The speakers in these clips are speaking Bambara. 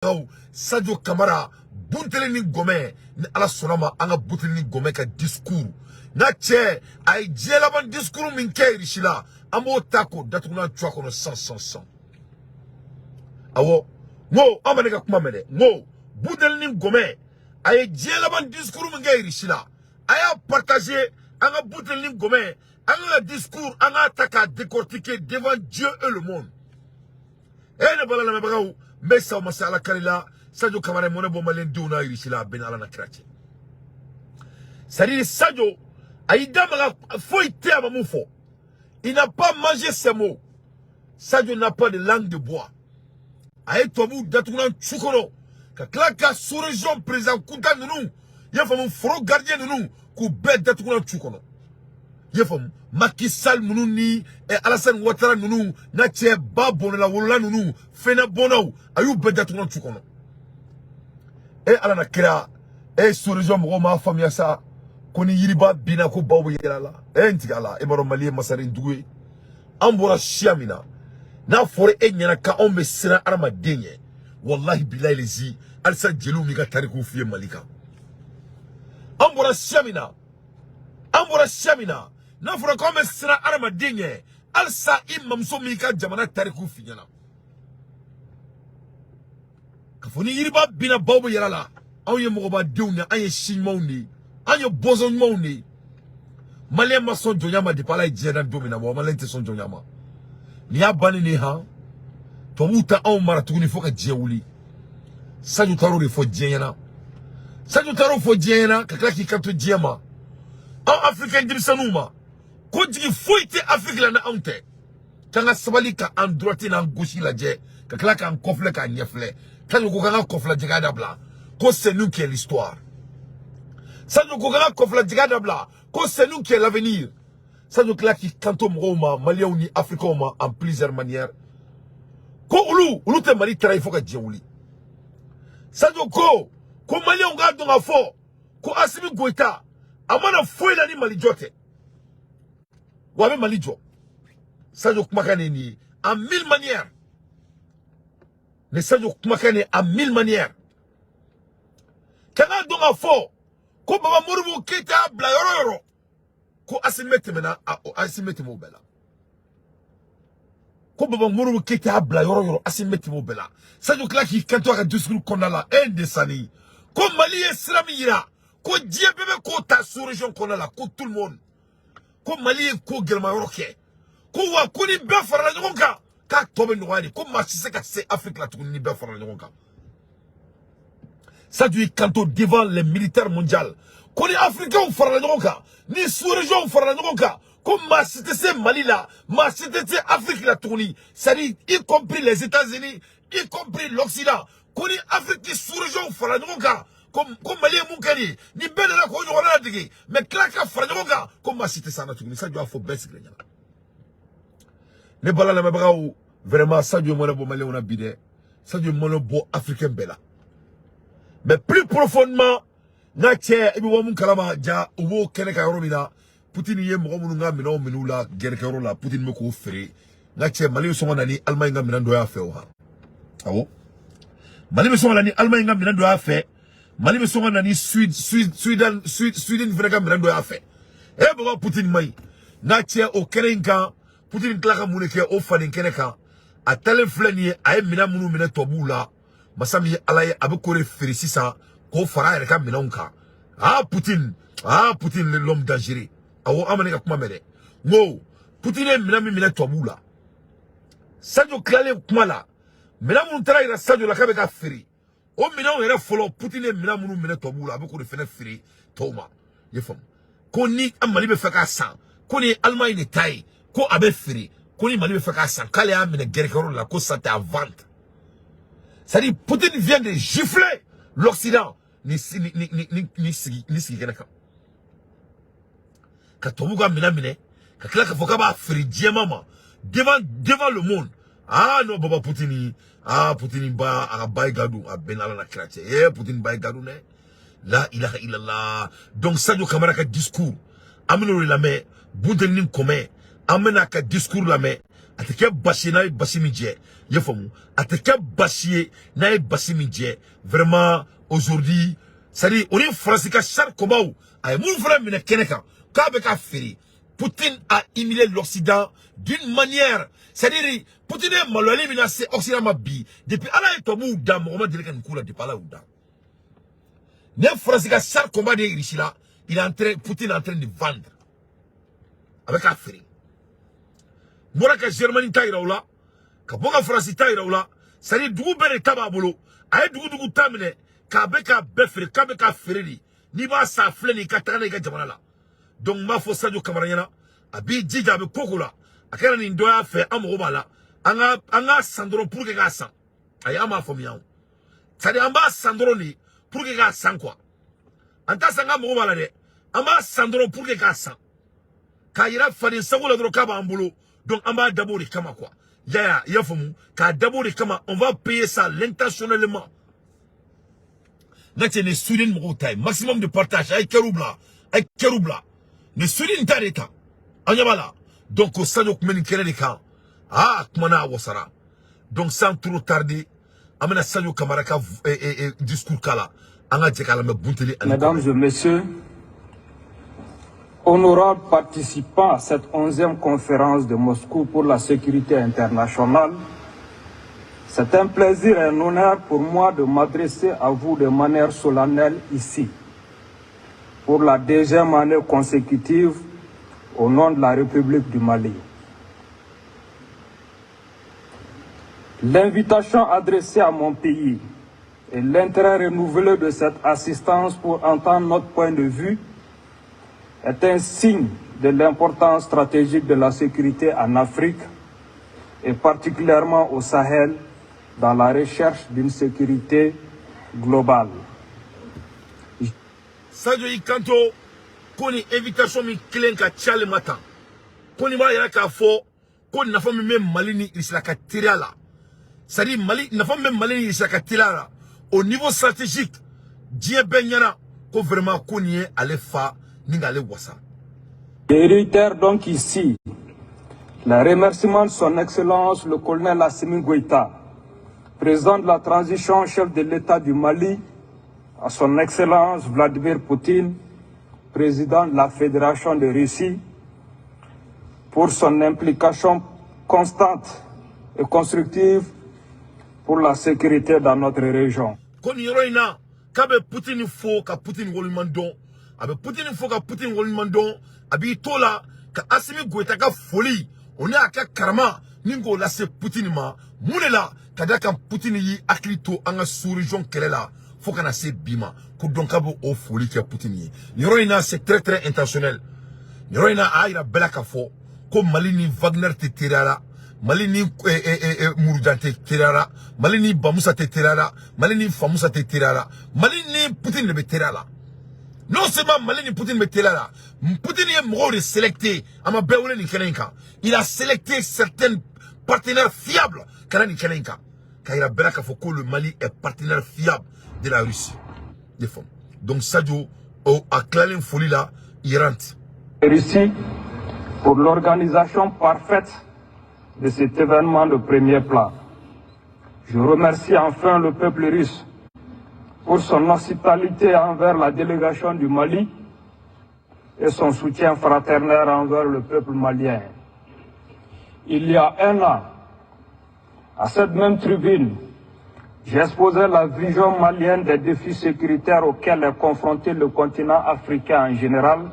Lamɛnbagaw, Sadio Kamara, Bunteli ni Gɔmɛ, ni Ala sɔnna ma, an ka Bunteli ni Gɔmɛ ka discours n'a cɛ, a ye diɲɛ laban discours min kɛ Irisi la, an b'o ta k'o datugulan cu a kɔnɔ san san san. Awɔ, n ko an ma ne ka kuma mɛn dɛ. N ko Bunteli ni Gɔmɛ, a ye diɲɛ laban discours min kɛ Irisi la, a y'a partager. An ka Bunteli ni Gɔmɛ, an ka discours, an k'a ta k'a décortiquer devant Dieu et le monde. E ne bala lamɛnbagaw, n bɛ sa o ma se Ala kari la. Sadio Kamara ye mɔnɛ bɔ maliyɛn denw na Irisi la, a bɛɛ ni Ala na kira cɛ. C'est à dire, Sadio a y'i da maga, foyi tɛ a ma mun fɔ. Il n'a pas mangé ses mots. Sadio n'a pas de langue de bois. A ye tubabuw datugulan cu kɔnɔ ka tila ka sous-région président kunta ninnu, i y'a faamu, foro gardien ninnu, k'u bɛɛ datugulan cu kɔnɔ, i y'a faamu, Macky Sall ninnu ni Alassane Ouattara ninnu n'a cɛ ba bɔnɛla wolola ninnu fɛnɛ bɔnnaw, a y'u bɛɛ datugulan cu kɔnɔ. E Ala na kira, e sous-région mɔgɔw m'a faamuya sa ko ni yiriba binna, ko baw bɛ yɛlɛ a la. E n tigɛ a la, e b'a dɔn Mali ye masaren dugu ye. An bɔra siya min na, n'a fɔra e ɲɛna k'anw bɛ siran adamaden ɲɛ, wallahi bilahi lezi, halisa jeliw m'i ka tarikuw f'i ye Mali kan. An bɔra siya min na, an bɔra siya min na, n'a fɔra k'anw bɛ siran adamaden ɲɛ, halisa i mamuso m'i ka jamana tarikuw f'i ɲɛna k'a fɔ ni yiriba binna, baw bɛ yɛlɛ a la. Anw ye mɔgɔbadenw de ye, an ye si ɲumanw de ye, an ye bɔnsɔn ɲumanw de ye. Maliyɛn ma sɔn jɔnya ma depuis Ala ye diɲɛ dan don min na. Wa maliyɛn tɛ sɔn jɔnya ma. Nin y'a bannen de ye han. Tubabuw tɛ anw mara tuguni fo ka diɲɛ wuli. Sadio taar'o de fɔ diɲɛ ɲɛna. Sadio taar'o fɔ diɲɛ ɲɛna ka tila k'i kanto diɲɛ ma, anw Africain denmisɛnninw ma, ko jigi foyi tɛ Afrique la ni anw tɛ, k'an ka sabali, ka an droite n'an gauche lajɛ, ka tila k'an kɔfilɛ, k'an ɲɛfilɛ. Sadio ko k'an ka kɔfilɛ jɛgɛ dabila, ko c'est nous qui est l'histoire. Sadio ko k'an ka kɔfilɛ jɛgɛ dabila, ko c'est nous qui est l'avenir. Sadio tila k'i kanto mɔgɔw ma, maliyɛnw ni africains ma, en plusieurs manières, ko olu tɛ Mali trahir fo ka diɲɛ wuli. Sadio ko maliyɛnw k'a dɔn k'a fɔ ko Assimi Goïta a mana foyi la ni Mali jɔ tɛ, wa a bɛ Mali jɔ. Sadio kumakan de ye nin ye en mille manières. Ni Sadio kumakan de ye en mille manières, ka k'a dɔn k'a fɔ ko Baba Modibo Keyita y'a bila yɔrɔ o yɔrɔ, ko Assimi bɛ tɛmɛ na, Assimi bɛ tɛmɛ o bɛɛ la. Ko Baba Modibo Keyita y'a bila yɔrɔ o yɔrɔ, Assimi bɛ tɛmɛ o bɛɛ la. Sadio tila k'i kanto a ka discours kɔnɔna la, e de sani ko Mali ye sira min yira, ko diɲɛ bɛɛ bɛ k'o ta sous région kɔnɔna la, ko tout le monde, ko Mali ye ko gɛlɛma yɔrɔ kɛ, ko wa ko ni bɛɛ farala ɲɔgɔn kan, k'a tɔ bɛ nɔgɔya de, ko maa si se ka se Afrique la tuguni ni bɛɛ farala ɲɔgɔn kan. Sadio y'i kanto devant les militaires mondiaux ko ni africains farala ɲɔgɔn kan, ni sous-région farala ɲɔgɔn kan, ko maa si tɛ se Mali la, maa si tɛ se Afrique la tuguni, c'est-à-dire y compris les États-Unis, y compris l'Occident, ko ni Afrique sous-région farala ɲɔgɔn kan, ko Mali ye mun kɛ nin ye, ni bɛɛ nana k'o ɲɔgɔnna ladege, mais tila ka fara ɲɔgɔn kan, ko maa si tɛ s'an na tuguni. Sadio y'a fɔ bɛɛ sigilen ɲɛna. Ne bala lamɛnbagaw, vraiment, Sadio ye mɔnɛ bɔ maliyɛnw na bi dɛ. Sadio ye mɔnɛ bɔ africain bɛɛ la, mais plus profondément, n ka cɛ, i bɛ bɔ mun kalama ja, u b'o kɛnɛ kan yɔrɔ min na, Poutine ye mɔgɔ minnu ka minɛnw minɛ u la guerre kɛyɔrɔ la, Poutine bɛ k'o feere. N ka cɛ, Mali bɛ sɔn ka na ni Allemagne ka minɛn dɔ y'a fɛ o han. Awɔ, Mali bɛ sɔn ka na ni Allemagne ka minɛn dɔ y'a fɛ. Mali bɛ sɔn ka na ni Suède, Suède, Sweden, Suède, Sweden fɛnɛ ka minɛn dɔ y'a fɛ. E baba, Poutine man ɲi. N ka cɛ, o kɛnɛ in kan, Poutine tila ka mun de kɛ o faden kɛnɛ kan? A taalen filɛ nin ye, a ye minɛn minnu minɛ tubabuw la, masa min ye Ala ye, a bɛ k'o de feere sisan k'o fara a yɛrɛ ka minɛnw kan. Ah Poutine, ah Poutine, l'homme dangereux. Awɔ, an ma ne ka kuma mɛn dɛ. N ko Poutine ye minɛn min minɛ tubabuw la, Sadio tilalen kuma la, minɛn minnu taara yira Sadio la k'a bɛ ka feere, o minɛnw yɛrɛ fɔlɔ, Poutine ye minɛn minnu minɛ tubabuw la, a bɛ k'o de fɛnɛ feere tɔw ma. I ye faamu, ko ni Mali bɛ fɛ k'a san, ko ni ye Allemagne de ta ye, ko a bɛ feere, ko ni Mali bɛ fɛ k'a san, k'ale y'a minɛ guerre la, ko ça c'est à vente. C'est-à-dire, Poutine vient de gifler l'Occident ni ni ni ni ni sigi ni sigi kɛnɛ kan, ka tubabuw ka minɛn minɛ, ka tila k'a fɔ k'a b'a feere diɲɛma ma devant le monde. Ah non, baba Poutine, ah Poutine ba, a ka ba ye gadon, a bɛɛ n'Ala na kira cɛ. Eh, Poutine ba ye gadon dɛ. La ilaha illallah. Donc Sadio Kamara ka discours, an bɛn'o de lamɛn. Bunteni ni Kɔmɛ, an bɛna a ka discours lamɛn. A tɛ kɛ basi n'a ye basi min jɛ. I y'a faamu, a tɛ kɛ basi ye n'a ye basi min jɛ. Vraiment, aujourd'hui, c'est à dire o ni Faransi ka char combat a ye mun fana minɛ kɛnɛ kan k'a bɛ ka feere. Poutine a humilié l'Occident d'une manière, c'est-à-dire Poutine ye maloyali min lase Occident ma bi, depuis Ala ye tubabuw da, mɔgɔ ma deli ka nin k'u la depuis Ala y'u da. Ne Faransi ka char combat de ye Russie la, il est en train, Poutine est en train de vendre, a bɛ k'a feere. N bɔra ka Germany ta yira u la, ka bɔ ka Faransi ta yira u la, c'est à dire dugu bɛɛ de ta b'a bolo. A ye dugu dugu ta minɛ k'a bɛ k'a bɛɛ feere, k'a bɛ k'a feere de. N'i b'a san, a filɛ nin ye, i ka taga n'a ye i ka jamana la. Donc n b'a fɔ Sadio Kamara ɲɛna, a b'i jija, a bɛ ko ko la, a kɛra nin dɔ y'a fɛ, an mago b'a la, an ka san dɔrɔn pour que k'a san. Ayi, an m'a faamuya o, c'est à dire an b'a san dɔrɔn de pour que k'a san quoi. An t'a san k'an mago b'a la dɛ, an b'a san dɔrɔn pour que k'a san, k'a yira faden sago la dɔrɔn k'a b'an bolo. Donc an b'a dabɔ o de kama quoi. Yaya, i y'a faamu, k'a dabɔ o de kama, on va payer ça l'intentionnellement. N ka cɛ, nin Sweden mɔgɔw ta ye, maximum de partage, a ye kɛr'u bila, a ye kɛr'u bila. Nin Sweden ta de ta, an ɲɛ b'a la. Donc Sadio tun bɛ nin kɛnɛ de kan, aa, kumana a wasara. Donc sans trop tarder, an bɛna Sadio Kamara ka discours k'a la, an ka jɛ k'a lamɛn bunteli ani. Mesdames et messieurs, honorables participants à cette 11e conférence de Moscou pour la sécurité internationale, c'est un plaisir et un honneur pour moi de m'adresser à vous de manière solennelle ici, pour la deuxième année consécutive, au nom de la République du Mali. L'invitation adressée à mon pays et l'intérêt renouvelé de cette assistance pour entendre notre point de vue est un signe de l'importance stratégique de la sécurité en Afrique et particulièrement au Sahel dans la recherche d'une sécurité globale. Sadio y'i kanto ko ni invitation min kelen ka ci ale ma tan, ko nin b'a yira k'a fɔ ko nafa min bɛ Mali ni Irisila ka teriya la, c'est à dire Mali, nafa min bɛ Mali ni Irisila ka teriya la au niveau stratégique, diɲɛ bɛɛ ɲɛna ko vraiment ko nin ye ale fa ni k'ale wasa. Je réitère donc ici les remerciements de son Excellence le colonel Assimi Goïta, président de la transition, chef de l'État du Mali, à son Excellence Vladimir Poutine, président de la Fédération de Russie, pour son implication constante et constructive pour la sécurité dans notre région. Ko nin yɔrɔ in na, k'a bɛ Poutine fo ka Poutine waleɲuman dɔn, a bɛ Poutine fo ka Poutine waleɲuman dɔn. A b'i to la ka Asimi Goïta ka foli, o ni a ka karama ni k'o lase Poutine ma. Mun de la? Ka da kan Poutine y'i hakili to an ka sous-région kɛlɛ la fo kana se bi ma, ko donc k'a bɛ o foli kɛ Poutine ye. Nin yɔrɔ in na, c'est très très intentionnel. Nin yɔrɔ in na, a y'a yira bɛɛ la k'a fɔ ko Mali ni Wagner tɛ teriya la, Mali ni Murujan tɛ teriya la, Mali ni Bamusa tɛ teriya la, Mali ni Famusa tɛ teriya la, Mali ni Poutine de bɛ teriya la. Non seulement Mali ni Poutine bɛ teriya la, Poutine ye mɔgɔw de sélecté, a ma bɛɛ wele nin kɛnɛ in kan. Il a sélecté certains partenaires fiables ka na nin kɛnɛ in kan, k'a yira bɛɛ la k'a fɔ ko le Mali est partenaire fiable de la Russie. I faamu? Donc Sadio, o a tilalen foli la, il rentre. Russie pour l'organisation parfaite de cet événement de premier plan. Je remercie enfin le peuple russe pour son hospitalité envers la délégation du Mali et son soutien fraternel envers le peuple malien. Il y a un an, à cette même tribune, j'exposais la vision malienne des défis sécuritaires auxquels est confronté le continent africain en général,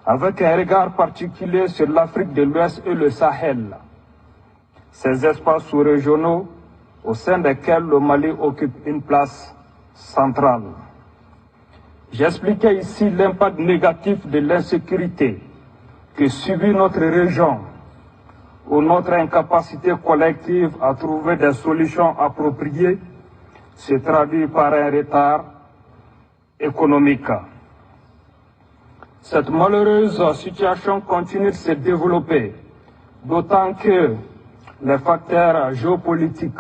avec un regard particulier sur l'Afrique de l'Ouest et le Sahel, ces espaces sous-régionaux au sein desquels le Mali occupe une place centrale. J'expliquais ici l'impact négatif de l'insécurité que subit notre région ou notre incapacité collective à trouver des solutions appropriées se traduit par un retard économique. Cette malheureuse situation continue de se développer, d'autant que les facteurs géopolitiques,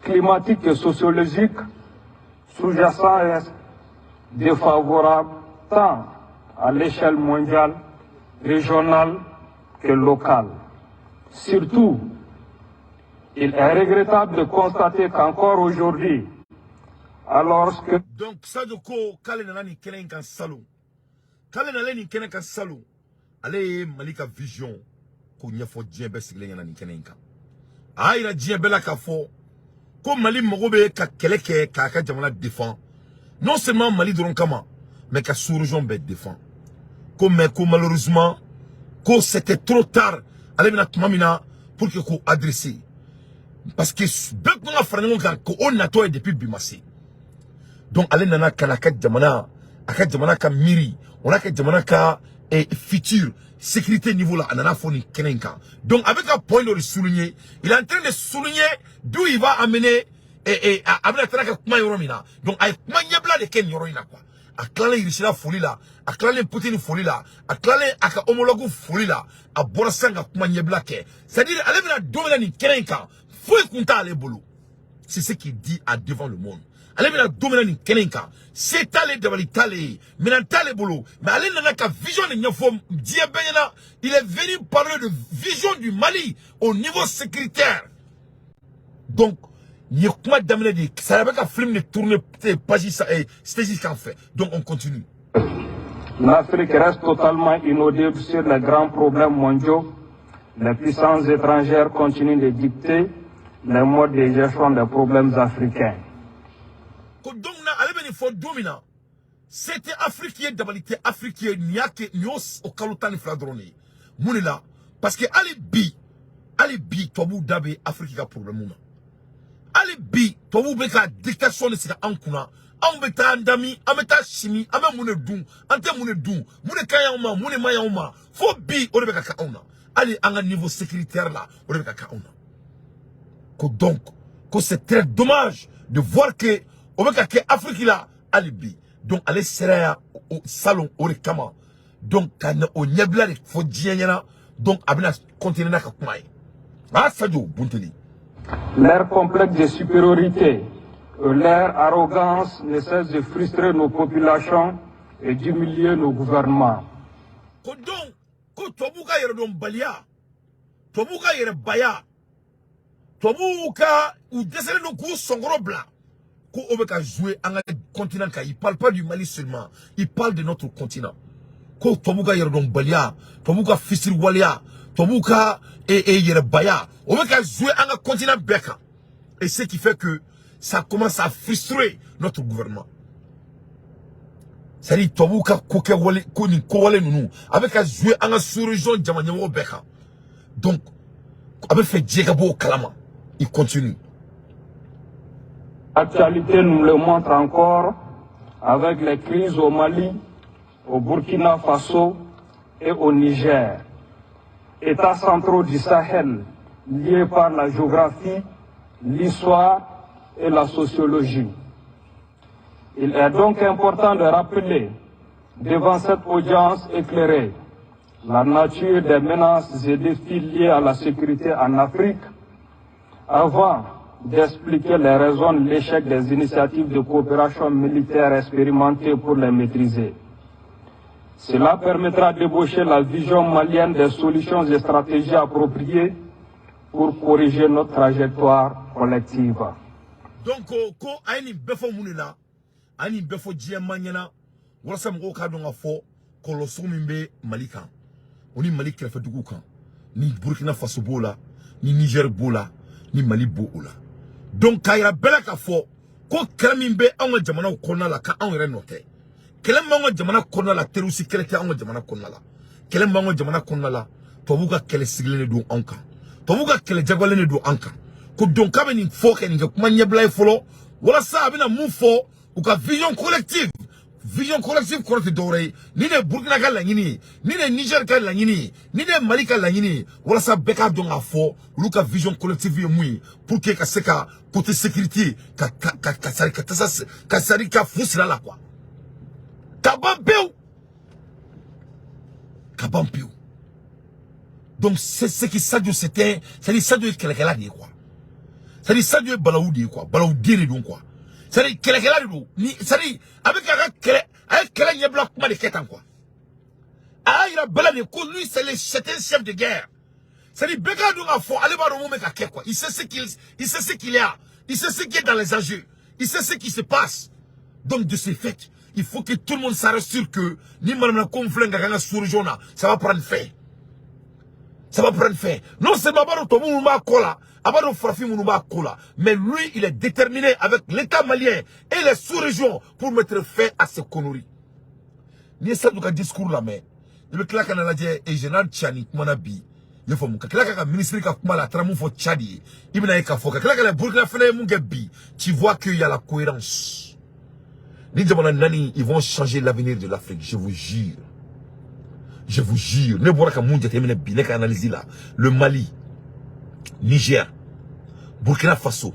climatiques et sociologiques sous-jacents restent défavorables tant à l'échelle mondiale, régionale que locale. Surtout, Il est regrettable de constater qu'encore aujourd'hui, alors que Donc Sadio ko k'ale nana nin kɛnɛ in kan salon, k'ale nalen nin kɛnɛ kan salon, ale ye Mali ka vision ko ɲɛfɔ diɲɛ bɛɛ sigilen ɲɛna nin kɛnɛ in kan. A y'a yira diɲɛ bɛɛ la k'a fɔ ko Mali mago bɛ ka kɛlɛ kɛ k'a ka jamana défend, non seulement Mali dɔrɔn kama, mais ka sous-région bɛɛ défend. Ko mais ko malheureusement, ko c'était trop tard ale bɛna tuma min na pour que k'o adresser, parce que bɛɛ tun ka fara ɲɔgɔn kan ko o natɔ ye depuis bi ma se. Donc ale nana ka na a ka jamana ka miiri o n'a ka jamana ka futur sécurité niveau la, a nana fɔ nin kɛnɛ in kan. Donc a bɛ ka point dɔ de souligner, il est en train de souligner d'où il va amener a bɛna taara ka kuma yɔrɔ min na. Donc a ye kuma ɲɛbila de kɛ nin yɔrɔ in na quoi. A tilalen Irisila foli la, a tilalen Poutine foli la, a tilalen a ka homologue foli la, a bɔra sisan ka kuma ɲɛbila kɛ. C'est à dire, ale bɛna don min na nin kɛnɛ in kan, foyi kun t'ale bolo. C'est ce qu'il dit à devant le monde. Ale bɛna don min na nin kɛnɛ in kan, se t'ale, dabali t'ale ye, minɛn t'ale bolo, mais ale nana ka vision de ɲɛfɔ diɲɛ bɛɛ ɲɛna. Il est venu parler de vision du Mali au niveau sécuritaire. Donc nin ye kuma daminɛ de ye. Ça bɛ ka film de tourner page stage sanfɛ. Donc on continue. l'Afrique reste totalement inaudible sur les grands problèmes mondiaux, les puissances étrangères continuent de dicter les modes de gestion des problèmes africains. Ko don na ale bɛ nin fɔ don min na, se tɛ Afiriki ye, dabali tɛ Afiriki ye, nin y'a kɛ nin y'o o kalo 12 dɔrɔn de ye. Mun de la? Parce que hali bi tubabuw da bɛ Afiriki ka problème na. Hali bi tubabuw bɛ ka dictation de sigi an kunna. Anw bɛ taa an dami, an bɛ taa simi, an bɛ mun de dun, an tɛ mun de dun, mun de ka ɲi anw ma, mun de man ɲi anw ma. Fo bi o de bɛ ka kɛ anw na. Hali an ka niveau sécuritaire la, o de bɛ ka kɛ anw na. Ko donc ko c'est très dommage de voir que o bɛ ka kɛ Afiriki la hali bi. Donc ale sera yan o salon o de kama, donc ka na o ɲɛbila de fɔ diɲɛ ɲɛna. Donc a bɛna continuer n'a ka kuma ye. Ah, Sadio Bunteli. Leur complexe de supériorité et leur arrogance ne cessent de frustrer nos populations et d'humilier nos gouvernements. Ko donc ko tubabuw ka yɛrɛdɔnbaliya, tubabuw ka yɛrɛbaya, tubabuw ka u dɛsɛlen don k'u sɔnkɔrɔ bila, ko o bɛ ka jouer an ka continent kan. Il parle pas du Mali seulement, il parle de notre continent. Ko tubabuw ka yɛrɛdɔnbaliya, tubabuw ka fisiriwaleya, tubabuw ka yɛrɛbaya, o bɛ ka jouer an ka continent bɛɛ kan, et ce qui fait que ça commence à frustrer notre gouvernement. C'est-à-dire, tubabuw ka ko kɛ wale ko nin ko wale ninnu a bɛ ka jouer an ka sous-région jama ɲɛmɔgɔ bɛɛ kan. Donc a bɛ fɛ diɲɛ ka bɔ o kalama. Il continue. L'actualité nous le montre encore avec les crises au Mali, au Burkina Faso et au Niger. États centraux du Sahel liés par la géographie, l'histoire et la sociologie. Il est donc important de rappeler devant cette audience éclairée la nature des menaces et défis liés à la sécurité en Afrique avant d'expliquer les raisons de l'échec des initiatives de coopération militaire expérimentées pour les maîtriser. Cela permettra d'ébaucher la vision malienne des solutions et stratégies appropriées pour corriger notre trajectoire collective. Donc ko a ye nin bɛɛ fɔ mun de la? A ye nin bɛɛ fɔ diɲɛ ma ɲɛna walasa mɔgɔw k'a dɔn ka fɔ kɔlɔlɔ sugu min bɛ Mali kan, o ni Mali kɛrɛfɛduguw kan, ni Burkina Faso b'o la, ni Niger b'o la, ni Mali b'o o la. Donc k'a yira bɛɛ la k'a fɔ ko kɛlɛ min bɛ anw ka jamanaw kɔnɔna la, k'anw yɛrɛ nɔ tɛ. Kɛlɛ min b'anw ka jamana kɔnɔna la, terroriste kɛlɛ tɛ anw ka jamana kɔnɔna la. Kɛlɛ min b'anw ka jamana kɔnɔna la, tubabuw ka kɛlɛ sigilen de don anw kan, tubabuw ka kɛlɛ jagoyalen de don an kan. Ko donc k'a bɛ nin fɔ kɛ nin kɛ kuma ɲɛbila ye fɔlɔ, walasa a bɛna mun fɔ u ka vision collective. Vision collective kɔrɔ tɛ dɔwɛrɛ ye, ni de ye Burukina ka laɲini ye, ni de ye Niger ka laɲini ye, ni de ye Mali ka laɲini ye, walasa bɛɛ k'a dɔn k'a fɔ olu ka vision collective ye mun ye, pour que ka se ka côté sécurité ka sari ka tasa ka sari ka fu sira la quoi, ka ban pewu, ka ban pewu. Donc c'est ce qui Sadio, c'était, c'est-à-dire Sadio ye kɛlɛkɛla de ye quoi. C'est-à-dire Sadio ye balawu de ye quoi, balawu den de don quoi. C'est-à-dire kɛlɛkɛla de don ni, c'est-à-dire a bɛ k'a ka kɛlɛ, a ye kɛlɛ ɲɛbila kuma de kɛ tan quoi. A y'a yira bɛɛ la de ko lui, c'est un chef de guerre. C'est-à-dire bɛɛ k'a dɔn k'a fɔ ale b'a dɔn mun bɛ ka kɛ quoi. Il sait ce qu'il y a, il sait ce qui est dans les enjeux, il sait ce qui se passe. Donc de ce fait, il faut que tout le monde s'assure que ni manamana ko min filɛ ka kɛ an ka sous-région na, ça va prendre fin, ça va prendre fin. Non seulement a b'a dɔn tubabu minnu b'a kɔ la, a b'a dɔn farafin minnu b'a kɔ la, mais lui, il est déterminé avec l'État malien et les sous-régions pour mettre fin à ces conneries. N'i ye Sadio ka discours lamɛn, i bɛ tila ka na lajɛ et général Tchiani kumana bi, i y'a faamu, ka tila ka ministre ka kuma la, a taara mun fɔ Tchad ye, i bɛna ye k'a fɔ ka tila ka na Burkina fana ye mun kɛ bi, tu vois qu'il y a la cohérence. Ni jamana naani, ils vont changer l'avenir de l'Afrique, je vous jure, je vous jure. Ne bɔra ka mun jateminɛ bi, ne ka analyse la, le Mali, Niger, Burkina Faso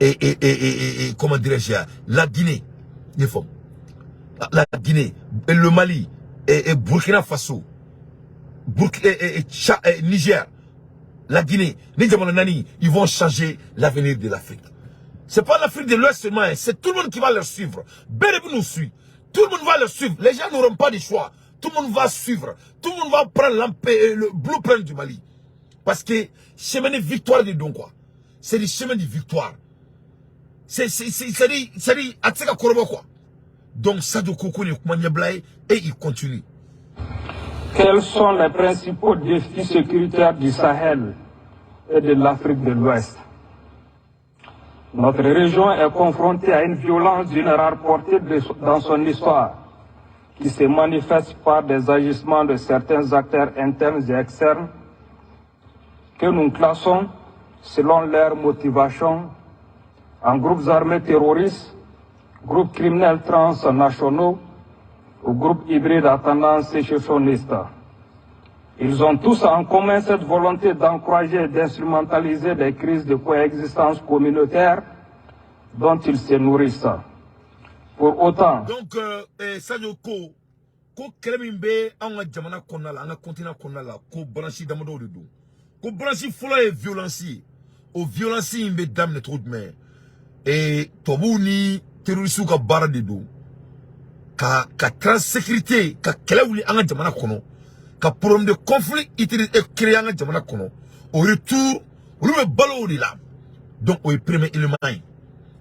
et comment dirais-je, la Guinée, i y'a faamu, la Guinée et le Mali et Burkina Faso, Burkina et Niger, la Guinée, ni jamana naani, ils vont changer l'avenir de l'Afrique. C'est pas l'Afrique de l'Ouest seulement, hein, c'est tout le monde qui va leur suivre. Bɛɛ nous suit. Tout le monde va leur suivre. Les gens n'auront pas de choix. Tout le monde va suivre. Tout le monde va prendre le blueprint du Mali. Parce que chemin de victoire de don quoi. C'est le chemin de victoire. C'est a tɛ se ka kɔrɔbɔ quoi. Donc Sadio ko nin kuma ɲɛbila ye et il continue. Quels sont les principaux défis sécuritaires du Sahel et de l'Afrique de l'Ouest? Notre région est confrontée à une violence d'une rare portée dans son histoire, qui se manifeste par des agissements de certains acteurs internes et externes que nous classons, selon leur motivation, en groupes armés terroristes, groupes criminels transnationaux ou groupes hybrides à tendance sécessionniste. Ils ont tous en commun cette volonté d'encourager et d'instrumentaliser des crises de coexistence communautaire dont ils se nourrissent. Pour autant, Donc Sadio ko ko kɛlɛ min bɛ anw ka jamana kɔnɔna la, an ka continent kɔnɔna la, ko branche damadɔw de don. Ko branche fɔlɔ ye violence ye. O violence in bɛ daminɛ cogo jumɛn? Tubabuw ni terroristes ka baara de don ka transécurité, ka kɛlɛ wuli an ka jamana kɔnɔ, ka problème de conflit créer an ka jamana kɔnɔ. Au retour, olu bɛ balo o de la. Donc o ye premier élément ye.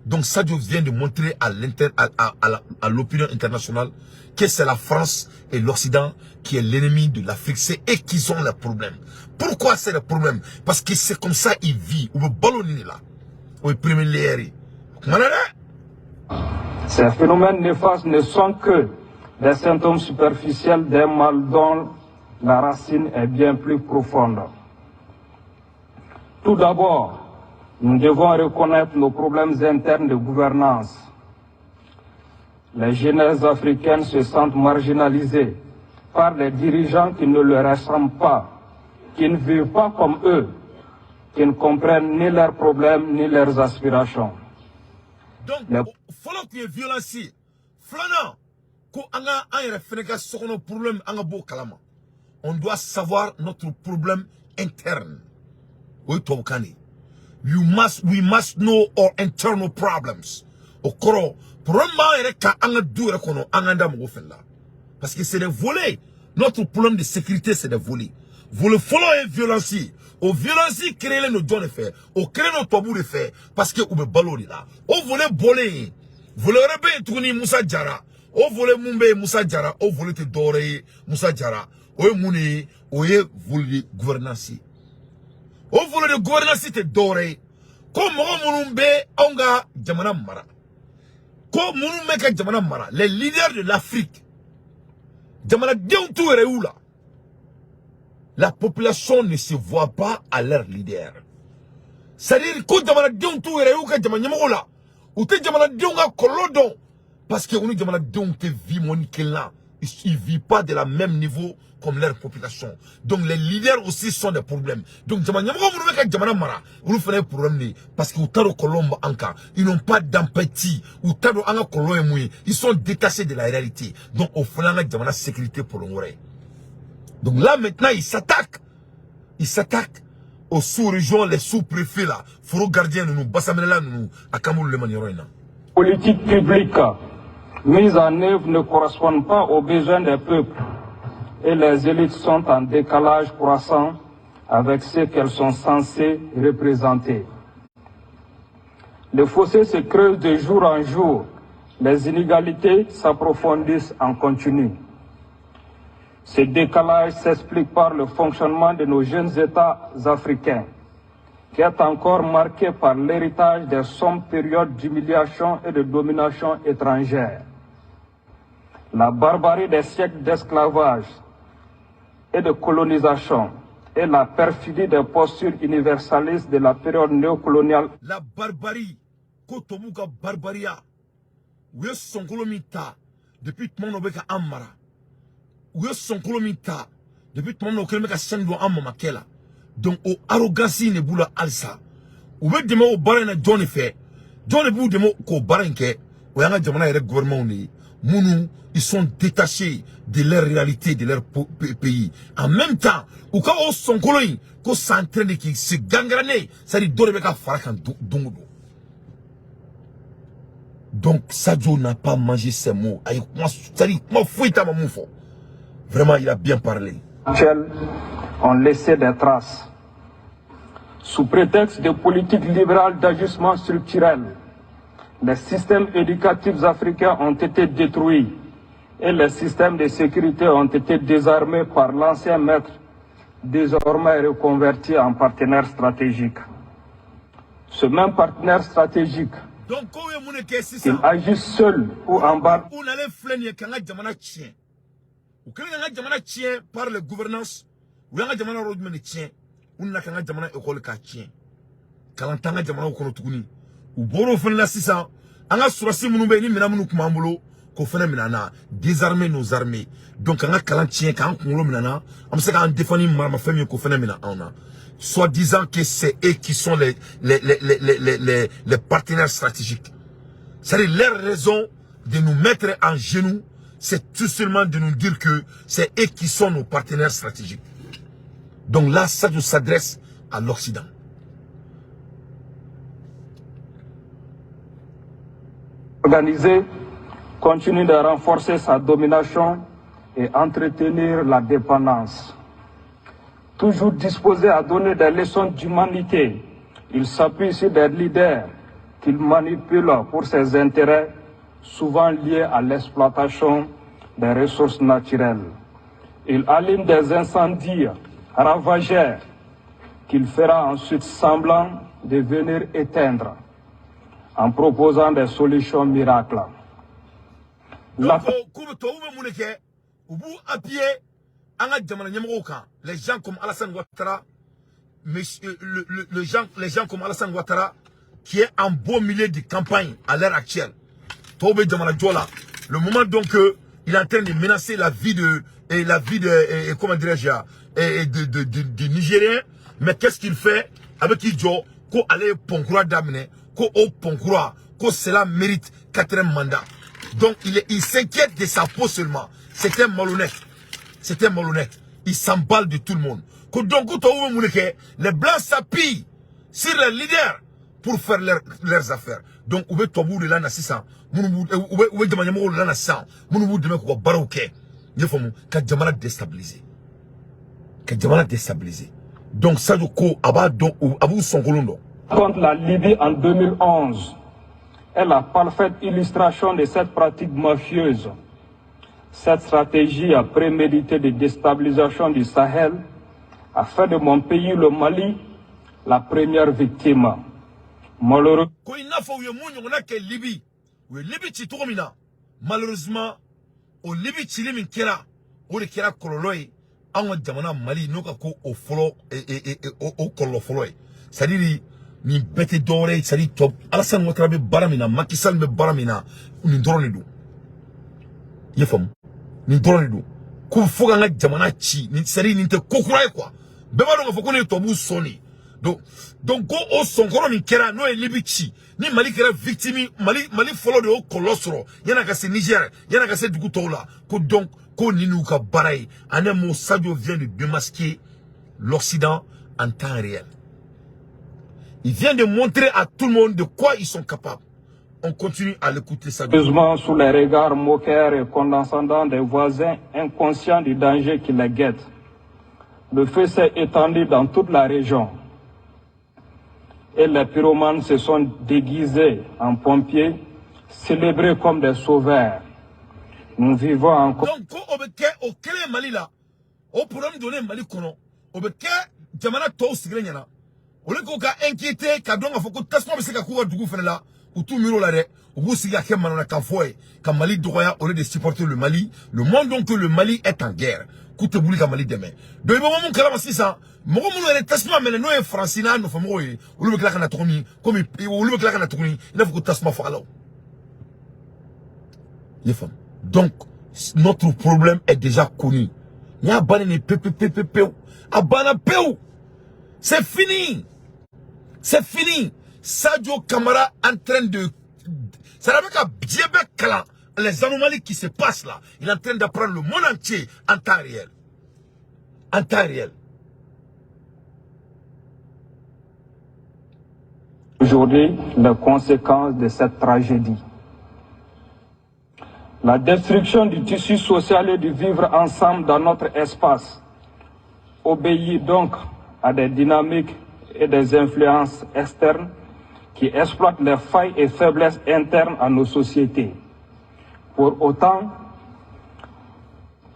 Donc Sadio vient de montrer à l'inter à l'opinion internationale que c'est la France et l'Occident qui est l'ennemi de l'Afrique. C'est eux qui ont les problèmes. Pourquoi c'est le problème? Parce que c'est comme ça ils vivent. U bɛ balo nin de la. O ye premier layer ye. Kuma na dɛ. Ces phénomènes néfastes ne sont que des symptômes superficiels d'un mal dont la racine est bien plus profonde. Tout d'abord, nous devons reconnaître nos problèmes internes de gouvernance. Les jeunesses africaines se sentent marginalisées par des dirigeants qui ne leur ressemblent pas, qui ne vivent pas comme eux, qui ne comprennent ni leurs problèmes ni leurs aspirations. Donc fɔlɔ tun ye violence ye. Filanan, ko an ka an yɛrɛ fɛnɛ ka sokɔnɔ problème, an ka bɔ o kalama. On doit savoir notre problème interne. O ye tubabukan de ye. We must know our internal problems. O kɔrɔ, problème b'an yɛrɛ kan an ka du yɛrɛ kɔnɔ, an k'an da mɔgɔw fɛnɛ la. Parce que c'est des volets. Notre problème de sécurité, c'est des volets. Volet fɔlɔ ye violence ye. O violence créé don jɔn de fɛ? O créé don tubabuw de fɛ, parce que u bɛ balo o de la. O volet bɔlen yen, volet wɛrɛ bɛ yen tuguni, Musa Jara. O volet mun bɛ yen, Musa Jara, o volet tɛ dɔwɛrɛ ye, Musa Jara. O ye mun de ye? O ye volet de gouvernance ye. O volet de gouvernance tɛ dɔwɛrɛ ye, ko mɔgɔ minnu bɛ anw ka jamana mara, ko minnu bɛ ka jamana mara, les leaders de l'Afrique, jamanadenw t'u yɛrɛ y'u la. La population ne se voit pas à leur leader. C'est-à-dire ko jamanadenw t'u yɛrɛ y'u ka jama ɲɛmɔgɔw la. U tɛ jamanadenw ka kɔlɔlɔ dɔn, parce que u ni jamanadenw tɛ vie mɔni kelen na. Ils vivent pas de la même niveau comme leur population. Donc les leaders aussi sont des problèmes. Donc jama ɲɛmɔgɔ minnu bɛ ka jamana mara, olu fana ye problème de ye, parce que u t'a dɔn kɔlɔlɔ min b'an kan. Ils n'ont pas d'empathie. U t'a dɔn an ka kɔlɔlɔ ye mun ye. Ils sont détachés de la réalité. Donc o fana y'an ka jamana sécurité problème wɛrɛ ye. Donc là maintenant, ils s'attaquent. Ils s'attaquent aux sous-régions, les sous-préfets là, foro gardien ninnu, basaminɛla ninnu, a kan b'olu de ma nin yɔrɔ in na. Politiques publiques mises en œuvre ne correspondent pas aux besoins des peuples et les élites sont en décalage croissant avec ce qu'elles sont censées représenter. Le fossé se creuse de jour en jour, les inégalités s'approfondissent en continu. Ce décalage s'explique par le fonctionnement de nos jeunes États africains, qui est encore marqué par l'héritage des sombres périodes d'humiliation et de domination étrangère. La barbarie des siècles d'esclavage et de colonisation et la perfidie des postures universalistes de la période néocoloniale. La barbarie, ko tubabu ka barbariya, u ye sɔnkolo min ta depuis tuma min na u bɛ ka an mara, u ye sɔnkolo min ta depuis tuma min na u kɛlen bɛ ka sanu don an mamakɛ la. Donc o arrogance in de b'u la halisa. U bɛ dɛmɛ o baara in na jɔn de fɛ? Jɔn de b'u dɛmɛ k'o baara in kɛ? O y'an ka jamana yɛrɛ gouvernement de ye, minnu ils sont détachés de leur réalité, de leur pays. En même temps, u ka o sɔnkolo in ko c'est en train de qui se gangréner, c'est-à-dire dɔ de bɛ ka fara kan don o don. Donc Sadio n'a pas mangé ses mots. Ayi, kuma, c'est-à-dire kuma foyi t'a ma mun fɔ. Vraiment, il a bien parlé. Actuelles ont laissé des traces. Sous prétexte de politique libérale d'ajustement structurel, les systèmes éducatifs africains ont été détruits et les systèmes de sécurité ont été désarmés par l'ancien maître, désormais reconverti en partenaire stratégique. Ce même partenaire stratégique, Donc ko ye mun de kɛ sisan? qu'il agisse seul ou en bas U nalen filɛ nin ye k'an ka jamana tiɲɛ. U kɛlen k'an ka jamana tiɲɛ par les gouvernances, u y'an ka jamana yɔrɔ jumɛn de tiɲɛ? U nana k'an ka jamana école k'a tiɲɛ, kalan t'an ka jamanaw kɔnɔ tuguni. U bɔr'o fana la sisan, an ka sɔrɔsi minnu bɛ yen ni minɛn minnu tun b'an bolo, k'o fana minɛ an na, désarmer nos armées. Donc an ka kalan tiɲɛ, k'an kunkolo minɛ an na, an bɛ se k'an défendre ni maramafɛn min ye, k'o fana minɛ anw na, soi-disant que c'est eux qui sont les partenaires stratégiques. C'est-à-dire leur raison de nous mettre en genoux, c'est tout seulement de nous dire que c'est eux qui sont nos partenaires stratégiques. Donc là, ça nous s'adresse à l'Occident. Organisé continue de renforcer sa domination et entretenir la dépendance. Toujours disposé à donner des leçons d'humanité, il s'appuie sur des leaders qu'il manipule pour ses intérêts, souvent liés à l'exploitation des ressources naturelles. Il allume des incendies ravageurs qu'il fera ensuite semblant de venir éteindre en proposant des solutions miracles. Donc, k'u bɛ tubabu bɛ mun de kɛ? U b'u appuyer an ka jamana ɲɛmɔgɔw kan. Les gens comme Alassane Ouattara, monsieur, les gens comme Alassane Ouattara, qui est en beau milieu de campagne à l'heure actuelle. Tubabu bɛ jamana jɔ la. Le moment donc que il est en train de menacer la vie de et la vie de et comment dirais-je et de Nigérien, mais qu'est-ce qu'il fait? Avec i jɔ ko ale ye pont kura daminɛ, ko o pont kura, ko cela mérite quatrième mandat. Donc il s'inquiète de sa peau seulement. C'est un malhonnête. C'est un malhonnête. Il s'emballe de tout le monde. Ko donc ko tubabu bɛ mun de kɛ? Les blancs s'appuient sur les leaders pour faire leurs affaires. Donc u bɛ tubabuw de la na sisan, minnu b'u u bɛ jamana ɲɛmɔgɔw de la na sisan, minnu b'u dɛmɛ k'u ka baaraw kɛ. I y'a faamu, ka jamana déstabiliser. Ka jamana déstabiliser. Donc Sadio ko a b'a dɔn, a b'u sɔnkolon dɔn. Contre la Libye en 2011 est la parfaite illustration de cette pratique mafieuse. Cette stratégie à préméditer de déstabilisation du Sahel a fait de mon pays, le Mali, la première victime. Malheureusement, Ko i n'a fɔ u ye mun ɲɔgɔnna kɛ Libi, u ye Libi ci cogo min na, malheureusement o Libi cili min kɛra, o de kɛra kɔlɔlɔ ye anw ka jamana Mali n'o ka ko o fɔlɔ o kɔlɔlɔ fɔlɔ ye. C'est à dire nin bɛɛ tɛ dɔwɛrɛ ye, c'est à dire tɔ Alassane Ouattara bɛ baara min na, Macky Sall bɛ baara min na, nin dɔrɔn de don. I y'a faamu, nin dɔrɔn de don, ko fo k'an ka jamana ci nin, c'est à dire nin tɛ ko kura ye quoi. Bɛɛ b'a dɔn k'a fɔ ko ne ye tubabuw sɔn de. Donc ko o sɔnkɔrɔ min kɛra, n'o ye Libi ci, ni Mali kɛra victime, Mali fɔlɔ de y'o kɔlɔlɔ sɔrɔ yan'a ka se Niger, yan'a ka se dugu tɔw la. Ko donc ko nin n'u ka baara ye. En un mot, Sadio vient de démasquer l'Occident en temps réel. Il vient de montrer à tout le monde de quoi ils sont capables. On continue à l'écouter, Sadio. Sous les regards moqueurs et condescendants des voisins inconscients du danger qui les guette. Le feu s'est étendu dans toute la région et les pyromanes se sont déguisés en pompiers, célébrés comme des sauveurs. Nous vivons encore. Donc ko o bɛ kɛ o kelen Mali la, o problème donnen Mali kɔnɔ, o bɛ kɛ jamana tɔw sigilen ɲɛna. Olu k'u ka inquiété ka dɔn k'a fɔ ko tasuma bɛ se ka k'u ka dugu fɛnɛ la, u t'u miiri o la dɛ. U b'u sigi ka kɛ manamanakan fɔ ye ka Mali dɔgɔya au lieu de supporter le Mali. Le monde donc que le Mali est en guerre, k'u tɛ wuli ka Mali dɛmɛ. Donc i bɛ bɔ mun kalama sisan, mɔgɔ minnu yɛrɛ tasuma mɛnɛ, n'o ye Faransi n'a nɔfɛmɔgɔw ye, olu bɛ tila ka na tuguni, komi olu bɛ tila ka na tuguni i n'a fɔ ko tasuma fagalaw. I ye faamu? Donc notre problème est déjà connu. N y'a bannen de pewu pewu pewu pewu, a banna pewu, c'est fini, c'est fini. Sadio Camara en train de, ça veut ka diɲɛ bɛɛ kalan les anomalies qui se passent là. Il est en train d'apprendre le monde entier en temps réel, en temps réel. Aujourd'hui, les conséquences de cette tragédie. La destruction du tissu social et du vivre ensemble dans notre espace obéit donc à des dynamiques et des influences externes qui exploitent les failles et faiblesses internes à nos sociétés. Pour autant,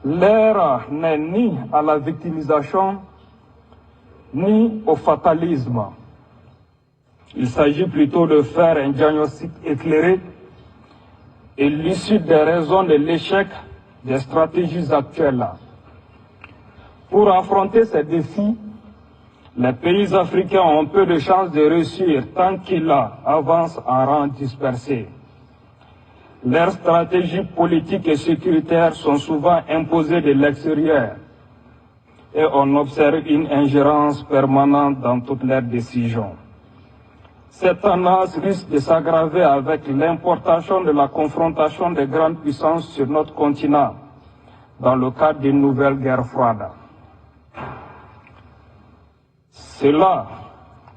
l'ère n'est ni à la victimisation ni au fatalisme. Il s'agit plutôt de faire un diagnostic éclairé et lucide des raisons de l'échec des stratégies actuelles. Pour affronter ces défis, les pays africains ont peu de chances de réussir tant qu'ils avancent en rang dispersé. Leurs stratégies politiques et sécuritaires sont souvent imposées de l'extérieur et on observe une ingérence permanente dans toutes leurs décisions. Cette tendance risque de s'aggraver avec l'importation de la confrontation des grandes puissances sur notre continent dans le cadre d'une nouvelle guerre froide. Cela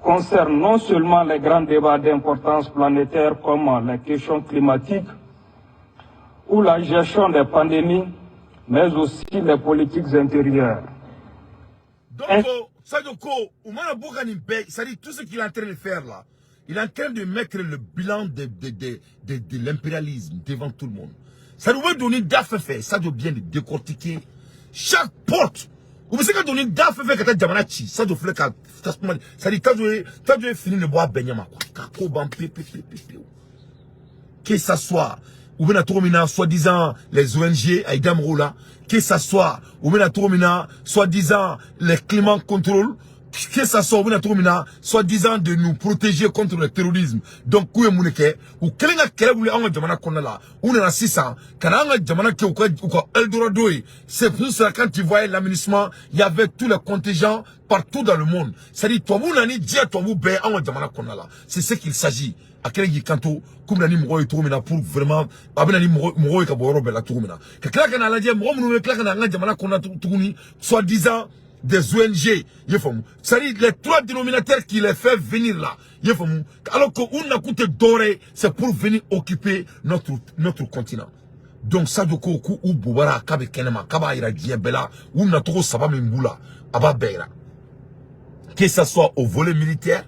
concerne non seulement les grands débats d'importance planétaire comme les questions climatiques ou la gestion des pandémies, mais aussi les politiques intérieures. Donc, Sadio ko, u mana bɔ ka nin bɛɛ, c'est-à-dire tout ce qu'il est en train de faire là, il est en train de mettre le bilan de l'impérialisme devant tout le monde. Ça nous va donner da fɛn fɛn, Sadio vient de décortiquer chaque porte. U bɛ se ka donner da fɛn fɛn ka taa jamana ci, Sadio filɛ ka tasuma, c'est-à-dire Sadio ye fini de bɔ a bɛɛ ɲɛma quoi, ka ko ban pewu pewu pewu pewu. Que ça soit u bɛna cogo min na, soi-disant les ONG a da mɔgɔw la, que ça soit u bɛna cogo min na, soi-disant les climats contrôle, que ça soit u bɛna cogo min na, soi-disant de nous protéger contre le terrorisme. Donc k'u ye mun de kɛ? U kɛlen ka kɛlɛ wuli an ka jamana kɔnɔna la, u nana sisan ka na an ka jamana kɛ u ka Eldorado ye. C'est pour cela, quand tu voyais l'aménagement, il y avait tous les contingents partout dans le monde, c'est-à-dire tubabu nana ni diɲɛ tubabu bɛɛ an ka jamana kɔnɔna la. C'est ce qu'il s'agit. A kɛlen k'i kanto k'u bɛna ni mɔgɔw ye cogo min na, pour vraiment a bɛna ni mɔgɔw ye ka bɔ yɔrɔ bɛɛ la cogo min na, ka tila ka n'a lajɛ mɔgɔ minnu bɛ tila ka na an ka jamana kɔnɔna tuguni, soi-disant des ONG, i ye faamu, c'est-à-dire les trois dénominateurs qui les fait venir là, i ye faamu, alors que u nakun tɛ dɔwɛrɛ ye, c'est pour venir occuper notre continent. Donc Sadio ko k'u bobara k'a bɛ kɛnɛma, k'a b'a yira diɲɛ bɛɛ la, u nacogo saba min b'u la, a b'a bɛɛ yira, que ça soit au volet militaire,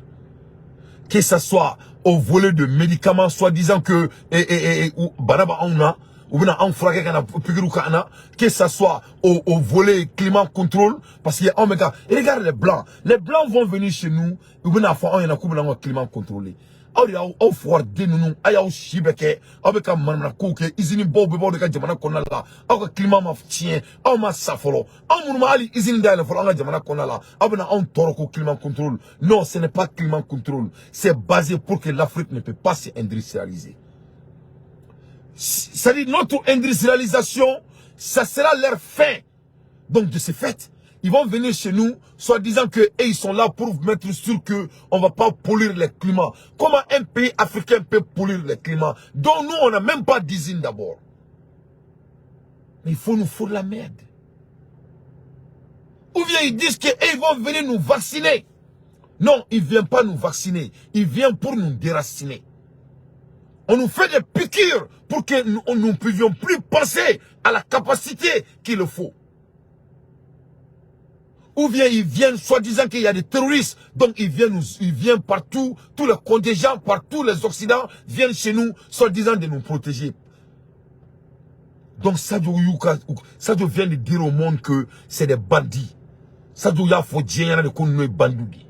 que ça soit au volet de médicaments, soi-disant que et bana b'anw na, u bɛna anw furakɛ ka na pikiriw k'an na, que ça soit au volet climat contrôle, parce que anw bɛ ka, regarde les blancs, les blancs vont venir chez nous, u bɛna fɔ anw ɲɛna k'u bɛna an ka climat contrôler. Aw de y'aw aw fugari ninnu, a y'aw si bɛɛ kɛ aw bɛ ka manamana kow kɛ, usine baw bɛ b'aw de ka jamana kɔnɔna la, aw ka climat ma tiɲɛ, aw ma sa fɔlɔ, aw minnu ma hali usine dayɛlɛ fɔlɔ an ka jamana kɔnɔna la, aw bɛna anw tɔɔrɔ ko climat contrôle. Non, ce n'est pas climat contrôle, c'est basé pour que l'Afrique ne peut pas se industrialiser. C'est-à-dire notre industrialisation, ça sera leur fin. Donc de ce fait, ils vont venir chez nous, soi-disant que et ils sont là pour mettre sûr que on va pas polluer le climat. Comment un pays africain peut polluer le climat, dont nous, on n'a même pas d'usine d'abord? Mais il faut nous foutre la merde. Ou bien ils disent qu'ils vont venir nous vacciner. Non, ils ne viennent pas nous vacciner. Ils viennent pour nous déraciner. On nous fait des piqûres pour que nous ne puissions plus penser à la capacité qu'il faut. Ou bien ils viennent soi-disant qu'il y a des terroristes. Donc ils viennent partout, tous les contingents, partout les Occidents viennent chez nous, soi-disant de nous protéger. Donc Sadio Yuka, Sadio vient de dire au monde que c'est des bandits. Sadio y'a fɔ diɲɛ de ko ninnu ye bandits.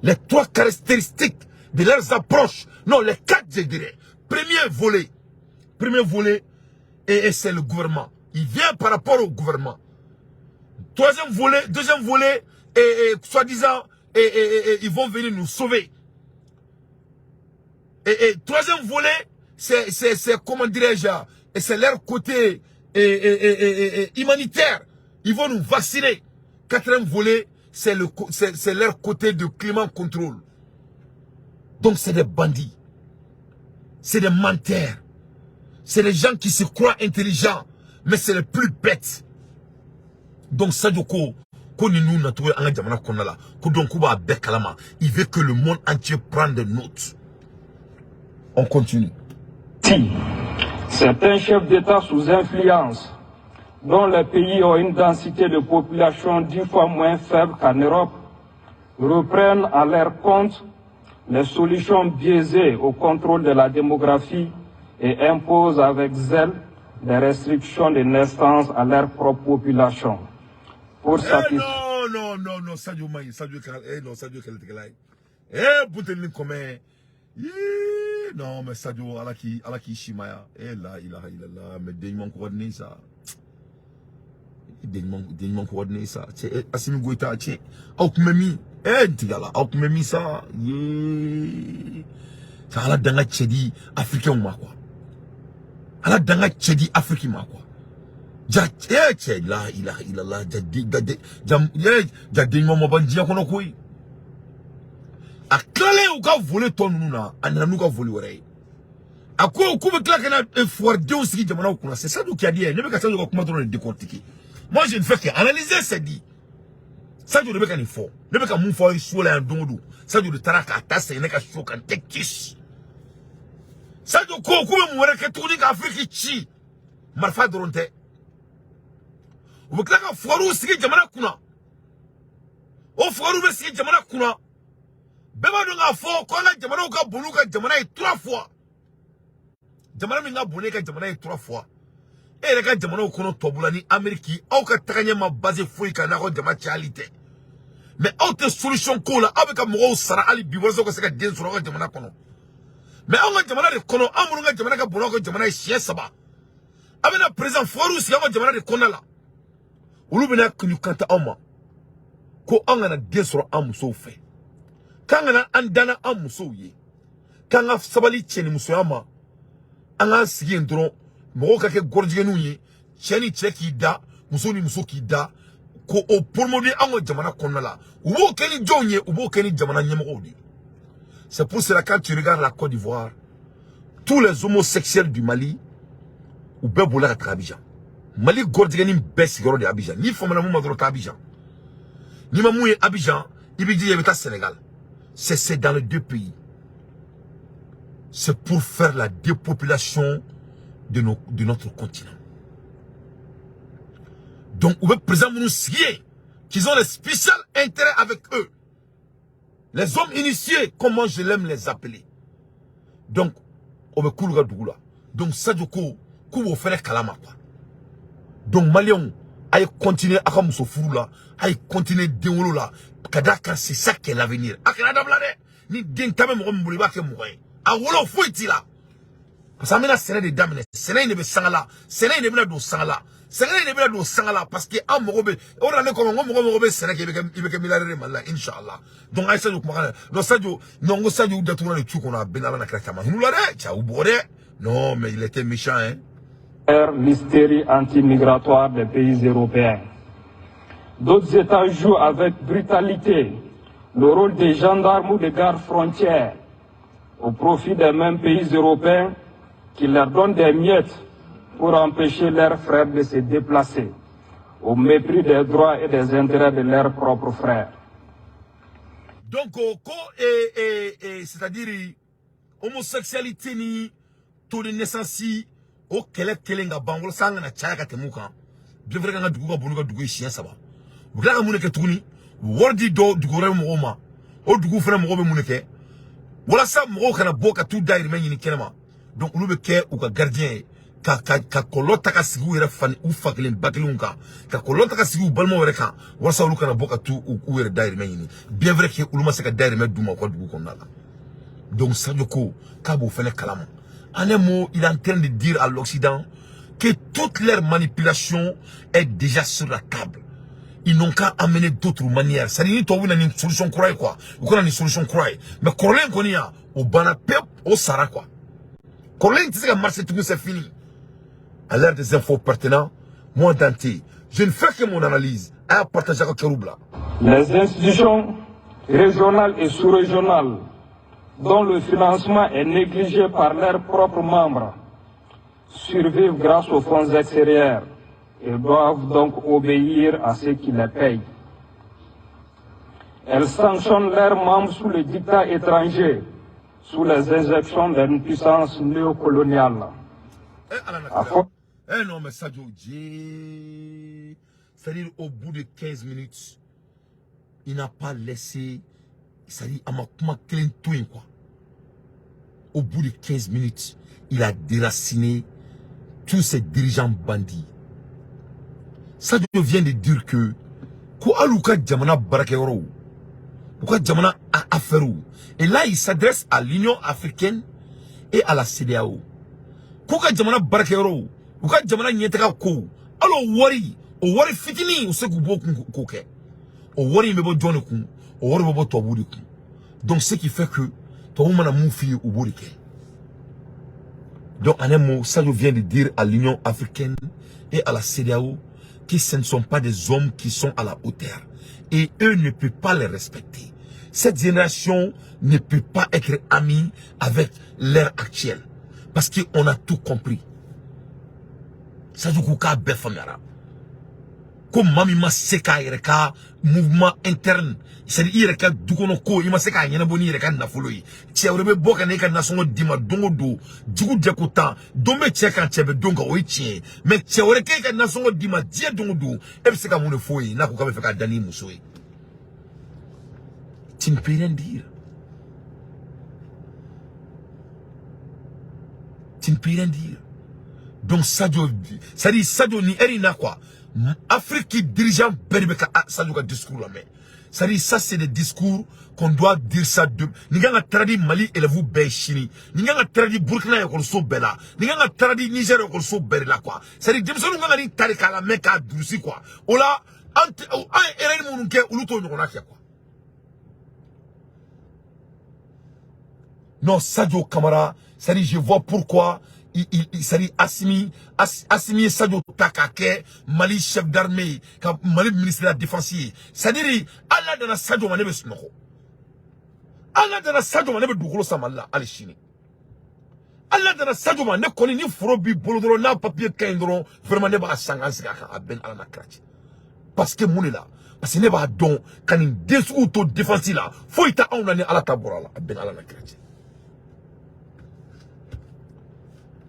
Les trois caractéristiques de leurs approches, non, les quatre, je dirais. Premier volet, premier volet, et c'est le gouvernement. Il vient par rapport au gouvernement. Troisième volet, deuxième volet, et soi-disant, et ils vont venir nous sauver. Et troisième volet, c'est, comment dirais-je, et c'est leur côté et humanitaire. Ils vont nous vacciner. Quatrième volet, c'est leur côté de climat contrôle. Donc c'est des bandits. C'est des menteurs. C'est des gens qui se croient intelligents, mais c'est les plus bêtes. Donc Sadio ko ko ninnu nacogo an ka jamana kɔnɔna la ko donc k'u b'a bɛɛ kalama. Il veut que le monde entier prenne des notes. On continue. Si certains chefs d'État sous influence, dont les pays ont une densité de population 10 fois moins faible qu'en Europe, reprennent à leur compte les solutions biaisées au contrôle de la démographie et imposent avec zèle des restrictions de naissance à leur propre population. Pour Eh satisfaire non, non, non, non, Sadio Maï, Sadio Kala, eh non, Sadio Kala, eh, Boutelni Kome, non, mais Sadio, ala ki, ala ki shimaya, eh la ilaha illallah, mais den ko ne sa. Den ko ne sa. Cɛ, Assimi Goïta, cɛ, aw kun bɛ min? Eh, n tigala, aw kun bɛ min sa? Ye. Sa ala danga cɛ di Africain ma quoi. Ala danga cɛ di Afrique ma quoi. Ja eh cɛ, la ilaha illallah, ja di ja ja eh ja den ɲuman ma ban diɲɛ kɔnɔ koyi. A tilalen u ka volet tɔ ninnu na, a nana n'u ka volet wɛrɛ ye. A ko k'u bɛ tila ka na fuwaridenw sigi jamanaw kunna. C'est Sadio qui a dit. Ne bɛ ka Sadio ka kuma dɔrɔn de décortiquer. Moi, je ne fais qu'analyser, c'est dit. Sadio de bɛ ka nin fɔ. Ne bɛ ka mun fɔ aw ye so la yan don o don? Sadio de taara k'a ta segin ne ka so kan tɛ kisi. Sadio ko k'u bɛ mun wɛrɛ kɛ tuguni ka Afiriki ci? Marifa dɔrɔn tɛ, u bɛ tila ka fuwariw sigi jamana kunna. O fuwariw bɛ sigi jamana kunna, bɛɛ b'a dɔn k'a fɔ ko an ka jamanaw ka bon n'u ka jamana ye trois fois. Jamana min ka bon n'e ka jamana ye trois fois, e yɛrɛ ka jamanaw kɔnɔ, tubabula ni Amérique, aw ka tagaɲɛ ma basé foyi kan n'aw ka jama cayali tɛ. Mais aw tɛ solution ko la, aw bɛ ka mɔgɔw sara hali bi walasa u ka se ka den sɔrɔ aw ka jamana kɔnɔ. Mais anw ka jamana de kɔnɔ, an minnu ka jamana ka bon n'aw ka jamana ye siɲɛ 3, a bɛna président fuwariw sigi aw ka jamana de kɔnɔna la. Olu bɛna k'u kanta aw ma ko an kana den sɔrɔ an musow fɛ, k'an kana an danna an musow ye, k'an ka sabali cɛnimusoya ma, an k'an sigi yen dɔrɔn, mɔgɔw ka kɛ gɔrɔjigɛninw ye, cɛ ni cɛ k'i da, muso ni muso k'i da, ko o promouvoir an ka jamana kɔnɔna la. U b'o kɛ ni jɔnw ye? U b'o kɛ ni jamana ɲɛmɔgɔw de ye. C'est pour cela, quand tu regardes la Côte d'Ivoire, tous les homosexuels du Mali, u bɛɛ bolila ka taga Abidjan. Mali gɔrɔjigɛnin bɛɛ sigiyɔrɔ de ye Abidjan. N'i famana mun ma dɔrɔn, taa Abidjan. N'i ma mun ye Abidjan, i b'i jija i bɛ taa Sénégal. C'est dans les deux pays. C'est pour faire la dépopulation de notre continent. Donc, u bɛ président minnu sigi yen, qu'ils ont les spécial intérêts avec eux. Les hommes initiés, comment je l'aime les appeler. Donc, o bɛ k'olu ka dugu la. Donc, Sadio ko k'u b'o fɛnɛ kalama quoi. Donc, Maliens, a ye continuer a ka muso furu la, a ye continuer den wolo la, ka d'a kan c'est ça qui est l'avenir. A kana dabila dɛ. Ni den tan bɛ mɔgɔ min bolo, i b'a kɛ mɔgɔ ye. A wolo foyi t'i la. Parce que an bɛna sɛnɛ de daminɛ. Sɛnɛ in de bɛ sanga la. Sɛnɛ in de bɛna don sanga la. Sɛnɛ in de bɛna don sanga la parce que an mago bɛ o de la. Ne ko ma n ko mɔgɔ mɔgɔ bɛ sɛnɛ kɛ, i bɛ kɛ milliardaire ye Mali la, inchallah. Donc a ye Sadio kumakan na. Donc Sadio, non, n ko Sadio datugura nin tu kɔnɔ, a bɛɛ n'Ala na kira caman hin'u la dɛ, cɛ u bugɔ dɛ. Non, mais il était méchant, hein. L'hystérie anti-migratoire des pays européens. D'autres États jouent avec brutalité le rôle des gendarmes ou des gardes frontières au profit des mêmes pays européens qui leur donnent des miettes pour empêcher leurs frères de se déplacer, au mépris des droits et des intérêts de leurs propres frères. Donc ko et c'est-à-dire homosexualité ni taux de naissance, o kɛlɛ kelen ka ban walasa an kana caya ka tɛmɛ o kan. Bien vrai, an ka dugu ka bon n'u ka dugu ye siɲɛ 3. U tila ka mun de kɛ tuguni? U bɛ wari di dɔw dugu wɛrɛ mɔgɔw ma. O dugu fana mɔgɔw bɛ mun de kɛ walasa mɔgɔw kana bɔ ka t'u dahirimɛ ɲini kɛnɛma? Donc olu bɛ kɛ u ka gardien ye ka kɔlɔlɔ ta ka sigi u yɛrɛ fa u fa kelen ba kelenw kan, ka kɔlɔlɔ ta ka sigi u balimaw yɛrɛ kan, walasa olu kana bɔ ka t'u u yɛrɛ dahirimɛ ɲini, bien vrai que olu ma se ka dahirimɛ d'u ma u ka dugu kɔnɔna la. Donc Sadio ko k'a b'o fɛnɛ kalama. En un mot, il est en train de dire à l'Occident que toute leur manipulation est déjà sur la table. Ils n'ont qu'à amener d'autres manières. C'est-à-dire, ni tubabu na ni solution kura ye quoi. U kana ni solution kura ye. Mais kɔrɔlen kɔni ya, o banna pewu, o sara quoi. Kɔrɔlen tɛ se ka marcher tugun, c'est fini. À l'heure des infos pertinents, moi Dante, je ne fais que mon analyse. A y'a partager a ka kɛr'u bila. Les institutions régionales et sous-régionales dont le financement est négligé par leurs propres membres survivent grâce aux fonds extérieurs et doivent donc obéir à ceux qui les payent. Elles sanctionnent leurs membres sous le diktat étranger, sous les injections d'une puissance néocoloniale. Eh, Ala na A kira. fɔ Eh non, mais Sadio, Dieu. C'est-à-dire, au bout de 15 minutes, il n'a pas laissé, c'est-à-dire, a ma kuma kelen to yen quoi. Au bout de 15 minutes, il a déraciné tous ces dirigeants bandits. Sadio vient de dire que ko hali u ka jamana baarakɛyɔrɔw, u ka jamana affaires. Et là, il s'adresse à l'Union africaine et à la CEDEAO. K'u ka jamana baarakɛyɔrɔw, u ka jamana ɲɛtaga kow, hali o wari fitinin, u se k'u b'o kun k'o kɛ. O wari in bɛ bɔ jɔn de kun? O wari bɛ bɔ tubabuw de kun. Donc ce qui fait que tubabu mana mun f'i ye, u b'o de kɛ. Donc en un mot, Sadio vient de dire à l'Union africaine et à la CEDEAO que ce ne sont pas des hommes qui sont à la hauteur et eux ne peuvent pas les respecter. Cette génération ne peut pas être amie avec l'ère actuelle parce qu'on a tout compris. Sadio ko k'a bɛɛ faamuyara, ko maa min ma se k'a yɛrɛ ka mouvement interne, c'est-à-dire i yɛrɛ ka du kɔnɔ ko i ma se k'a ɲɛnabɔ n'i yɛrɛ ka nafolo ye, cɛ wɛrɛ bɛ bɔ ka n'e ka nasɔngɔ d'i ma don o don, jugu jɛ ko tan don bɛ cɛ kan, cɛ bɛ don kan, o ye tiɲɛ ye. Mais cɛ wɛrɛ k'e ka nasɔngɔ d'i ma diɲɛ don o don, e bɛ se ka mun de f'o ye n'a ko k'a bɛ fɛ k'a da n'i muso ye? Tu ne peux rien dire, tu ne peux rien dire. Donc Sadio, c'est-à-dire Sadio ni heure in na quoi, Afrique dirigeant bɛɛ de bɛ ka Sadio ka discours lamɛn. C'est-à-dire, ça c'est des discours qu'on doit dire ça de nin kan ka traduit Mali élèves bɛɛ ye sini, nin kan ka traduit Burkina ekɔliso bɛɛ la, nin kan ka traduit Niger ekɔliso bɛɛ de la quoi. C'est-à-dire denmisɛnninw kan ka nin ta de k'a lamɛn k'a durusi quoi. O la an tɛ an ye erreur minnu kɛ, olu t'o ɲɔgɔnna kɛ quoi. Non, Sadio Camara, c'est-à-dire je vois pourquoi c'est-à-dire Assimi ye Sadio ta k'a kɛ Mali chef d'armée, ka Mali ministre de la défense ye. C'est-à-dire hali n'a danna Sadio ma, ne bɛ sunɔgɔ. Hali n'a danna Sadio ma, ne bɛ dugukolo san Mali la hali sini. Hali n'a danna Sadio ma, ne kɔni ni foro b'i bolo dɔrɔn, n'a papier ka ɲi dɔrɔn, vraiment ne b'a san k'an sigi a kan, a bɛɛ ni Ala n'a kira cɛ. Parce que mun de la? Parce que ne b'a dɔn ka nin den suguw to défense la, foyi tɛ anw na ni Ala ta bɔra a la, a bɛɛ ni Ala n'a kira cɛ.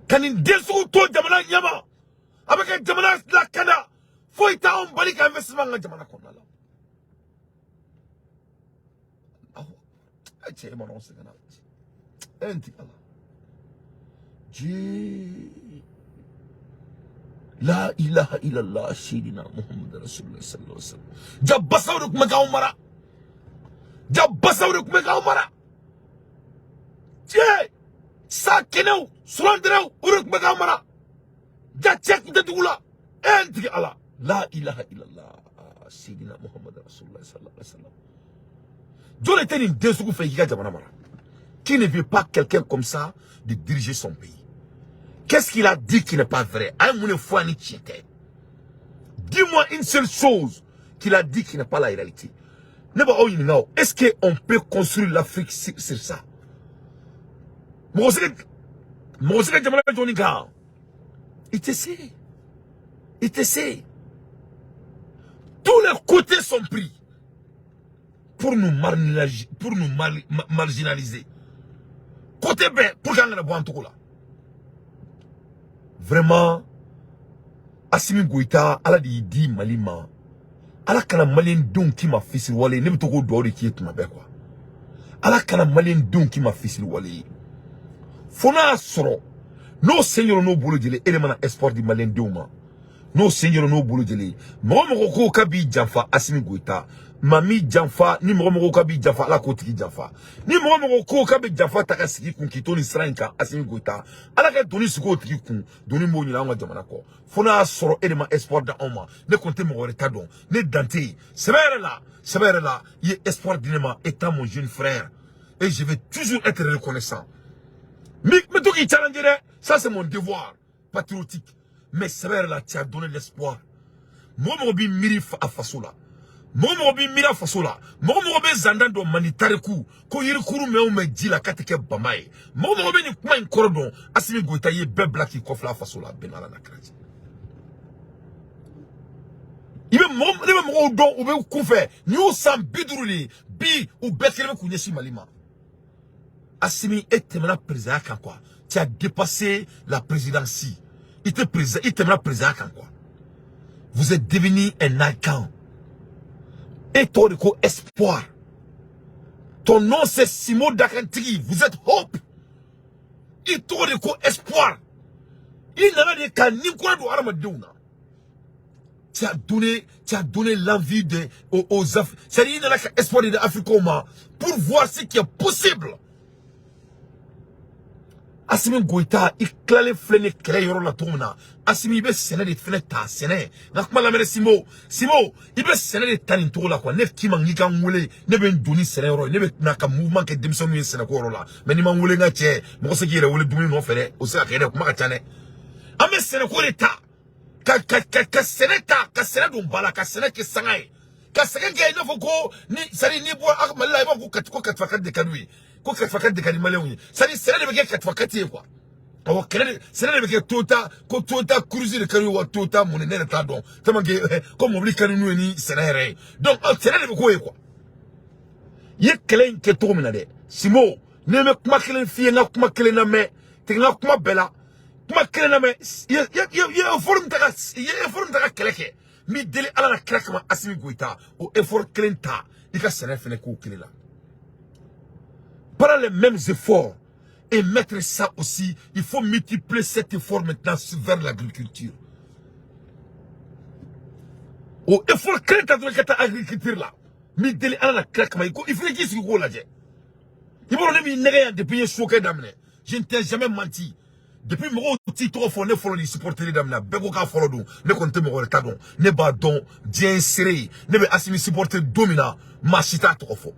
Ka nin den sugu to jamana ɲɛma, a bɛ kɛ jamana lakana, foyi t'anw bali ka investissement an ka jamana kɔnɔna la. Awɔ, ɛ cɛ, e ma dɔn sɛgɛnna, e n ti ala Dieu. La ilaha illallah sayyidina Muhammad rasulullah sallallahu alaihi wasallam. Ja basaw de tun bɛ k'anw mara, ja basaw de tun bɛ k'anw mara. Cɛ sa kɛnɛw surandirew, o de tun bɛ k'anw mara. Ja cɛ tun tɛ dugu la. E n tigi ala. La ilaha illallah sayyidina Muhammad rasulullah sallallahu alaihi wasallam. Jɔn de tɛ nin den sugu fɛ k'i ka jamana mara? Qui ne veut pas quelqu'un comme ça de diriger son pays? Qu'est-ce qu'il a dit qui n'est pas vrai? A ye mun de fɔ ani tiɲɛ tɛ? Dis-moi une seule chose qu'il a dit qui n'est pas la réalité. Ne b'aw ɲininka o, est-ce qu'on peut construire l'Afrique sur ça? Mɔgɔ se ka jamana jɔ nin kan? I tɛ se, i tɛ se. Tous les côtés sont pris pour nous marginaliser. Côté bɛɛ pour qu'an kana bɔ an togo la. Vraiment, Assimi Goïta, Ala de y'i di Mali ma. Ala kana maliyɛndenw k'i ma fisiriwale ye. Ne bɛ to k'o dugawu de k'i ye tuma bɛɛ quoi. Ala kana maliyɛndenw k'i ma fisiriwale ye. Fo n'a y'a sɔrɔ n'o sen yɔrɔ n'o bolo jɛlen, e de mana espoir di maliyɛndenw ma. N'o sen yɔrɔ n'o bolo jɛlen, mɔgɔ mɔgɔ ko k'a b'i janfa, Assimi Goïta, maa m'i janfa. Ni mɔgɔ mɔgɔ k'a b'i janfa, Ala k'o tigi janfa. Ni mɔgɔ mɔgɔ ko k'a bɛ janfa ta ka sigi kun k'i to nin sira in kan, Assimi Goïta, Ala ka doni sigi o tigi kun, doni b'o ɲinɛ anw ka jamana kɔ. Fo n'a y'a sɔrɔ e de ma espoir da anw ma, ne kɔni tɛ mɔgɔ wɛrɛ ta dɔn. Ne dan tɛ yen. Sɛbɛ yɛrɛ la, sɛbɛ yɛrɛ la, i ye espoir di ne ma étant mon jeune frère et je vais toujours être reconnaissant. Mais to k'i challenger dɛ, ça c'est mon devoir patriotique. Mais sɛbɛ yɛrɛ la, tu as donné l'espoir. Mɔgɔ mɔgɔ b'i miiri a faso la, mɔgɔ mɔgɔ b'i miiri a faso la, mɔgɔ mɔgɔ bɛ zandan dɔn Mali tariku ko yirikuru mɛn o mɛn ji la k'a tɛ kɛ bama ye, mɔgɔ mɔgɔ bɛ nin kuma in kɔrɔ dɔn, Assimi Goïta ye bɛɛ bila k'i kɔfilɛ a faso la. Bɛn Ala na kira cɛ. I bɛ mɔgɔ, ne bɛ mɔgɔw dɔn, u bɛ kunfɛ nin y'u san 50 de ye bi, u bɛɛ kelen bɛ k'u ɲɛsin Mali ma. Assimi, e tɛmɛna président kan quoi. Tu as dépassé la présidence. I tɛ président, i tɛmɛna président kan quoi. Vous êtes devenu un icône. E tɔgɔ de ko espoir. Ton nom, c'est Simo Dakantigi. Vous êtes hope. I tɔgɔ de ko espoir. I nana de ka ni kura don hadamadenw na. Tu as donné l'envie de, aux, aux Af c'est-à-dire, il nana ka espoir de Africains ma pour voir ce qui est possible. Assimi Goïta, i tilalen filɛ ni kɛlɛ yɔrɔ la cogo min na, Assimi, i bɛ sɛnɛ de fɛnɛ ta. Sɛnɛ n ka kuma lamɛn dɛ. Simo, Simo, i bɛ sɛnɛ de ta nin cogo la quoi. Ne k'i ma k'i ka n wele, ne bɛ n don ni sɛnɛ yɔrɔ ye, ne bɛ na ka mouvement kɛ denmisɛnninw ye sɛnɛko yɔrɔ la. Mais n'i ma n wele, n ka cɛ, mɔgɔ se k'i yɛrɛ wele dumuni nɔfɛ dɛ, o se ka kɛ dɛ, kuma ka ca dɛ. An bɛ sɛnɛko de ta ka sɛnɛ ta, ka sɛnɛ don ba la, ka sɛnɛ kɛ sanga ye, ka sɛgɛn kɛ i n'a fɔ ko ni, c'est à dire, n'i bɔra Mali la, i b'a fɔ ko Kati, ko Katifa de ka d'u ye, ko Katifa de ka di maliyɛnw ye. C'est à dire, sɛnɛ de bɛ kɛ Katifa Kati ye quoi. Awɔ, kɛlɛ de, sɛnɛ de bɛ kɛ Toyota, ko Toyota Cruise de ka d'u ye wa Toyota mun, ne yɛrɛ t'a dɔn tellement que ko mobili ka di n'u ye ni sɛnɛ yɛrɛ ye. Donc sɛnɛ de bɛ k'o ye quoi. I ye kɛlɛ in kɛ cogo min na dɛ, Simo, ne bɛ kuma kelen f'i ye, n ka kuma kelen lamɛn, tigɛ n ka kuma bɛɛ la, kuma kelen lamɛn. I ye effort min ta ka, i ye effort min ta ka kɛlɛ kɛ, n b'i deli Ala la kira kama, Assimi Goïta, o effort kelen ta i ka sɛnɛ fɛnɛ k'o kelen la. Prends les mêmes efforts et mettre ça aussi. Il faut multiplier cet effort maintenant vers l'agriculture. O effort kelen ta dɔrɔn ka taa agriculture la, n b'i deli Ala la kira kama, i ko i fana k'i sigi k'o lajɛ. I b'a dɔn ne b'i nɛgɛ yan depuis n ye sokɛ daminɛ. Je ne t'ai jamais menti. Depuis mɔgɔw t'i tɔgɔ fɔ, ne fɔlɔ ni supporter daminɛ, bɛɛ ko k'a fɔlɔ don. Ne kɔni tɛ mɔgɔ wɛrɛ ta dɔn, ne b'a dɔn diɲɛ ye seere ye. Ne bɛ Assimi supporter don min na, maa si t'a tɔgɔ fɔ.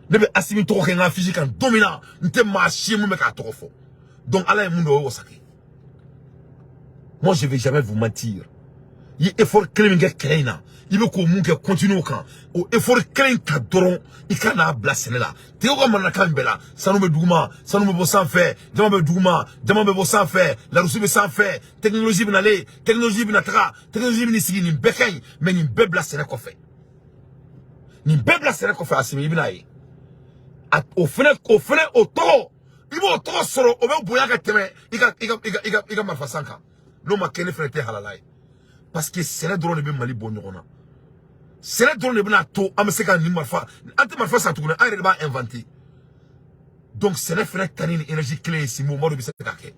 Ne bɛ Assimi tɔgɔ kɛ n ka affiche kan don min na, n tɛ maa si ye mun bɛ k'a tɔgɔ fɔ. Donc Ala ye mun dɔn, o ye wasa kɛ. Moi, je vais jamais vous mentir. I ye effort kelen min kɛ kɛlɛ in na, i bɛ k'o mun kɛ, continue o kan. O effort kelen ta dɔrɔn, i ka n'a bila sɛnɛ la. Tigɛ ka mananakan bɛɛ la, sanu bɛ duguma, sanu bɛ bɔ sanfɛ, jama bɛ duguma, jama bɛ bɔ sanfɛ, larusi bɛ sanfɛ, technologie bɛ nalen, technologie bɛ na taga, technologie bɛ n'i sigi, nin bɛɛ ka ɲi. Mais nin bɛɛ bila sɛnɛ kɔfɛ, nin bɛɛ bila sɛnɛ kɔfɛ. Assimi, i bɛna ye a o fɛnɛ, o fɛnɛ, o tɔgɔ, i b'o tɔgɔ sɔrɔ, o bɛ bonya ka tɛmɛ i ka marifa san kan. N'o ma kɛ, ne fɛnɛ tɛ halala ye, parce que sɛnɛ dɔrɔn de bɛ Mali bɔ ɲɔgɔn na. Sɛnɛ dɔrɔn de bɛna to an bɛ se ka nin marifa, an tɛ marifa san tuguni, an yɛrɛ de b'a inventer. Donc sɛnɛ fɛnɛ ta ni énergie kelen ye, Simo Madu, bɛ se ka kɛ.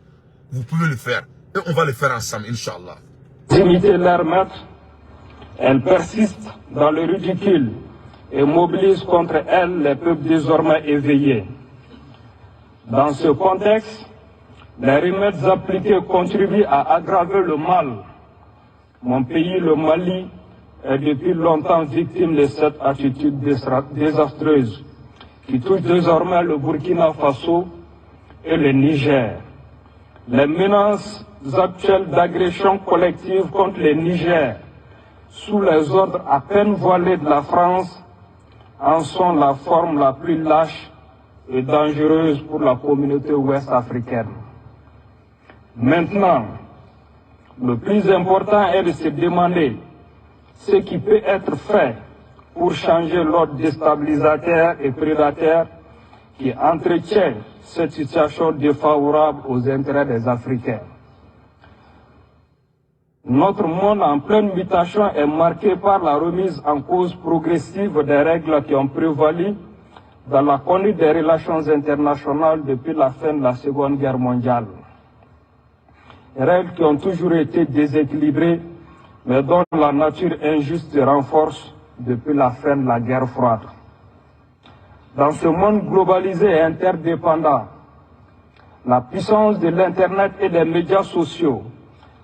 Vous pouvez le faire et on va le faire ensemble, inchallah. Imiter leur maître, elle persiste dans le ridicule et mobilise contre elle les peuples désormais éveillés. Dans ce contexte, les remèdes appliqués contribuent à aggraver le mal. Mon pays, le Mali, est depuis longtemps victime de cette attitude désastreuse qui touche désormais le Burkina Faso et le Niger. Les menaces actuelles d'agression collective contre le Niger, sous les ordres à peine voilés de la France, en sont la forme la plus lâche et dangereuse pour la communauté ouest africaine. Maintenant, le plus important est de se demander ce qui peut être fait pour changer l'ordre déstabilisateur et prédateur qui entretient cette situation défavorable aux intérêts des Africains. Notre monde en pleine mutation est marqué par la remise en cause progressive des règles qui ont prévalu dans la conduite des relations internationales depuis la fin de la Seconde Guerre mondiale. Règles qui ont toujours été déséquilibrées, mais dont la nature injuste se renforce depuis la fin de la guerre froide. Dans ce monde globalisé et interdépendant, la puissance de l'Internet et des médias sociaux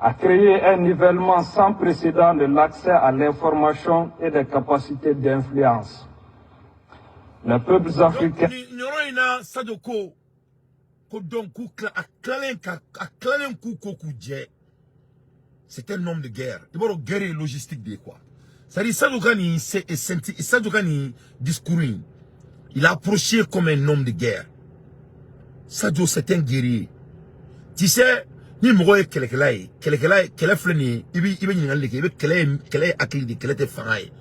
a créé un nivellement sans précédent de l'accès à l'information et des capacités d'influence. Les peuples Donc africains nin yɔrɔ in na, Sadio ko donc k'u tila a tilalen ka a tilalen k'u ko k'u jɛ, c'est un homme de guerre. I b'a dɔn, guerre ye logistique de ye quoi. C'est à dire, Sadio ka nin Sadio ka nin discours in, il a approché comme un homme de guerre. Sadio, c'est un guerrier. Tu sais, ni mɔgɔ ye kɛlɛkɛla ye, kɛlɛkɛla ye, kɛlɛ filɛ nin ye, i bɛ ɲininkali de kɛ. I bɛ kɛlɛ ye, kɛlɛ ye hakili de, kɛlɛ tɛ fanga ye.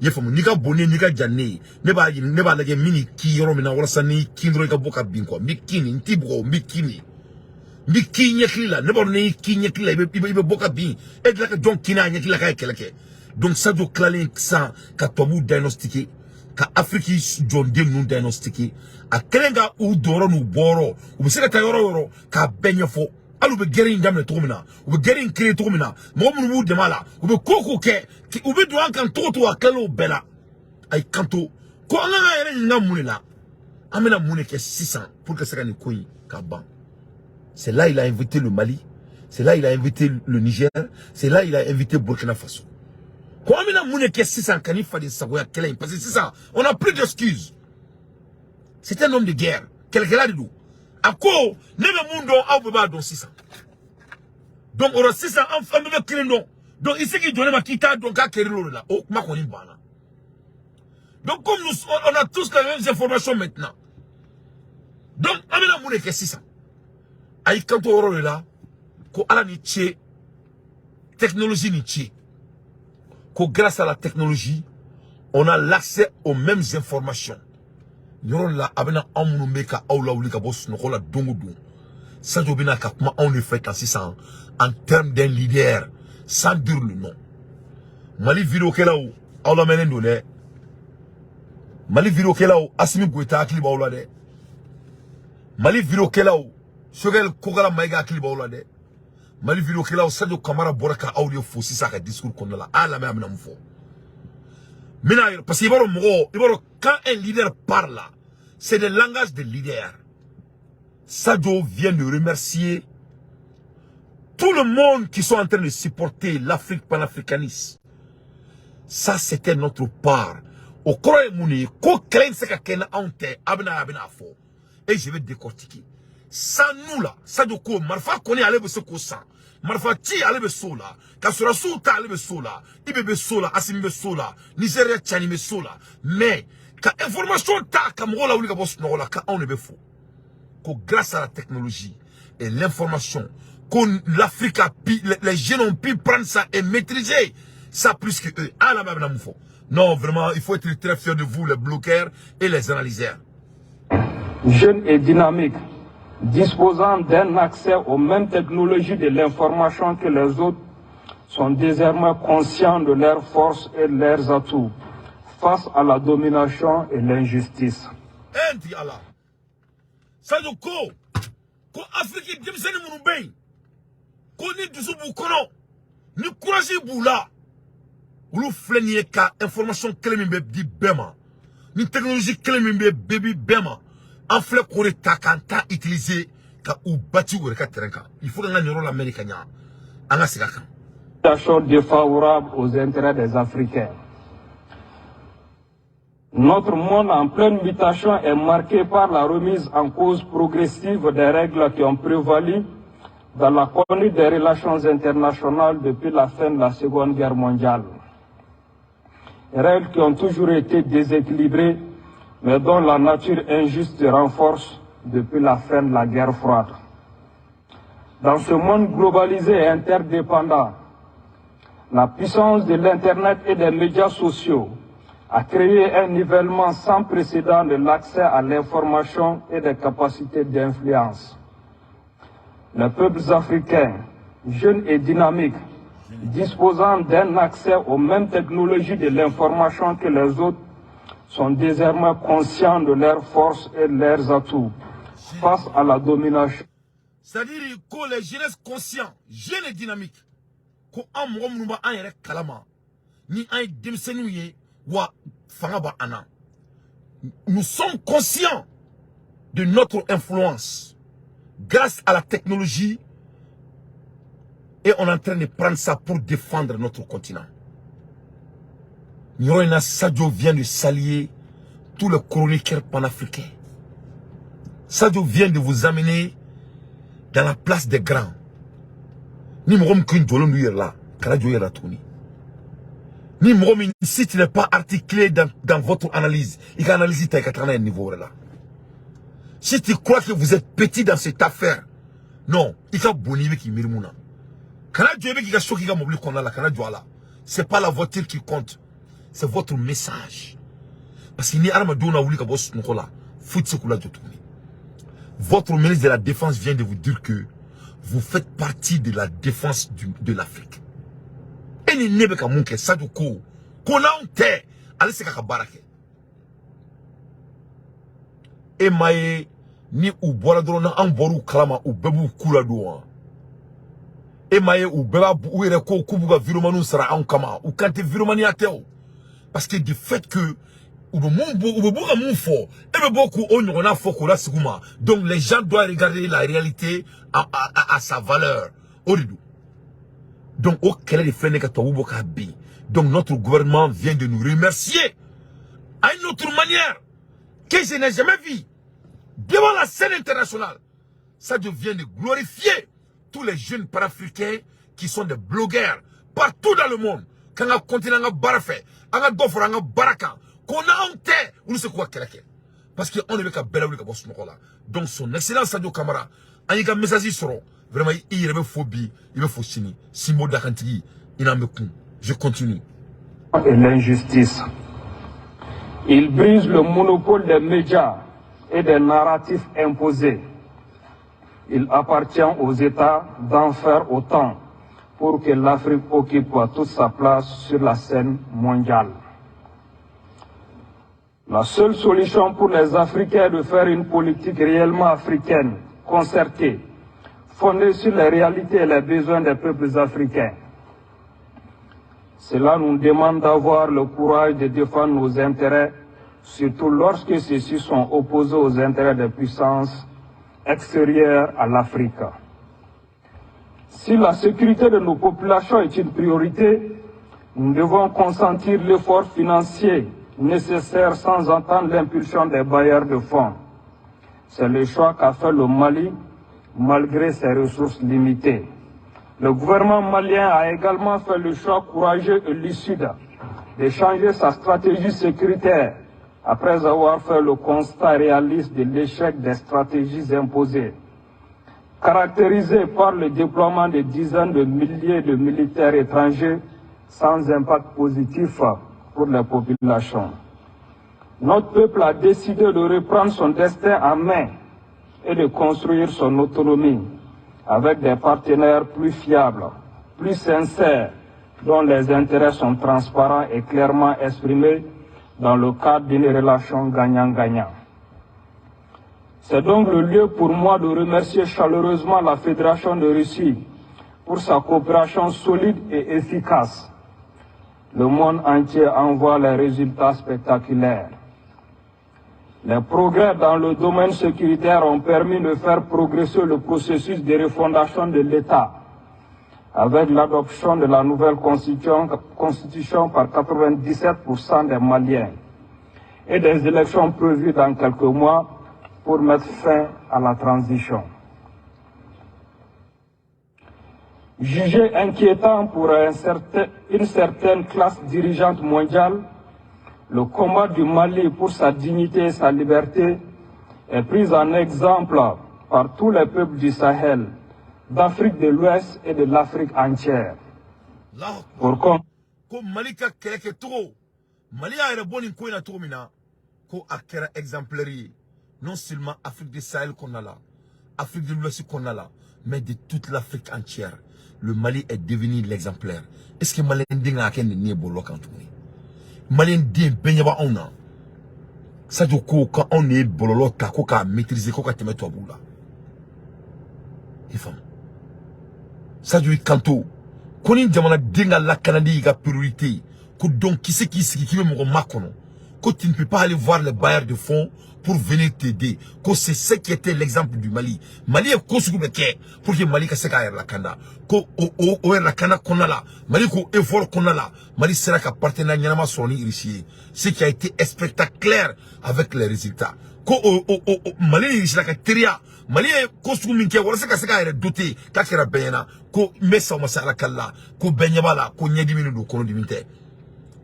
I ye faamu? N'i ka bon ne, n'i ka jan ne ye, ne b'a ɲini, ne b'a lajɛ min ni k'i yɔrɔ min na, walasa n'i kin dɔrɔn, i ka bɔ ka bin quoi. N bɛ kin nin, n t'i bugɔ, n bɛ kin nin, n bɛ k'i ɲɛkili la. Ne b'a dɔn, n'i k'i ɲɛkili la, i bɛ bɔ ka bin. E tila ka jɔn kin n'a ɲɛkili la k'a ye kɛlɛ kɛ? Donc Sadio tilalen sisan ka tubabuw diagnostiquer, ka Afiriki jɔnden ninnu diagnostiquer, a kɛlen ka u donyɔrɔ n'u bɔyɔrɔ, u bɛ se ka taa yɔrɔ o yɔrɔ, k'a bɛɛ ɲɛfɔ, hali u bɛ guerre in daminɛ cogo min na, u bɛ guerre in créer cogo min na, mɔgɔ minnu b'u dɛmɛ a la, u bɛ ko o ko kɛ, u bɛ don an kan cogo o cogo, a tilalen o bɛɛ la, a y'i kanto ko an kan k'an yɛrɛ ɲininka mun de la, an bɛna mun de kɛ sisan pour que se ka nin ko in ka ban. C'est là il a invité le Mali, c'est là il a invité le Niger, c'est là il a invité Burkina Faso. Ko an bɛna mun de kɛ sisan ka nin faden sagoya kɛlɛ in? Parce que sisan, on n'a plus d'excuses. C'est un homme de guerre, kɛlɛkɛla de don. A ko ne bɛ mun dɔn, aw bɛɛ b'a dɔn sisan. Donc o la sisan, an bɛɛ bɛ kelen dɔn. Donc i se k'i jɔ ne ma k'i t'a dɔn k'a kɛra o de la, o kuma kɔni banna. Donc comme nous, on a tous les mêmes informations maintenant, donc an bɛna mun de kɛ sisan? A y'i kanto o yɔrɔ de la ko ala ni ce, technologie ni ce, ko grâce à la technologie, on a l'accès aux mêmes informations. Yɔrɔ la, a bɛna anw minnu bɛ ka aw lawuli ka bɔ sunɔgɔ la don o don, Sadio bɛna ka kuma anw de fɛ tan sisan en termes d'un leader, sans dire le nom. Mali vidéokɛlaw, aw lamɛnnen don dɛ. Mali vidéokɛlaw, Assimi Goïta hakili b'aw la dɛ. Mali vidéokɛlaw, Choguel Kokalla Maïga hakili b'aw la dɛ. Mali vidéokɛlaw, Sadio Camara bɔra ka aw de fo sisan a ka discours kɔnɔna la. A y'a lamɛn, a bɛna mun fɔ. N bɛna, parce que i b'a dɔn mɔgɔ, i b'a dɔn, quand un leader parle, c'est le langage de leader. Sadio vient de remercier tout le monde qui sont en train de supporter l'Afrique panafricaniste. Ça, c'était notre part. O kɔrɔ ye mun de ye? Ko kɛlɛ in tɛ se ka kɛ ni anw tɛ. A bɛna fɔ et je vais décortiquer. Sans nous là, Sadio ko marifa kɔni, ale bɛ se k'o san, marifa ci, ale bɛ so la, ka sɔrɔdasiw ta, ale bɛ so la, Ibe bɛ so la, Assimi bɛ so la, Nigéria Tiani bɛ so la, mais ka information ta ka mɔgɔw lawuli ka bɔ sunɔgɔ la, ka anw de bɛ fo ko grâce à la technologie et l'information que l'Afrique a pu, les jeunes ont pu prendre ça et maîtriser ça plus que eux. Ah là, non, vraiment, il faut être très fier de vous, les bloqueurs et les analyseurs. Jeunes et dynamiques, disposant d'un accès aux mêmes technologies de l'information que les autres, sont désormais conscients de leurs forces et de leurs atouts face à la domination et l'injustice. Enti ala. Sadio ko Afrique denmisɛnnin minnu bɛ yen, ko ni dusu b'u kɔnɔ, ni courage b'u la, olu filɛ nin ye ka information kelen min bɛ di bɛɛ ma, ni technologie kelen min bɛ bɛɛ bi bɛɛ ma, an filɛ k'o de ta k'an ta utiliser ka u bati u yɛrɛ ka terrain kan. Il faut que an ka nin yɔrɔ lamɛn de ka ɲa, an ka segin a kan. Situation défavorable aux intérêts des Africains. Notre monde en pleine mutation est marqué par la remise en cause progressive des règles qui ont prévalu dans la conduite des relations internationales depuis la fin de la Seconde Guerre mondiale. Règles qui ont toujours été déséquilibrées, mais dont la nature injuste se renforce depuis la fin de la guerre froide. Dans ce monde globalisé et interdépendant, la puissance de l'Internet et des médias sociaux a créé un nivellement sans précédent de l'accès à l'information et des capacités d'influence. Les peuples africains, jeunes et dynamiques, Disposant d'un accès aux mêmes technologies de l'information que les autres, sont désormais conscients de leurs forces et de leurs atouts face à la domination. C'est-à-dire que les jeunesses conscients, jeunes et dynamiques, ko an mɔgɔ minnu b'an yɛrɛ kalama ni an ye denmisɛnninw ye wa fanga b'an na, nous sommes conscients de notre influence grâce à la technologie et on est en train de prendre ça pour défendre notre continent. Nin yɔrɔ in na, Sadio vient de saluer tous les chroniqueurs panafricains. Sadio vient de vous amener dans la place des grands. Ni mɔgɔ min kun jɔlen d'u yɛrɛ la, kana jɔ i yɛrɛ la tuguni. Ni mɔgɔ min, si tu n'es pas articulé dans votre analyse, i ka analyse ta i ka taga n'a ye niveau wɛrɛ la. Si tu crois que vous êtes petit dans cette affaire, non, i ka bon n'i bɛ k'i miiri mun na. Kana jɔ i bɛ k'i ka so k'i ka mobili kɔnɔna la, kana jɔ a la. C'est pas la voiture qui compte, c'est votre message. Parce que ni hadamadenw na wuli ka bɔ sunɔgɔ la, foyi tɛ se k'u lajɔ tuguni. Votre ministre de la Défense vient de vous dire que vous faites partie de la défense de l'Afrique. E ni ne bɛ ka mun kɛ? Sadio ko ko n'anw tɛ, ale se k'a ka baara kɛ. E m'a ye, ni u bɔra dɔrɔn, n'anw bɔr'u kalama, u bɛɛ b'u ku la don wa. E m'a ye, u bɛɛ b'a u yɛrɛ ko k'u b'u ka virements sara anw kama. U kan tɛ viremaniya tɛ o, parce que du fait que u bɛ mun bɔ, u bɛ bɔ ka mun fɔ, e bɛ bɔ k'o ɲɔgɔnna fɔ k'o lasigi u ma. Donc les gens doivent regarder la réalité à sa valeur. O de don. Donc o kɛlɛ de filɛ ne ka tubabu bɔ k'a bin. Donc notre gouvernement vient de nous remercier à une autre manière que je n'ai jamais vue devant la scène internationale. Sadio vient de glorifier tous les jeunes panafricains qui sont des blogueurs partout dans le monde. K'an ka continuer an ka baara fɛ, an ka dɔ fara an ka baara kan, ko n'anw tɛ, olu se k'u ka kɛlɛ kɛ, parce que anw de bɛ ka bɛɛ lawuli ka bɔ sunɔgɔ la. Donc son excellence Sadio Camara, an y'i ka message sɔrɔ. Vraiment, i yɛrɛ bɛ fo bi, i bɛ fo sini. Sinbo dakantigi i n'an bɛ kun. Je continue. Et l'injustice. Il brise le monopole des médias et des narratifs imposés. Il appartient aux États d'en faire autant pour que l'Afrique occupe toute sa place sur la scène mondiale. La seule solution pour les Africains est de faire une politique réellement africaine, concertée, fondée sur les réalités et les besoins des peuples africains. Cela nous demande d'avoir le courage de défendre nos intérêts, surtout lorsque ceux-ci sont opposés aux intérêts des puissances extérieures à l'Afrique. Si la sécurité de nos populations est une priorité, nous devons consentir l'effort financier nécessaire sans attendre l'impulsion des bailleurs de fonds. C'est le choix qu'a fait le Mali malgré ses ressources limitées. Le gouvernement malien a également fait le choix courageux et lucide de changer sa stratégie sécuritaire après avoir fait le constat réaliste de l'échec des stratégies imposées, caractérisées par le déploiement de dizaines de milliers de militaires étrangers sans impact positif pour les populations. Notre peuple a décidé de reprendre son destin en main et de construire son autonomie avec des partenaires plus fiables, plus sincères, dont les intérêts sont transparents et clairement exprimés dans le cadre d'une relation gagnant-gagnant. C'est donc le lieu pour moi de remercier chaleureusement la Fédération de Russie pour sa coopération solide et efficace. Le monde entier en voit les résultats spectaculaires. Les progrès dans le domaine sécuritaire ont permis de faire progresser le processus de refondation de l'État avec l'adoption de la nouvelle constitution par 97% des Maliens et des élections prévues dans quelques mois pour mettre fin à la transition. Jugé inquiétant pour une certaine classe dirigeante mondiale, le combat du Mali pour sa dignité et sa liberté est pris en exemple par tous les peuples du Sahel, d'Afrique de l'Ouest et de l'Afrique entière. Allahu Pour con- ko Mali ka kɛlɛ kɛcogo, Mali y'a yɛrɛ bɔ nin ko in na cogo min na, ko a kɛra exemplaire ye, non seulement Afrique du Sahel kɔnɔna la, Afrique de l'Ouest kɔnɔna la. mais de toute l'Afrique entière. Le Mali est devenu l'exemplaire. Est-ce que Malien den ka kɛ nin ye bɔlɔlɔ kan tuguni? Malien den bɛɛ ɲɛ b'anw na. Sadio ko ka anw de ye bɔlɔlɔ ta ko k'a maîtriser ko ka tɛmɛ tubabuw la. I faamu? Sadio y'i kanto ko ni jamanaden ka lakanali y'i ka priorité ye, ko donc k'i se k'i sigi k'i bɛ mɔgɔ makɔnɔ, ko tu ne peux pas aller voir les bailleurs de fonds pour venir t'aider, ko c'est ce qui était l'exemple du Mali. Mali ye ko sugu bɛ kɛ pour que Mali ka se k'a yɛrɛ lakanda, ko o yɛrɛ lakanda kɔnɔna la, Mali ko effort kɔnɔna la, Mali sera ka partenariat ɲɛnama sɔrɔ ni Russie ye, ce qui a été spectaculaire avec les résultats. Ko o Mali ni Russie la ka teriya, Mali ye ko sugu min kɛ walasa ka se k'a yɛrɛ doter, k'a kɛra bɛɛ ɲɛna, ko n bɛ sa o ma se Ala kali la, ko bɛɛ ɲɛ b'a la, ko ɲɛdimi de don, kɔnɔdimi tɛ.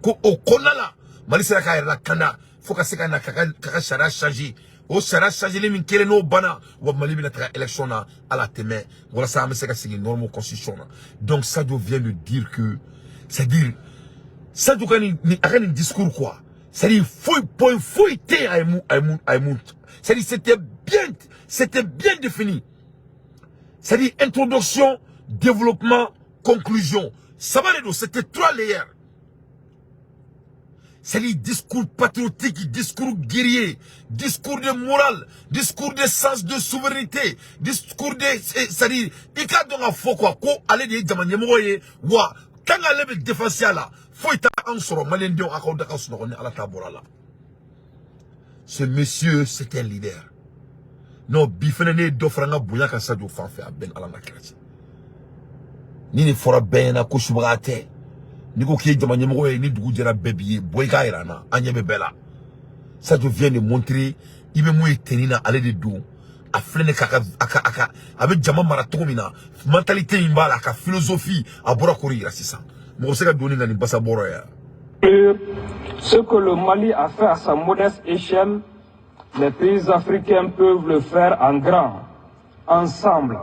Ko o kɔnɔna la, Mali sera k'a yɛrɛ lakanda fo ka se ka na ka sariya changer. O sariya changeli min kɛlen, n'o banna wa, Mali bɛna taga élection na ala tɛmɛ walasa an bɛ se ka segin norme constitution na. Donc Sadio vient de dire que, c'est-à-dire Sadio ka nin a ka nin discours quoi, c'est-à-dire foyi point foyi tɛ yen a ye mun, c'est-à-dire c'était bien défini, c'est-à-dire introduction, développement, conclusion, saba de don, c'était trois layers. C'est-à-dire discours patriotique, discours guerrier, discours de morale, discours de sens de souveraineté, discours de, c'est-à-dire, i k'a dɔn k'a fɔ quoi, ko ale de ye jama ɲɛmɔgɔ ye, wa tant qu'ale bɛ défense la, foyi t'a an sɔrɔ. Maliyɛndenw, a k'aw da ka sunɔgɔ ni Ala ta bɔra la. Ce monsieur, c'est un leader. Non, bi fɛnɛ ne ye dɔ fara n ka bonya kan Sadio fan fɛ, a bɛɛ ni Ala n'a kira cɛ. Ni nin fɔra bɛɛ ɲɛna ko subaga tɛ. N'i ko k'i ye jama ɲɛmɔgɔ ye, ni dugu jɛra bɛɛ b'i ye, bɔ i k'a yira an na, an ɲɛ bɛ bɛɛ la. Sadio vient de montrer i bɛ mun ye tenue na, ale de don. A filɛ nin k'a ka a ka a ka a bɛ jama mara cogo min na, mentalité min b'a la, a ka philosophie, a bɔra k'o de yira sisan. Mɔgɔ bɛ se ka don nin na ni basa bɔrɔ ye. Ce que le Mali a fait à sa modeste échelle, les pays africains peuvent le faire en grand, ensemble.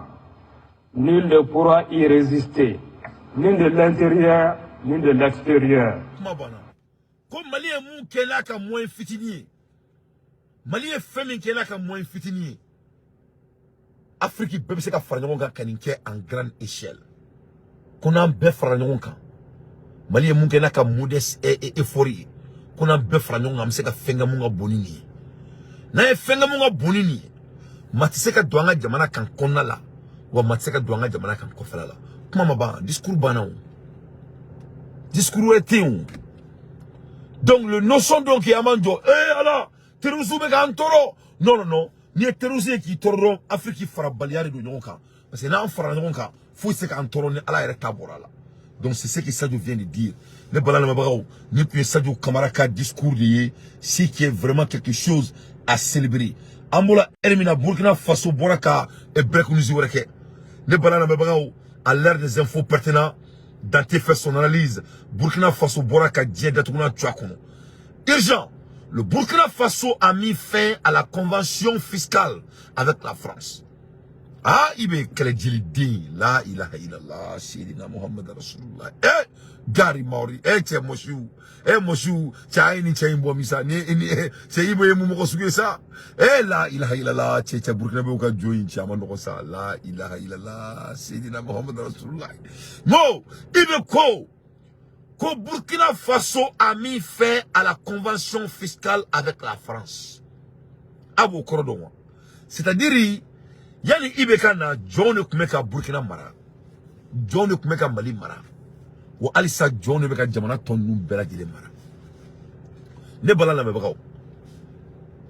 Nul ne pourra y résister, ni de l'intérieur, ni de l'extérieur. Kuma banna. Ko Mali ye mun kɛ n'a ka moyen fitinin ye, Mali ye fɛn min kɛ n'a ka moyen fitinin ye, Afiriki bɛɛ bɛ se ka fara ɲɔgɔn kan ka nin kɛ en grande échelle. Ko n'an bɛɛ fara ɲɔgɔn kan, Mali ye mun kɛ n'a ka modeste effort ye, ko n'an bɛɛ fara ɲɔgɔn kan, an bɛ se ka fɛn kɛ mun ka bon ni nin ye. N'an ye fɛn kɛ mun ka bon ni nin ye, maa tɛ se ka don an ka jamana kan kɔnɔna la, wa maa tɛ se ka don an ka jamana kan kɔfɛla la. Kuma ma ban, discours banna, o discours wɛrɛ tɛ yen o. Donc le notion donc an b'an jɔ, eh Ala, terroristes bɛ k'an tɔɔrɔ. Non, non, non, n'i ye terroriste ye k'i tɔɔrɔ dɔrɔn, Afrique farabaliya de don ɲɔgɔn kan, parce que n'an farala ɲɔgɔn kan, foyi tɛ se k'an tɔɔrɔ ni Ala yɛrɛ ta bɔra a la. Donc c'est ce que Sadio vient de dire. Ne bala lamɛnbagaw, nin tun ye Sadio Kamara ka discours de ye, ce qui est vraiment quelque chose à célébrer. An bɔra heure min na, Burkina Faso bɔra ka break news wɛrɛ kɛ. Ne bala lamɛnbagaw, à l'heure des infos pertinents, Dante fait son analyse. Burkina Faso bɔra ka diɲɛ datugulan tu a kɔnɔ. Urgent, le Burkina Faso a mis fin à la convention fiscale avec la France. Ah, i bɛ kɛlɛ jeliden, la ilaha illallah, Seydina Muhammad Rasulullah. Eh, Gari Mauri, eh, cɛ mɔsiw, eh, mɔsiw, cɛ a ye nin cɛ in bɔ min sa, ni cɛ i bɛ ye mun mɔgɔ sugu ye sa? Eh, la ilaha illallah, cɛ Burkina ka jo in cɛ a ma nɔgɔ sa, la ilaha illallah, Seydina Muhammad Rasulullah. Mo, i bɛ ko Burkina Faso a mis fin à la convention fiscale avec la France. A b'o kɔrɔ dɔn wa? C'est-à-dire, yani i bɛ ka na, jɔn de tun bɛ ka Burkina mara, jɔn de tun bɛ ka Mali mara, wa halisa jɔn de bɛ ka jamana tɔ ninnu bɛɛ lajɛlen mara. Ne bala lamɛnbagaw,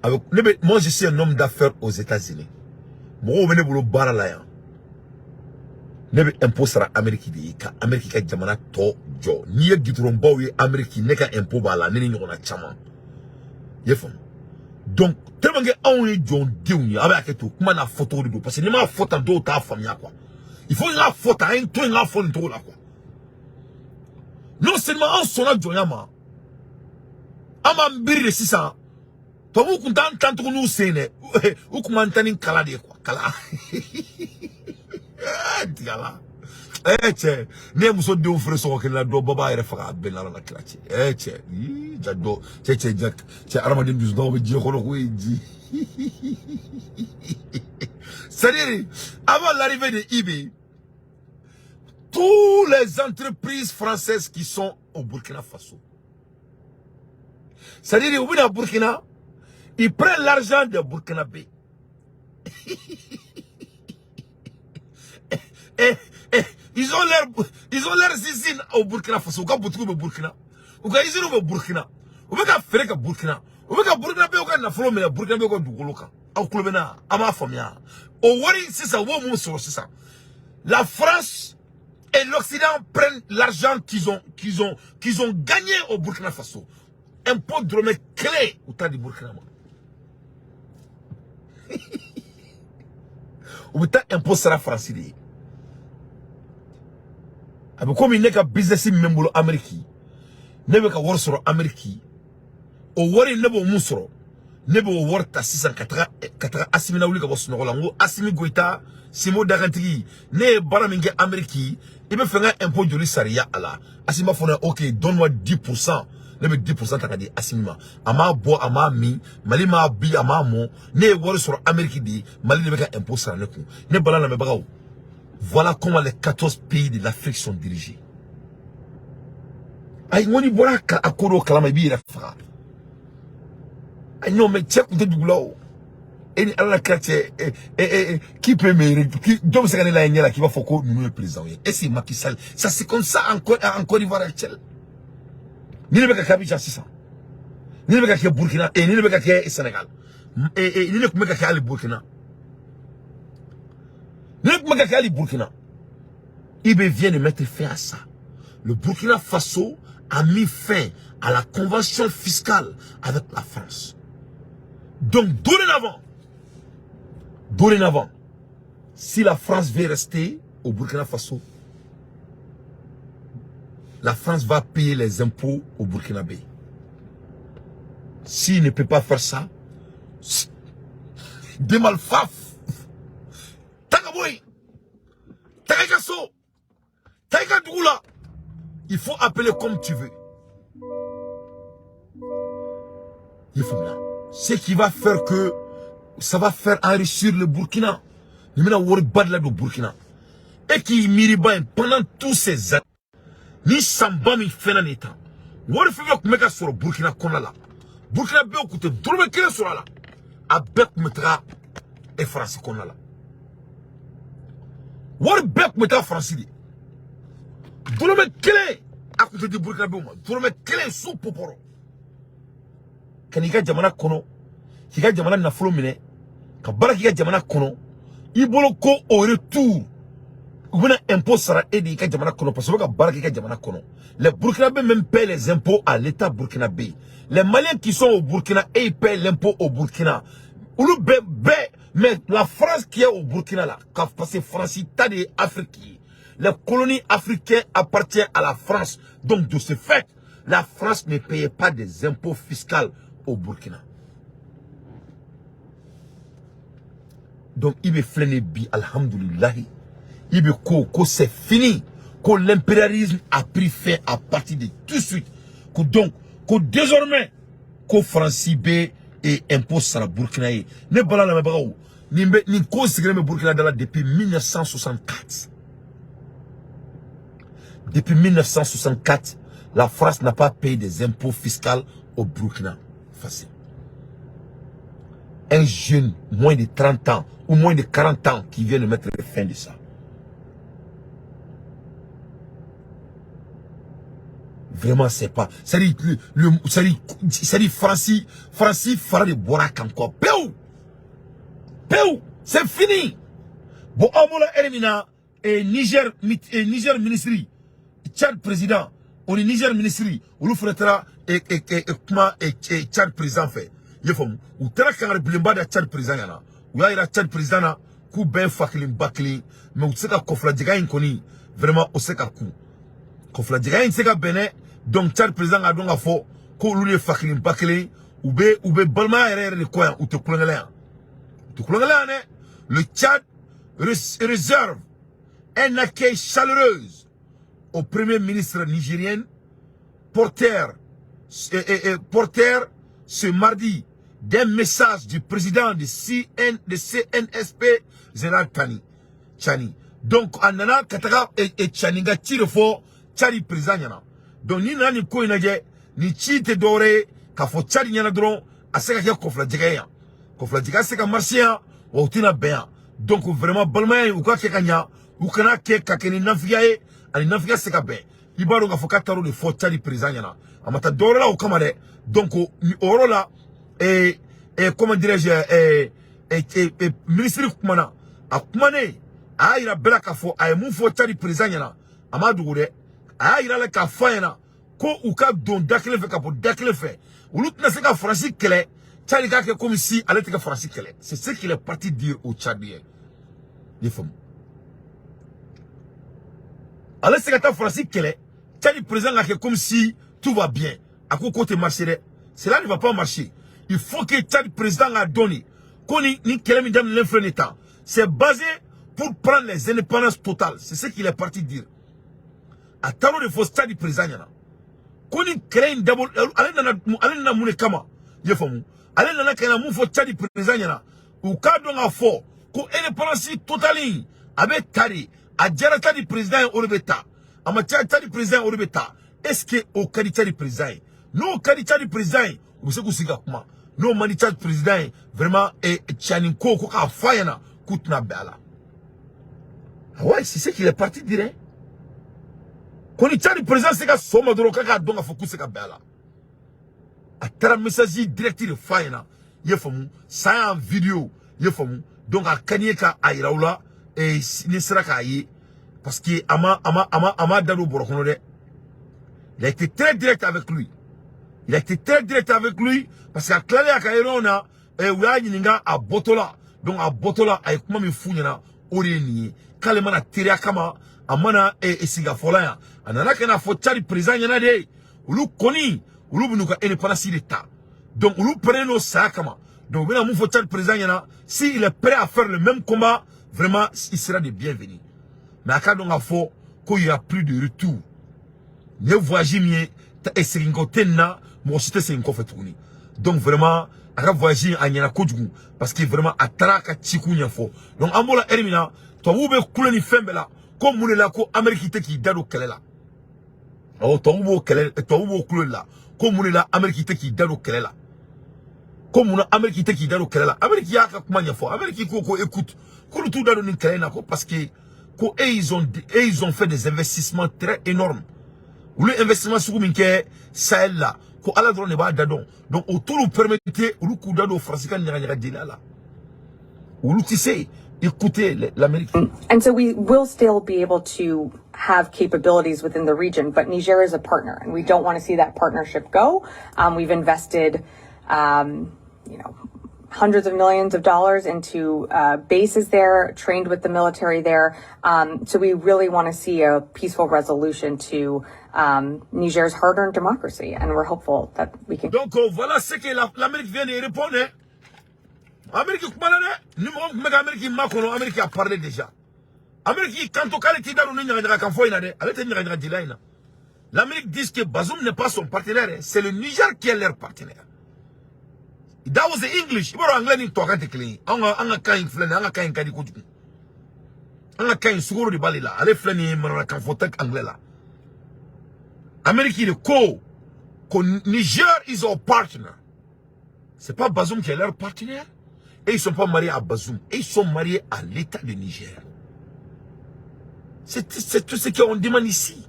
a bɛ ne bɛ, moi je suis un homme d'affaires aux États-Unis. Mɔgɔw bɛ ne bolo baara la yan. Ne bɛ impôt sara Amérique de ye ka Amérique ka jamana tɔ jɔ. N'i ye goudron ye Amérique, ne ka impôt b'a la, ne ni ɲɔgɔnna caman. I ye faamu? Donc tellement que anw ye jɔndenw ye, a bɛ hakɛ to kuma n'a fɔcogo de don, parce que n'i m'a fɔ tan, dɔw t'a faamuya quoi. Il faut n k'a fɔ tan, an ye to yen k'a fɔ nin cogo la quoi. Non seulement an sɔnna jɔnya ma, an b'an biri de sisan. Tubabuw kun t'an tan tuguni n'u sen dɛ, u kun b'an tan ni kala de ye quoi, kala tigala. Eh cɛ, ne ye muso denw feere sɔgɔ kelen la, dɔ ba b'a yɛrɛ faga, a bɛɛ n'Ala la kira cɛ. Eh cɛ, ii ja dɔ cɛ cɛ ja cɛ, adamaden dusudaw bɛ diɲɛ kɔnɔ ko ye ji. C'est-à-dire, avant l'arrivée de IB, toutes les entreprises françaises qui sont au Burkina Faso, c'est-à-dire, au Burkina, ils prennent l'argent des Burkinabés. Et ils ont leurs usines au Burkina Faso, au Burkina, ou usine au Burkina, ou bien Burkina, ou bien Burkinabé ou nafolo mais Burkinabé ou dugukolo kan. Aw kulo bɛ na, an b'a faamuya. O wari sisan, u b'o mun sɔrɔ sisan? La France et l'Occident prennent l'argent qu'ils ont gagné au Burkina Faso. Impôt dɔrɔmɛ kelen u t'a di Burkina ma. U bɛ taa impôt sara Faransi de ye. A bɛ komi ne ka business min bɛ n bolo Amérique, ne bɛ ka wari sɔrɔ Amérique, o wari ne b'o mun sɔrɔ, ne b'o wari ta sisan ka taga Asimi lawuli ka bɔ sunɔgɔ la. N ko Asimi Goïta, Simo Dagantigi, ne ye baara min kɛ Amérique, i bɛ fɛ n ka impôt joli sariya a la? Asimi b'a fɔ ne ok, donne-moi 10%. Ne bɛ 10% ta ka di Asimi ma. A m'a bɔ, a m'a min, Mali m'a bi, a m'a mɔ. Ne ye wari sɔrɔ Amérique de, Mali de bɛ ka impôt sara ne kun. Ne bala lamɛnbagaw, voilà comment les 14 pays de l'Afrique sont dirigés. Ayi, n ko n'i bɔra a ko dɔw kalama, i b'i yɛrɛ faga. Ayi, non, mais cɛ kun tɛ dugu la o. E ni Ala la kira cɛ, qui peut me, jɔn bɛ se ka ne lajɛ ɲɛ la k'i b'a fɔ ko ninnu ye président ye? Et c'est Macky Sall. Ça c'est comme ça en Côte d'Ivoire actuelle. Ni ne bɛ ka kɛ Abidjan sisan, ni ne bɛ ka kɛ Burkina, ni ne bɛ ka kɛ Sénégal, ni ne tun bɛ ka kɛ hali Burkina, ni ne tun bɛ ka kɛ hali Burkina. IB vient de mettre fin à ça. Le Burkina Faso a mis fin à la convention fiscale avec la France. Donc, dorénavant, si la France veut rester au Burkina Faso, la France va payer les impôts au Burkinabé. S'il ne peut pas faire ça, Demalfaf, Tagaboy, Tagakaso, Tagadoula, il faut appeler comme tu veux. Il faut là. Ce qui va faire que ça va faire enrichir le Burkina. Il y a un Burkina. Et qui miriba pendant tous ces années. Ni samba mi fena n'état. Wari fɛn fɛn tun bɛ ka sɔrɔ Burkina kɔnɔna la, Burkina bɛɛ tun tɛ dɔrɔmɛ kelen sɔrɔ a la, a bɛɛ tun bɛ taga e Faransi kɔnɔna la. Wari bɛɛ tun bɛ taa Faransi de. Dɔrɔmɛ kelen a tun tɛ di Burkina bɛɛ ma, dɔrɔmɛ kelen su popɔrɔ. Ka n'i ka jamana kɔnɔ, k'i ka jamana nafolo minɛ, ka baara k'i ka jamana kɔnɔ, i bolo ko au retour u bɛna impôt sara e de y'i ka jamana kɔnɔ, parce que u bɛ ka baara k'i ka jamana kɔnɔ. Les Burkinabés même paient les impôts à l'État burkinabé. Les Maliens qui sont au Burkina, et ils paient l'impôt au Burkina. Olu bɛɛ bɛɛ, mais la France qui est au Burkina là, parce que France ta de ye Afrique ye. Les colonies africaines appartiennent à la France. Donc de ce fait, la France ne payait pas des impôts fiscaux au Burkina. Donc il bɛ filɛ nin ye bi, alhamdulilahi. Il veut que c'est fini, que l'impérialisme a pris fin à partir de tout de suite. Que donc, que désormais, que France bɛ et impôt sara Burkina ye. Ne bala lamɛnbagaw, nin bɛ nin ko sigilen bɛ Burkina da la depuis 1964. Depuis 1964, la France n'a pas payé des impôts fiscaux au Burkina Faso. Un jeune, moins de 30 ans ou moins de 40 ans, qui vient de mettre fin de ça. Vraiment, c'est pas. C'est-à-dire, Francis, Francis fera de Borak encore. Péou! Péou! C'est fini! Bon, Amola Ermina et Niger, ministry, Tchad président, on est Niger ministry, ou le fera et comment et Tchad président fait. Il faut, ou tera kangare bilimba de Tchad président yana. Ou ya Tchad président na, kou ben fakilin bakilin, mais ou seka kofla djiga inkoni, vraiment, ou seka kou. Kofla djiga in seka bene, donc Tchad président a donc a fo, ko olu ye fakilin bakilin, ou be balma yɛrɛ yɛrɛ de kɔ yan, u tɛ kulonkɛ la yan. U tɛ kulonkɛ la yan dɛ. Le Tchad réserve un accueil chaleureux au premier ministre nigérien, porteur ce mardi D'un message du président de CNSP, Général Tani Tchani. Donc a nana ka taga e Tchani ka ci de fɔ Tchad président ɲɛna. Donc ni nana nin ko in lajɛ, nin ci tɛ dɔwɛrɛ ye k'a fɔ Tchad ɲɛna dɔrɔn, a se ka kɛ kɔfilajɛgɛ ye yan, kɔfilajɛgɛ se ka marcher yan wa, u tɛna bɛn yan. Donc vraiment, balimaya in, u ka kɛ ka ɲa, u kana kɛ ka kɛ ni nafigiya ye, ani nafigiya se ka bɛn. I b'a dɔn k'a fɔ k'a taar'o de fɔ Tchad président ɲɛna, a ma taa dɔwɛrɛ la o kama dɛ. Donc o yɔrɔ la, comment dirais-je, ministre kumana, a kumanen, a y'a yira bɛɛ la k'a fɔ a ye mun fɔ Tchad président ɲɛna, a ma dogo dɛ. A y'a yira la k'a fɔ a ɲɛna ko u ka don da kelen fɛ ka bɔ da kelen fɛ, olu tɛna se ka Faransi kɛlɛ, Tchad k'a kɛ comme si ale tɛ ka Faransi kɛlɛ. C'est ce qu'il est parti dire au Tchadien. I faamu, ale se ka taa Faransi kɛlɛ, Tchad président ka kɛ comme si tout va bien. A ko k'o tɛ marcher dɛ, cela ne va pas marcher. Il faut que Tchad président ka dɔn de ko ni kɛlɛ min daminɛlen filɛ nin tan, c'est basé pour prendre les indépendances totales. C'est ce qu'il est parti dire. A taar'o de fɔ Tchad président ɲɛna ko ni kɛlɛ in dabɔ, ale nana mun de kama? I ye faamu, ale nana ka na mun fɔ Tchad président ɲɛna? U k'a dɔn k'a fɔ ko indépendance totale in, a bɛ ta de. A diyara Tchad président ye, o de bɛ ta. A ma diya Tchad président ye, o de bɛ ta. Est ce que o ka di Tchad président ye? N'o ka di Tchad président ye, u bɛ se k'u sigi ka kuma. N'o man di Tchad président ye, vraiment, Tchani ko k'a fɔ a ɲɛna k'u tɛna bɛn a la. Ah ouais, c'est ce qu'il est parti dire, hein. Ko ni Tchad président se ka sɔn ma dɔrɔn, k'a k'a dɔn k'a fɔ k'u se ka bɛn a la. A taara message direct de f'a ɲɛna. I ye faamu, ça en vidéo. I ye faamu, donc a ka di n ye ka a yira u la ni sera k'a ye, parce que a ma da don bɔrɔ kɔnɔ dɛ. Il a été très direct avec lui, il a été très direct avec lui, parce que a tilalen a ka réunion na, u y'a ɲininka a bɔtɔ la. Donc a bɔtɔ la, a ye kuma min f'u ɲɛna, o de ye nin ye, k'ale mana teriya kama, a mana sigikafɔ yan, a nana ka na fɔ Tchad président ɲɛna de, olu kɔni, olu bɛn'u ka indépendance de ta. Donc olu prenait n'o saya kama. Donc u bɛna mun fɔ Tchad président ɲɛna? S'il est prêt à faire le même combat, vraiment, il sera de bienvenu. Mais a ka dɔn k'a fɔ ko il y a plus de retour. Nin ye voyage min ye, segin kɔ tɛ nin na, mɔgɔ si tɛ segin kɔfɛ tuguni. Donc vraiment, a ka voyage a ɲɛna kojugu, parce que vraiment, a taara a ka cikun ɲɛfɔ. Donc an b'o la heure min na, tubabuw bɛ kule ni fɛn bɛɛ la ko mun de la ko Amérique tɛ k'i da don kɛlɛ la. Awɔ, tubabu b'o kɛlɛ, tubabu b'o kule la ko mun de la Amérique tɛ k'i da don kɛlɛ la, ko mun na Amérique tɛ k'i da don kɛlɛ la. Amérique y'a ka kuma ɲɛfɔ. Amérique ko écoute, k'olu t'u da don nin kɛlɛ in na ko parce que ko eux, ils ont fait des investissements très énormes. Olu investissement sugu min kɛ Sahel la, ko Ala dɔrɔn de b'a da dɔn. Donc o t'olu permettre olu k'u da don Faransi ka ɲagaɲaga jeliya la, olu ti se. Écoutez l'Amérique. And so we will still be able to have capabilities within the region, but Niger is a partner, and we don't want to see that partnership go. We've invested hundreds of millions of dollars into bases there, trained with the military there. So we really want to see a peaceful resolution to Niger's hard-earned democracy, and we're hopeful that we can. Donc voilà ce que l'Amérique vient de répondre, hein. Amérique kumana dɛ. Ni mɔgɔ min tun bɛ ka Amérique makɔnɔ, Amérique a parlé déjà. Amérique y'i kanto k'ale t'i da don ni ɲagaɲaga kan fɔ in na dɛ, ale tɛ ɲagaɲaga jeliya in na. L'Amérique dit que Bazoum n'est pas son partenaire, hein. C'est le Niger qui est leur partenaire. That was the English. I b'a dɔn, anglais ni tubabukan tɛ kelen ye. An ka kan in filɛ nin ye, an ka kan in ka di kojugu. An ka kan in, sukaro de b'ale la. Ale filɛ nin ye, manamanakan fɔ tɛ anglais la. Amérique de ko Niger is our partner. C'est pas Bazoum qui est leur partenaire. Et ils sont pas mariés à Bazoum. Et ils sont mariés à l'État de Niger. C'est tout ce qu'on demande ici.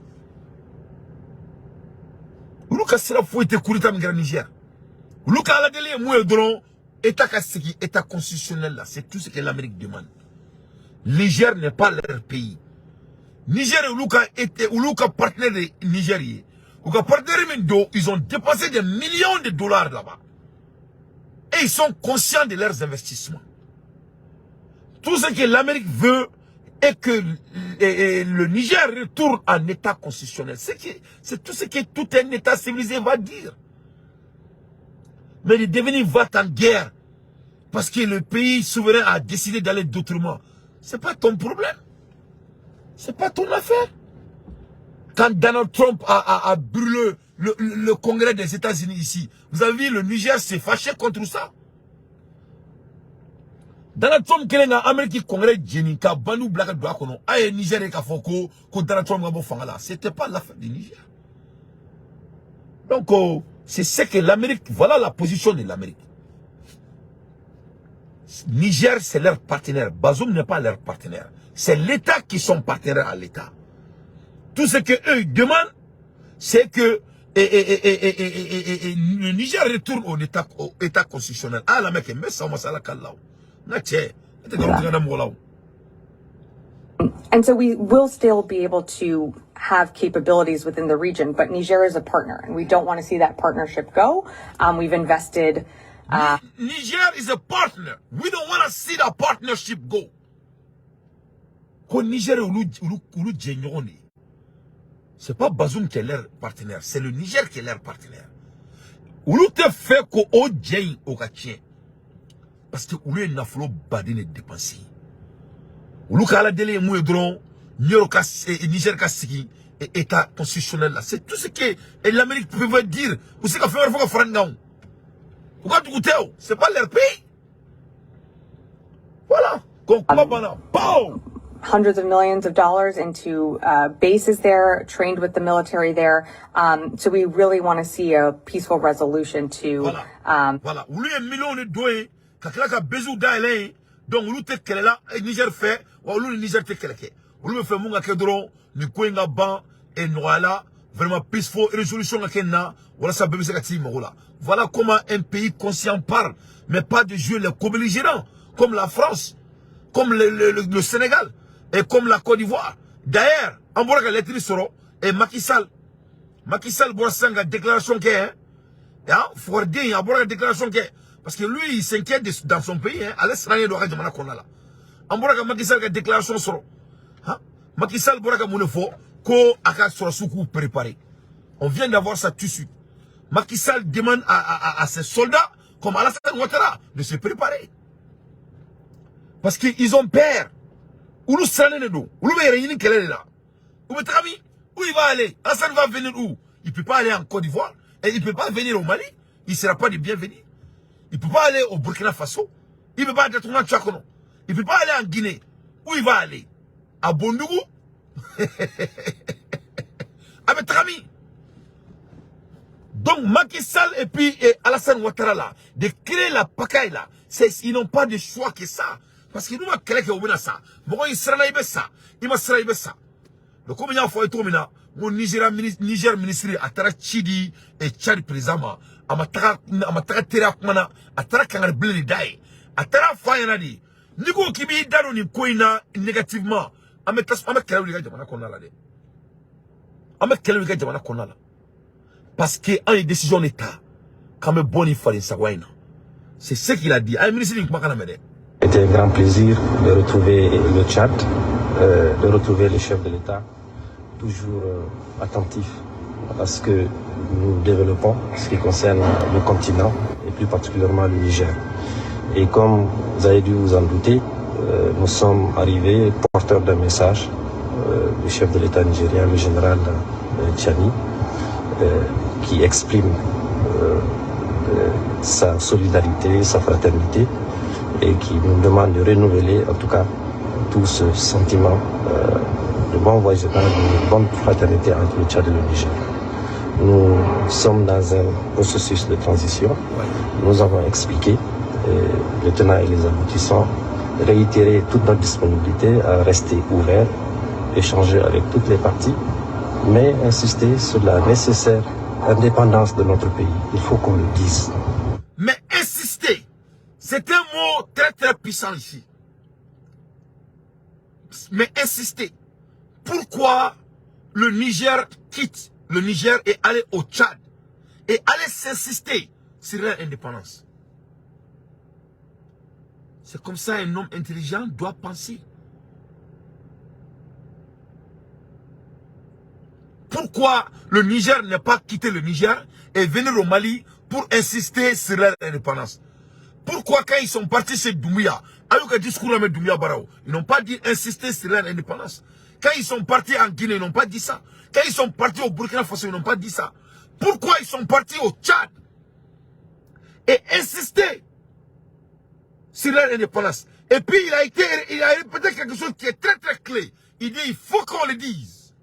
Olu ka sira foyi tɛ coup d'état min kɛra Niger. Olu ka Ala deli ye mun ye dɔrɔn? État ka segin état constitutionnel là. C'est tout ce que l'Amérique demande. Niger n'est pas leur pays. Niger, olu ka partenaire de Niger ye. U ka partenaire min don, ils ont dépensé des millions de dollars là-bas. Et ils sont conscients de leurs investissements. Tout ce que l'Amérique veut est que le Niger retourne en état constitutionnel. C'est tout ce que tout un état civilisé va dire. Mais de devenir va en guerre parce que le pays souverain a décidé d'aller d'autrement, c'est pas ton problème. C'est pas ton affaire. Quand Donald Trump a brûlé le Congrès des États-Unis ici, vous avez vu, le Niger s'est fâché contre ça. Donald Trump kelen ka Amérique congrès jeni ka bandiw bila ka don a kɔnɔ, a ye Niger ye k'a fɔ ko Donald Trump ka bɔ fanga la. C'était pas l'affaire du Niger. Donc c'est ce que l'Amérique, voilà la position de l'Amérique. Niger, c'est leur partenaire. Bazoum n'est pas leur partenaire. C'est l'État qui sont partenaires à l'État. Tout ce que eux ils demandent, c'est que et le Niger retourne au état constitutionnel. Ah, la mec, mais ça, on va la. Na cɛ, e tɛ nkalon tigɛ da mɔgɔ la o. And so we will still be able to have capabilities within the region, but Niger is a partner, and we don't want to see that partnership go. We've invested. Niger is a partner. We don't want to see that partnership go. Ko Niger olu olu olu jɛɲɔgɔn de ye. C'est pas Bazoum qui est leur partenaire, c'est le Niger qui est leur partenaire. Olu tɛ fɛ ko o jɛ in o ka tiɲɛ. Parce que olu ye nafolo baden de dépenser. Olu ka ala deli ye mun ye dɔrɔn, Niger ka Niger ka sigi état constitutionnel là. C'est tout ce que l'Amérique pouvait dire. U se ka fɛn wɛrɛ fɔ ka fara nin kan o. U ka dugu tɛ o, c'est pas leur pays. Voilà. Ko kuma banna. Boom. Hundreds of millions of dollars into bases there, trained with the military there. So we really want to see a peaceful resolution to Voilà. Voilà. Olu ye millions de don ye ka tila ka basew dayɛlɛ yen. Donc olu tɛ kɛlɛ la Niger fɛ, wa olu ni Niger tɛ kɛlɛ kɛ. Olu bɛ fɛ mun ka kɛ dɔrɔn, nin ko in ka ban et nɔgɔya la, vraiment peaceful résolution ka kɛ nin na walasa bɛɛ bɛ se ka t'i mago la. Voilà comment un pays conscient parle, mais pas de jouer les co-belligérants comme la France, comme le Sénégal et comme la Côte d'Ivoire. D'ailleurs, an bɔra ka lettre sɔrɔ et Macky Sall, Macky Sall bɔra sisan ka déclaration kɛ, hein. Hein, Forden a bɔra ka déclaration kɛ parce que lui, il s'inquiète dans son pays, hein, ale siranlen don a ka jamana kɔnɔna la. An bɔra ka Macky Sall ka déclaration sɔrɔ, hein. Macky Sall bɔra ka mun de fɔ? Ko a ka sɔrɔsiw k'u préparer. On vient d'avoir ça tout de suite. Macky Sall demande à ses soldats comme Alassane Ouattara de se préparer parce qu'ils ont peur. Olu siranlen de don, olu bɛ yɛrɛ ɲini kɛlɛ de la. U bɛ taga min? Où il va aller? Alassane va venir où? Il peut pas aller en Côte d'Ivoire et il peut pas venir au Mali, il sera pas du bienvenu. Il peut pas aller au Burkina Faso, il peut pas aller à Tchakono, il peut pas aller en Guinée. Où il va aller? À Bondougou? A bɛ taga min? Donc Macky Sall et puis et Alassane Ouattara là, de créer la pagaille là, ils n'ont pas de choix que ça. Parce que nous ma kɛlɛ kɛ u bɛna sa. Mɔgɔ i siranna i bɛ sa, i ma siran i bɛ sa. Donc komi n y'a fɔ a ye cogo min na, n ko Nigeria ministre, Niger ministre a taara ci di Tchad président ma, a ma taga teriya kuma na, a taara kangari bilen de da ye. A taara fɔ a ɲɛna de, n'i ko k'i b'i da don nin ko in na négativement, an bɛ tasuma, an bɛ kɛlɛ wuli i ka jamana kɔnɔna la dɛ. An bɛ kɛlɛ wuli i ka jamana kɔnɔna la. Parce que an ye décision de ta k'an bɛ bɔ nin faden sagoya in na. C'est ce qu'il a dit. A ye ministre nin kumakan lamɛn dɛ. C'était un grand plaisir de retrouver le Tchad, de retrouver le chef de l'État, toujours attentif à ce que nous développons, ce qui concerne le continent et plus particulièrement le Niger. Et comme vous avez dû vous en douter, nous sommes arrivés porteurs d'un message du chef de l'État nigérien, le général Tchiani, qui exprime sa solidarité, sa fraternité et qui nous demande de renouveler en tout cas tout ce sentiment de bon voisinage, de bonne fraternité entre le Tchad et le Niger. Nous sommes dans un processus de transition. Nous avons expliqué les tenants et les aboutissants, réitéré toute notre disponibilité à rester ouvert, échanger avec toutes les parties, mais insister sur la nécessaire indépendance de notre pays. Il faut qu'on le dise. Mais insister, c'est un mot très très puissant ici. Mais insister. Pourquoi le Niger quitte le Niger et aller au Tchad et aller s'insister sur leur indépendance? C'est comme ça un homme intelligent doit penser. Pourquoi le Niger n'a pas quitté le Niger et venir au Mali pour insister sur leur indépendance? Pourquoi quand ils sont partis chez Doumbouya, avec un discours avec Doumbouya Barao, ils n'ont pas dit insister sur leur indépendance? Quand ils sont partis en Guinée, ils n'ont pas dit ça. Quand ils sont partis au Burkina Faso, ils n'ont pas dit ça. Pourquoi ils sont partis au Tchad et insister sur leur indépendance? Et puis il a répété quelque chose qui est très très clé. Il dit, il faut qu'on le dise.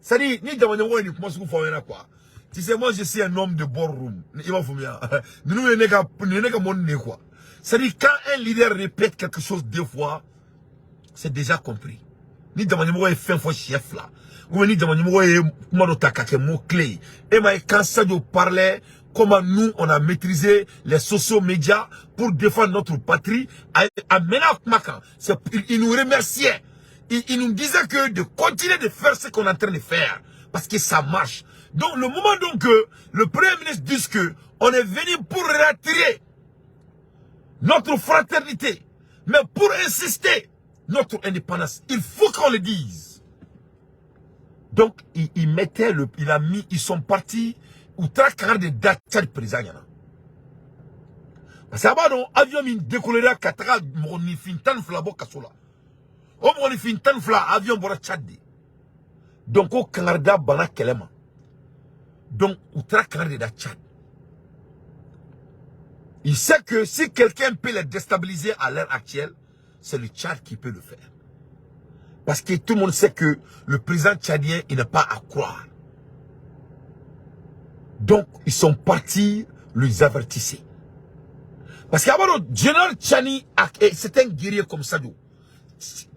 C'est-à-dire, ni jamana ni kuma sugu fɔ aw ɲɛna quoi. Tu sais, moi je suis un homme de ballroom. I b'a faamuya. Ninnu ye ne ka nin ye ne ka mɔni de ye quoi. C'est-à-dire, quand un leader répète quelque chose deux fois, c'est déjà compris. Ni jamana ɲɛmɔgɔ ye fɛn fɔ siɲɛ fila, ou bien ni jamana ɲɛmɔgɔ ye kuma dɔ ta ka kɛ mot clé ye. E m'a ye, quand Sadio parlait comment nous on a maîtrisé les sociaux médias pour défendre notre patrie, a mɛnna kuma kan, il nous remerciait. Il nous disait que de continuer de faire ce qu'on est en train de faire parce que ça marche. Donc le moment donc que le Premier ministre dise que on est venu pour retirer notre fraternité, mais pour insister notre indépendance, il faut qu'on le dise. Donc, il mettait le, il a mis, ils sont partis, u taara kangari de da Tchad président ɲɛna. Parce que a b'a dɔn avion min décollera ka taga mɔgɔninfin 12 bɔ kaso la. O mɔgɔninfin 12, avion bɔra Tchad de. Donc, ko kangarida banna kɛlɛ ma. Donc, u taara kangari de da Tchad. Il sait que si quelqu'un peut les déstabiliser à l'heure actuelle, c'est le Tchad qui peut le faire. Parce que tout le monde sait que le président tchadien, il n'est pas à croire. Donc, ils sont partis les avertir. Parce qu'avant, le général Tchani, c'est un guerrier comme Sadio.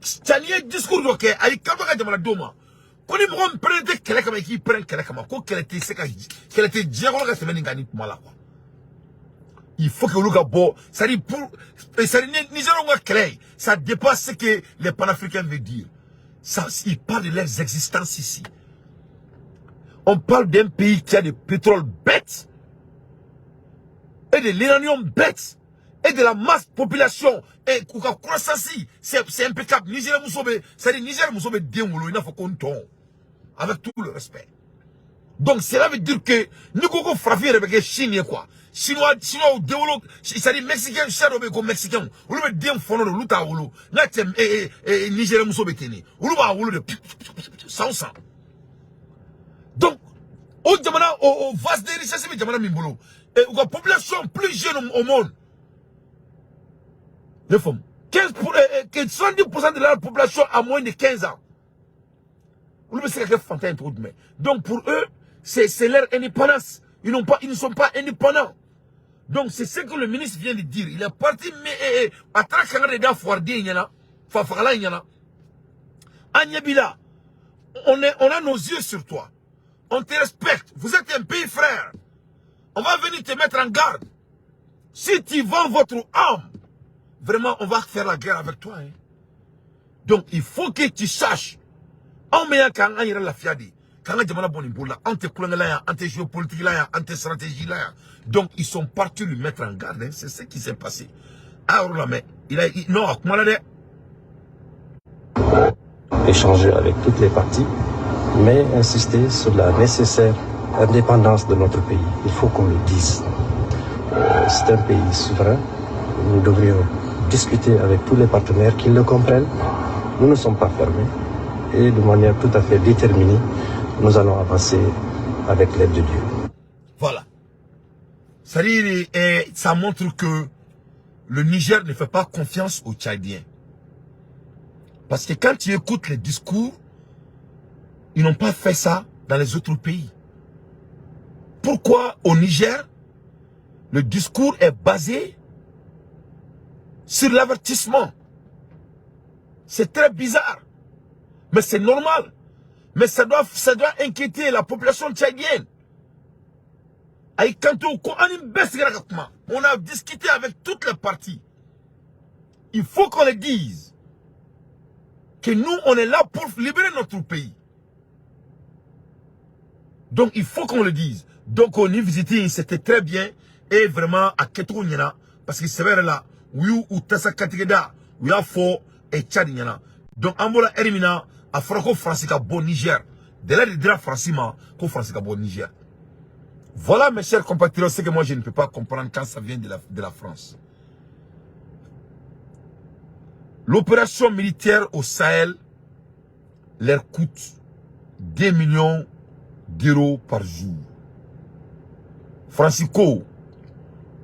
Tchani ye discours dɔ kɛ, a y'i kanto ka jamanadenw ma ko ni mɔgɔ min pɛrɛn tɛ kɛlɛ kama, i k'i pɛrɛn kɛlɛ kama, ko kɛlɛ tɛ se ka kɛlɛ tɛ diɲɛ kɔnɔ ka tɛmɛ nin kan nin kuma la quoi. Il faut que olu ka bɔ, c'est-à-dire pour, c'est-à-dire Nigériens ka kɛlɛ, ça dépasse ce que les panafricains veulent dire. Ça, ils parlent de leurs existences ici. On parle d'un pays qui a du pétrole bête et de l'uranium bête et de la masse population et k'u ka croissance, c'est impeccable. Niger muso bɛ, c'est-à-dire Niger muso bɛ den wolo i n'a fɔ ko n tɔn, avec tout le respect. Donc cela veut dire que n'i ko ko farafin yɛrɛ bɛ kɛ Chine ye quoi, chinois den wolo, c'est-à-dire mexicain siya dɔ bɛ yen ko mexicain, olu bɛ den fɔlɔ de, olu t'a wolo n'a cɛ Niger muso bɛ ten de, olu b'a wolo de san o san. Donc o jamana o vaste de richesse bɛ jamana min bolo et u ka population plus jeune au monde, ne faamu 15 pour, 70% de la population a moins de 15 ans, olu bɛ se ka kɛ fantan ye cogo jumɛn? Donc pour eux, c'est leur indépendance. Ils ne sont pas indépendants. Donc c'est ce que le ministre vient de dire. Il est parti, mais a taara kangari de da fuwariden ɲɛna, fafagala ɲɛna. An ɲɛ b'i la, on a nos yeux sur toi, on te respecte, vous êtes un pays frère, on va venir te mettre en garde. Si tu vends votre âme, vraiment, on va faire la guerre avec toi, hein. Donc il faut que tu saches, anw bɛ yan k'an yɛrɛ lafiya de, k'an ka jamana bɔ nin bolo la. Anw tɛ kulonkɛ la yan, an tɛ jouer politique la yan, an tɛ stratégie la yan. Donc ils sont partis lui mettre en garde, hein. C'est ce qui s'est passé. A yɔrɔ la, mais il a il, non, a kuma la dɛ. Échanger avec toutes les parties, mais insister sur la nécessaire indépendance de notre pays. Il faut qu'on le dise. C'est un pays souverain. Nous devrions discuter avec tous les partenaires qui le comprennent. Nous ne sommes pas fermés et de manière tout à fait déterminée, nous allons avancer avec l'aide de Dieu. Voilà. C'est-à-dire, ça montre que le Niger ne fait pas confiance aux Tchadiens. Parce que quand tu écoutes les discours, ils n'ont pas fait ça dans les autres pays. Pourquoi au Niger, le discours est basé sur l'avertissement? C'est très bizarre. Mais c'est normal. Mais ça doit inquiéter la population tchadienne. On a discuté avec toutes les parties. Il faut qu'on le dise. Que nous, on est là pour libérer notre pays. Donc, il faut qu'on le dise. Donc, on y visité, c'était très bien. Et vraiment, a kɛcogo ɲɛna, parce que c'est vrai là, oui, u tasa katigeda, u y'a fɔ et Tchad ɲɛna. Donc, an bɔra ɛri min na, a fɔra ko Faransi ka bɔ Niger. Délai de dira Faransi ma ko Faransi ka bɔ Niger. Voilà, mes chers compatriotes, ce que moi je ne peux pas comprendre quand ça vient de la France. L'opération militaire au Sahel leur coûte 2 millions d'euros par jour. Francisco,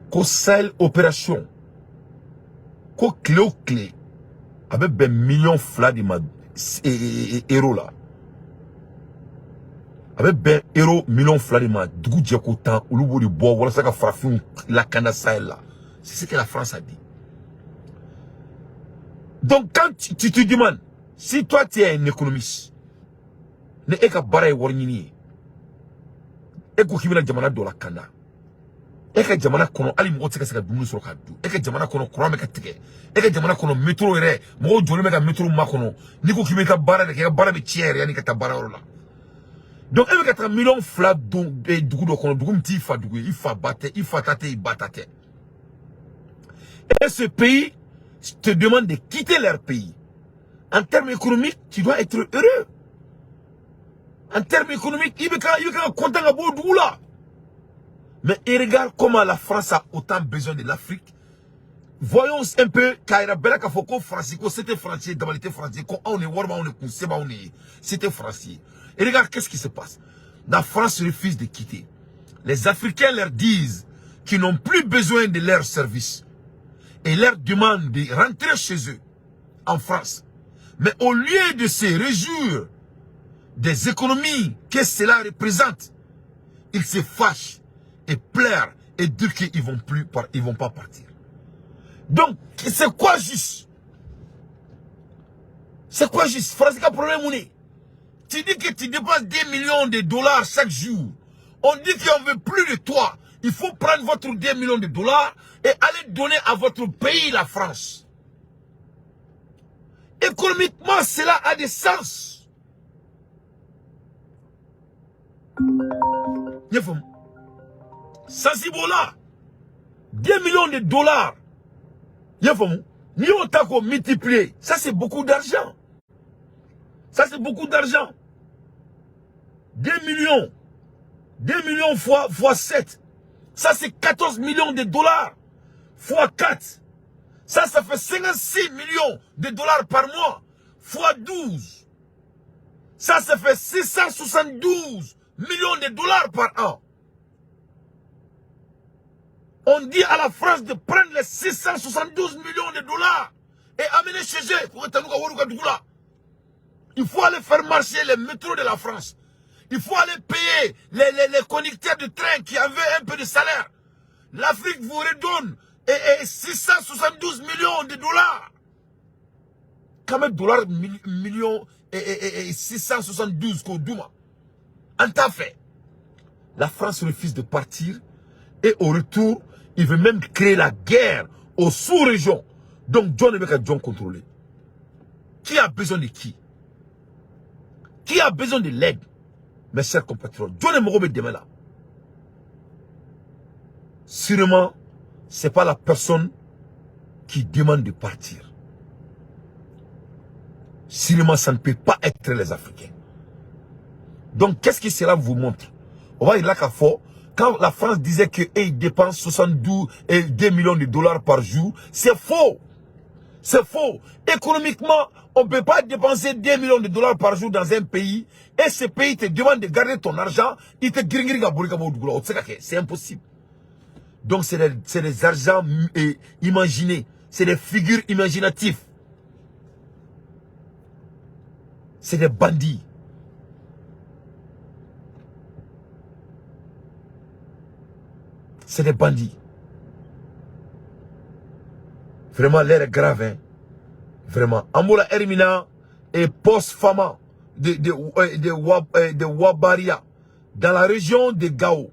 ko Sahel opération, Ko tile o tile a bɛ bɛn 2 miliyɔn de ma euro la. A bɛ bɛn euro 2 miliyɔn de ma dugu jɛ ko 10, olu b'o de bɔ walasa ka farafinw lakana Sahel la. C'est ce que la France a dit. Donc quand tu te demandes si toi tu es un économiste, ni e ka baara ye wari ɲini ye, e ko k'i bɛna jamana dɔ lakana, e ka jamana kɔnɔ hali mɔgɔ tɛ se ka se ka dumuni sɔrɔ ka dun, e ka jamana kɔnɔ courant bɛ ka tigɛ, e ka jamana kɔnɔ métro yɛrɛ mɔgɔw jɔlen bɛ ka métro makɔnɔ, n'i ko k'i bɛ taa baara de kɛ, i ka baara bɛ tiɲɛ yɛrɛ yanni ka taa baarayɔrɔ la. Donc e bɛ ka taga 2 miliyɔn don dugu dɔ kɔnɔ, dugu min t'i fa dugu ye, i fa ba tɛ, i fa ta tɛ, i ba ta tɛ. Et ce pays te demande de quitter leur pays. En termes économiques, tu dois être heureux. En termes économiques, il est content à bɔ dugu la. Mais il regarde comment la France a autant besoin de l'Afrique. Voyons un peu, k'a yira bɛɛ la k'a fɔ ko Faransi ko c'était français, dabali tɛ français, ko anw de wari b'anw de kun, se b'anw de ye, c'était français. Et regarde qu'est-ce qui se passe. La France refuse de quitter. Les Africains leur disent qu'ils n'ont plus besoin de leur service et leur demandent de rentrer chez eux en France. Mais au lieu de se réjouir des économies que cela représente, ils se fâchent et pleurent et disent qu'ils vont plus, ils vont pas partir. Donc, c'est quoi juste? C'est quoi juste? France ka problème mun ye? Tu dis que tu dépenses 2 millions de dollars chaque jour. On dit qu'on ne veut plus de toi. Il faut prendre votre 2 millions de dollars et aller donner à votre pays, la France. Économiquement, cela a des sens. Sensible 2 millions de dollars. Ni on t'a multiplié. Ça, c'est beaucoup d'argent. Ça, c'est beaucoup d'argent. 2 millions. 2 millions fois 7. Ça, c'est 14 millions de dollars. Fois 4. Ça fait 56 millions de dollars par mois. Fois 12. Ça fait 672 millions de dollars par an. On dit à la France de prendre les 672 millions de dollars et amener chez eux. Il faut aller faire marcher les métros de la France. Il faut aller payer les conducteurs de train qui avaient un peu de salaire. L'Afrique vous redonne et 672 millions de dollars. Combien de dollars millions et 672 k'o d'u ma. An t'a fɛ. La France refuse de partir et au retour, il veut même créer la guerre aux sous-régions. Donc jɔn bɛ ka jɔn contrôler. Qui a besoin de qui? Qui a besoin de l'aide? Mes chers compatriotes, jɔn mago bɛ dɛmɛ la. Sûrement, c'est pas la personne qui demande de partir. Sûrement, ça ne peut pas être les Africains. Donc, qu'est-ce que cela vous montre? On va dire là qu'à fort, quand la France disait qu'ils dépensent 72 et 2 millions de dollars par jour, c'est faux. C'est faux. Économiquement, on ne peut pas dépenser 2 millions de dollars par jour dans un pays et ce pays te demande de garder ton argent, il te girin. C'est impossible. Donc, c'est des argents imaginés. C'est des figures imaginatives. C'est des bandits. C'est des bandits. Vraiment, l'heure est grave. Hein? Vraiment. Ambola Hermina et post-Fama de Wabaria, dans la région de Gao.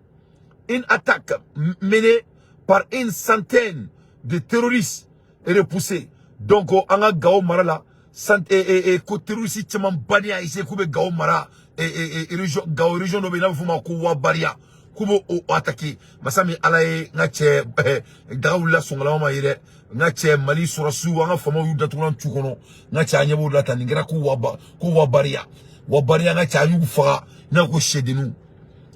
Une attaque menée par une centaine de terroristes est repoussée. Donc, an ka Gao mara la, et ko terroriste caman bani a essayer k'u bɛ Gao mara et région Gao, région dɔ bɛ yen n'a bɛ f'o ma ko Wabaria, k'u b'o o attaquer. Masa min Ala ye, n ka cɛ, daga wulila sɔngɔlama ma ye dɛ, n ka cɛ. Mali sɔrɔsiw, an ka faamaw y'u datugulan tu kɔnɔ, n ka cɛ. An ɲɛ b'o la tan. Nin kɛra ko waba ko Wabaria, Wabaria, n ka cɛ. An y'u faga i n'a fɔ ko sɛdenninw,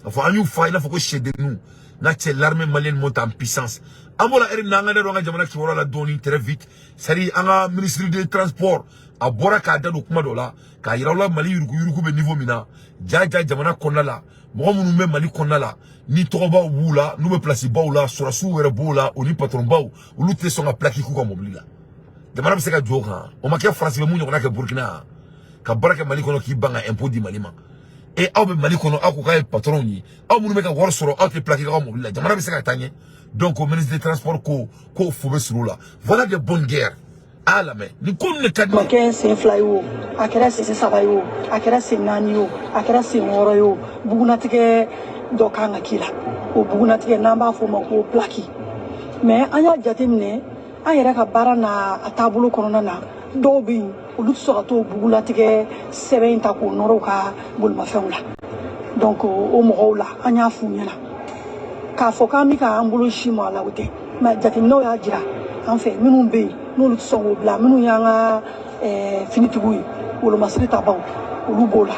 a fɔ an y'u faga i n'a fɔ ko sɛdenninw, n ka cɛ. L'armée malienne monte en puissance. An b'o la heure min na, an ka da don an ka jamana kibaruya la dɔɔni très vite. C'est à dire, an ka ministre de transport a bɔra k'a da don kuma dɔ la k'a yira aw la Mali yuruguyurugu bɛ niveau min na. Ja ja, jamana kɔnɔna la, mɔgɔ minnu bɛ Mali kɔnɔna la, ni tɔgɔbaw b'u la, n'u bɛ place baw la, sɔrɔsiw yɛrɛ b'o la, o ni patron baw, olu tɛ sɔn ka plaque k'u ka mobili la. Jamana bɛ se ka jɔ o kan. O ma kɛ Faransi bɛ mun ɲɔgɔnna kɛ Burkina, ka baara kɛ Mali kɔnɔ, k'i ban ka impôt di Mali ma. E, aw bɛ Mali kɔnɔ, aw ko k'a ye patron ye, aw minnu bɛ ka wari sɔrɔ, aw tɛ plaque k'aw mobili la. Jamana bɛ se ka taa ɲɛ? Donc o ministre des transports ko fu bɛ siri o la. Voilà des bonnes guerres. A y'a lamɛn, nin ko ninnu de ka di Ma ne ye. kɛ sen 2 ye o, a kɛra sen 3 ye o, a kɛra sen 4 ye o, a kɛra sen 6 ye o, bugunatigɛ dɔ kan ka k'i la. O bugunatigɛ, n'an b'a fɔ o ma ko plaque. Mais an y'a jateminɛ, an yɛrɛ ka baara n'a a taabolo kɔnɔna na, dɔw bɛ yen, olu tɛ sɔn ka t'o bugulatigɛ sɛbɛn in ta k'o nɔrɔ u ka bolimafɛnw la. Donc o mɔgɔw la, an y'a f'u ɲɛna k'a fɔ k'an bɛ k'an bolo si mɔ a la, o tɛ. Mais jateminɛw y'a jira an fɛ, minnu bɛ yen n'olu tɛ sɔn k'o bila, minnu y'an ka finitigiw ye, wolomasiri tabaw, olu b'o la,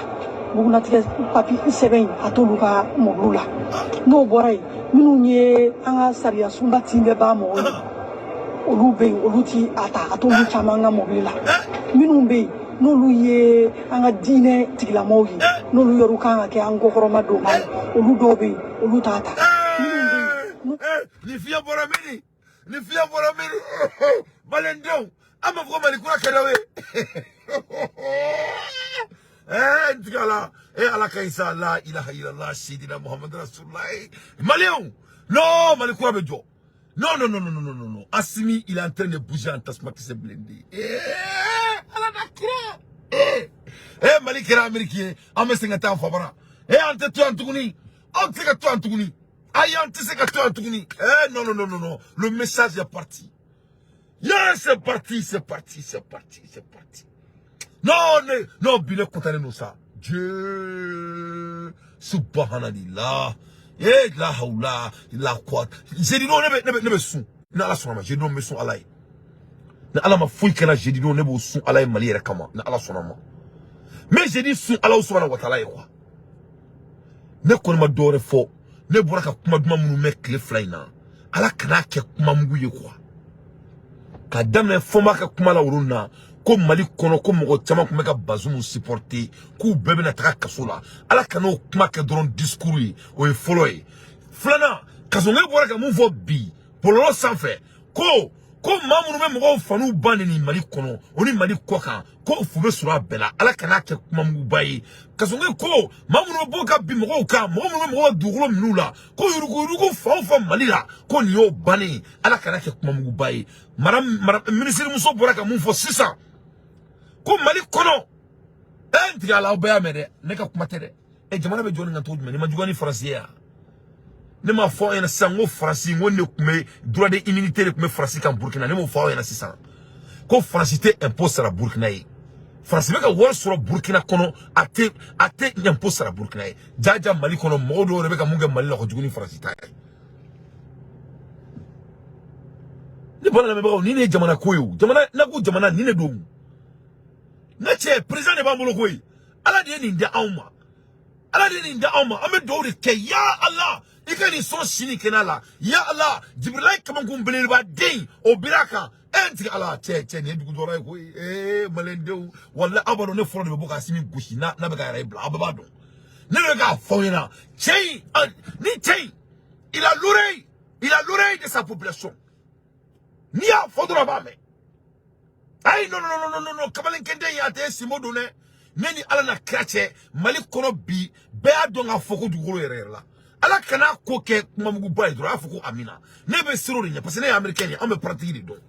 bugunatigɛ papi sɛbɛn in a t'olu ka mɔbiliw la. N'o bɔra yen, minnu ye an ka sariya sunba tin bɛɛ ba mɔgɔw ye, olu bɛ yen, olu ti a ta, a t'olu caman ka mɔbili la. Minnu bɛ yen n'olu ye an ka diinɛ tigilamɔgɔw ye, n'olu yɛrɛ kan ka kɛ an kɔkɔrɔma donba ye, olu dɔw bɛ yen, olu t'a ta. Minnu bɛ yen Ni fiɲɛ bɔra mini, ni fiɲɛ bɔra mini, maliyɛndenw, an b'a fɔ ko Mali kura kɛlɛw ye. N tigɛ ala, Ala ka ɲi sa. La ilaha illallah, sidina Muhammad rasulullah. Maliyɛnw, non, Mali kura bɛ jɔ. Non, non, non, non, non, non, non. Assimi, il est en train de bouger en tasuma kisɛ blindé. Ala na kira. Mali kɛra Amérique ye, an bɛ segin ka taa an fabara. An tɛ to yan tuguni. Anw tɛ se ka to yan tuguni. Ayi, an tɛ se ka to yan tuguni. Non, non, non, non, non. Le message est parti. Yes, c'est parti, c'est parti, c'est parti, c'est parti. Non, ne, non, bi ne content don sa. Dieu, subhanallah. La hawla, la quwwata. Jeudi don ne bɛ sun. Ni Ala sɔnna ma, jeudi don n bɛ sun Ala ye. Ni Ala ma foyi kɛ n na, jeudi don ne b'o sun Ala ye Mali yɛrɛ kama. Ni Ala sɔnna ma. N bɛ jeudi sun Ala subhanahu wa ta'ala ye quoi. Ne kɔni ma dɔwɛrɛ fɔ. Ne bɔra ka kuma duman minnu mɛn tile 2 in na, Ala kan'a kɛ kuma mugu ye quoi. Ka daminɛ Fɔnba ka kuma la olu na, ko Mali kɔnɔ, ko mɔgɔ caman tun bɛ ka Bazoum supporter, k'u bɛɛ bɛna taga kaso la. Ala kan'o kuma kɛ dɔrɔn discours ye. O ye fɔlɔ ye. Filanan, Kasɔnkɛ bɔra ka mun fɔ bi bɔlɔlɔ sanfɛ, ko maa minnu bɛ mɔgɔw faniw ba neni Mali kɔnɔ, o ni Mali kɔ kan, ko fu bɛ sɔrɔ a bɛɛ la. Ala kan'a kɛ kuma muguba ye. Kasɔnkɛ ko maa minnu bɛ bɔ ka bin mɔgɔw kan, mɔgɔ minnu bɛ mɔgɔw ka dugukolo minɛ u la, ko yuruguyurugu fan o fan Mali la, ko nin y'o bannen ye. Ala kan'a kɛ kuma muguba ye. Mara mara minisirimuso bɔra ka mun fɔ sisan, ko Mali kɔnɔ, n tigɛ ala, aw bɛɛ y'a mɛn dɛ, ne ka kuma tɛ dɛ. Jamana bɛ jɔ nin kan cogo jumɛn? Ni ma juguya ni Faransi ye yan. Ne m'a fɔ aw ɲɛna sisan ko Faransi, n ko ne tun bɛ droit de immunité de tun bɛ Faransi kan Burukina. Ne m'o fɔ aw ɲɛna sisan ko Faransi tɛ impôt sara Burukina ye? Faransi bɛ ka wari sɔrɔ Burukina kɔnɔ, a tɛ impôt sara Burukina ye. Jaja, Mali kɔnɔ, mɔgɔ dɔw yɛrɛ bɛ ka mun kɛ Mali la, ka jugu ni Faransi ta ye. Ne bɔra, lamɛnbagaw, nin de ye jamana ko ye. O jamana n'a ko jamana, nin de don. Ne cɛ, président de b'an bolo koyi. Ala de ye nin di anw ma, Ala de ye nin di anw ma. An bɛ dugawu de kɛ: ya Ala, i ka nin sɔn sini kɛnɛ la. Ya Ala, Jibirila ye kamakun belebeleba den o bira kan. N tigɛ Ala, cɛ, nin ye dugu jɔra ye koyi. Maliyɛndenw, walahi, aw b'a dɔn ne fɔlɔ de bɛ bɔ ka Asimi gosi n'a bɛ ka yɛrɛ bila. Aw bɛɛ b'a dɔn ne bɛ k'a fɔ aw ɲɛna. Cɛ in, ni cɛ in, il a l'oreille, il a l'oreille de sa population. N'i y'a fɔ dɔrɔn, a b'a mɛn. Ayi, non, non, non, non, non, kamalen kɛntɛ in, a tɛ sinbo don dɛ. Ne ni Ala na kira cɛ, Mali kɔnɔ bi, bɛɛ y'a dɔn k'a fɔ ko dugukolo yɛrɛ yɛrɛ la. Ala kana ko kɛ kumamuguba ye dɔrɔn, a y'a fɔ ko amina. Ne bɛ siran o de ɲɛ, parce que ne ye américain ye, an bɛ pratique de dɔn.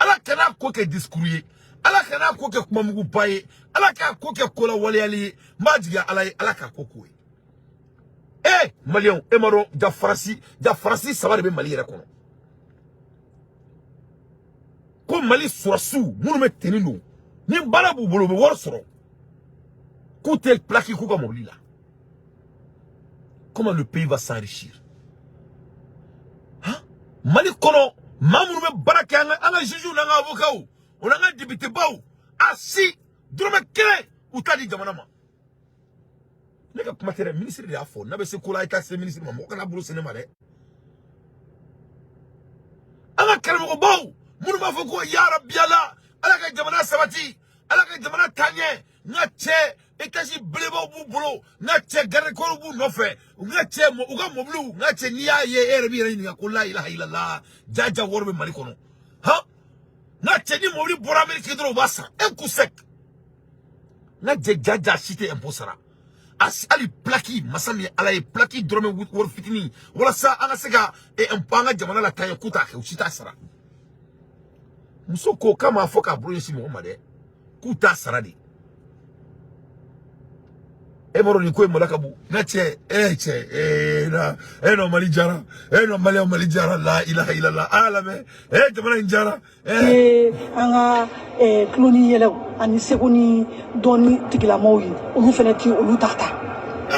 Ala kana ko kɛ discours ye, Ala kana ko kɛ kumamuguba ye, Ala k'a ko kɛ ko lawaleyali ye. N b'a jigin Ala ye, Ala k'a ko k'o ye. Maliyɛnw, e ma dɔn ja Faransi, ja Faransi 3 de bɛ Mali yɛrɛ kɔnɔ. Ko Mali sɔrɔsiw minnu bɛ tenue don, ni baara b'u bolo, u bɛ wari sɔrɔ, k'u tɛ plaque k'u ka mobili la. Comment le pays va s'enrichir, hein? Mali kɔnɔ, maa minnu bɛ baara kɛ, an ka juges n'an ka avocats, o n'an ka député baw, a si dɔrɔmɛ kelen u t'a di jamana ma. Ne ka kuma tɛ dɛ, ministre de y'a fɔ. N'a bɛ se ko la, a ye taa se ministre ma. Mɔgɔ kana bolo se ne ma dɛ. An ka karamɔgɔbaw minnu b'a fɔ ko yarabi Ala, Ala ka jamana sabati, Ala ka jamana taa ɲɛ, n ka cɛ, étage belebaw b'u bolo, n ka cɛ, garde corps b'u nɔfɛ, n ka cɛ, u ka mobiliw, n ka cɛ, n'i y'a ye, e yɛrɛ b'i yɛrɛ ɲininka ko la ilaha illallah. Jaja, wari bɛ Mali kɔnɔ han. N ka cɛ, ni mobili bɔra Amérique dɔrɔn, u b'a san un coup sec. N ka cɛ, jaja si tɛ impôt sara. Hali plaque, masa min ye Ala ye, plaque dɔrɔmɛ wari fitinin walasa an ka se ka an ka jamana la taa ɲɛ, k'u t'a kɛ, u si t'a sara. Muso ko k'a m'a fɔ k'a bolo ɲɛsin mɔgɔ ma dɛ, k'u t'a sara de. E m'a dɔn nin ko in maloya ka bon. N ka cɛ, e cɛ, e na e nɔ Mali jara, e nɔ Maliyɛn, Mali jara. La ilaha illallah. A y'a lamɛn, e jamana in jara e. An ka tulon ni yɛlɛw ani seko ni dɔnni tigilamɔgɔw ye, olu fana ti olu t'a ta.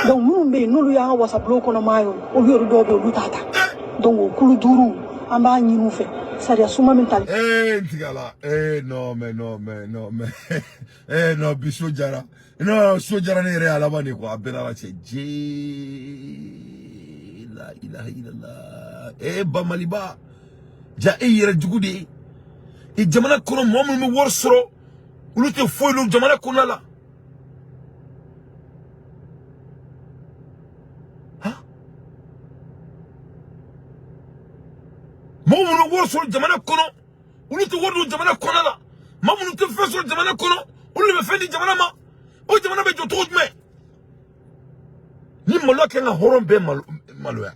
Donc minnu bɛ yen, n'olu y'an ka wasabulon kɔnɔ maa ye, olu yɛrɛ dɔw bɛ yen, olu t'a ta. Donc o kulu duuru, an b'a ɲini u fɛ, sariya suma min tali. Eh, n tigɛ la. Eh, non mais, non mais, non mais, eh non, bi so jara. Non, so jara ne yɛrɛ ye a laban de quoi. A bɛɛ n'Ala cɛ. Je la ilaha illallah. Eh, ba Maliba ja, e yɛrɛ jugu de ye. I jamana kɔnɔ, mɔgɔ minnu bɛ wari sɔrɔ, olu tɛ foyi dɔn jamana kɔnɔna la. Han, mɔgɔ minnu bɛ wari sɔrɔ jamana kɔnɔ, olu tɛ wari don jamana kɔnɔ la. Maa minnu tɛ fɛn sɔrɔ jamana kɔnɔ, olu de bɛ fɛn di jamana ma. O jamana bɛ jɔ cogo jumɛn? Ni maloya kan ka hɔrɔn bɛɛ maloya.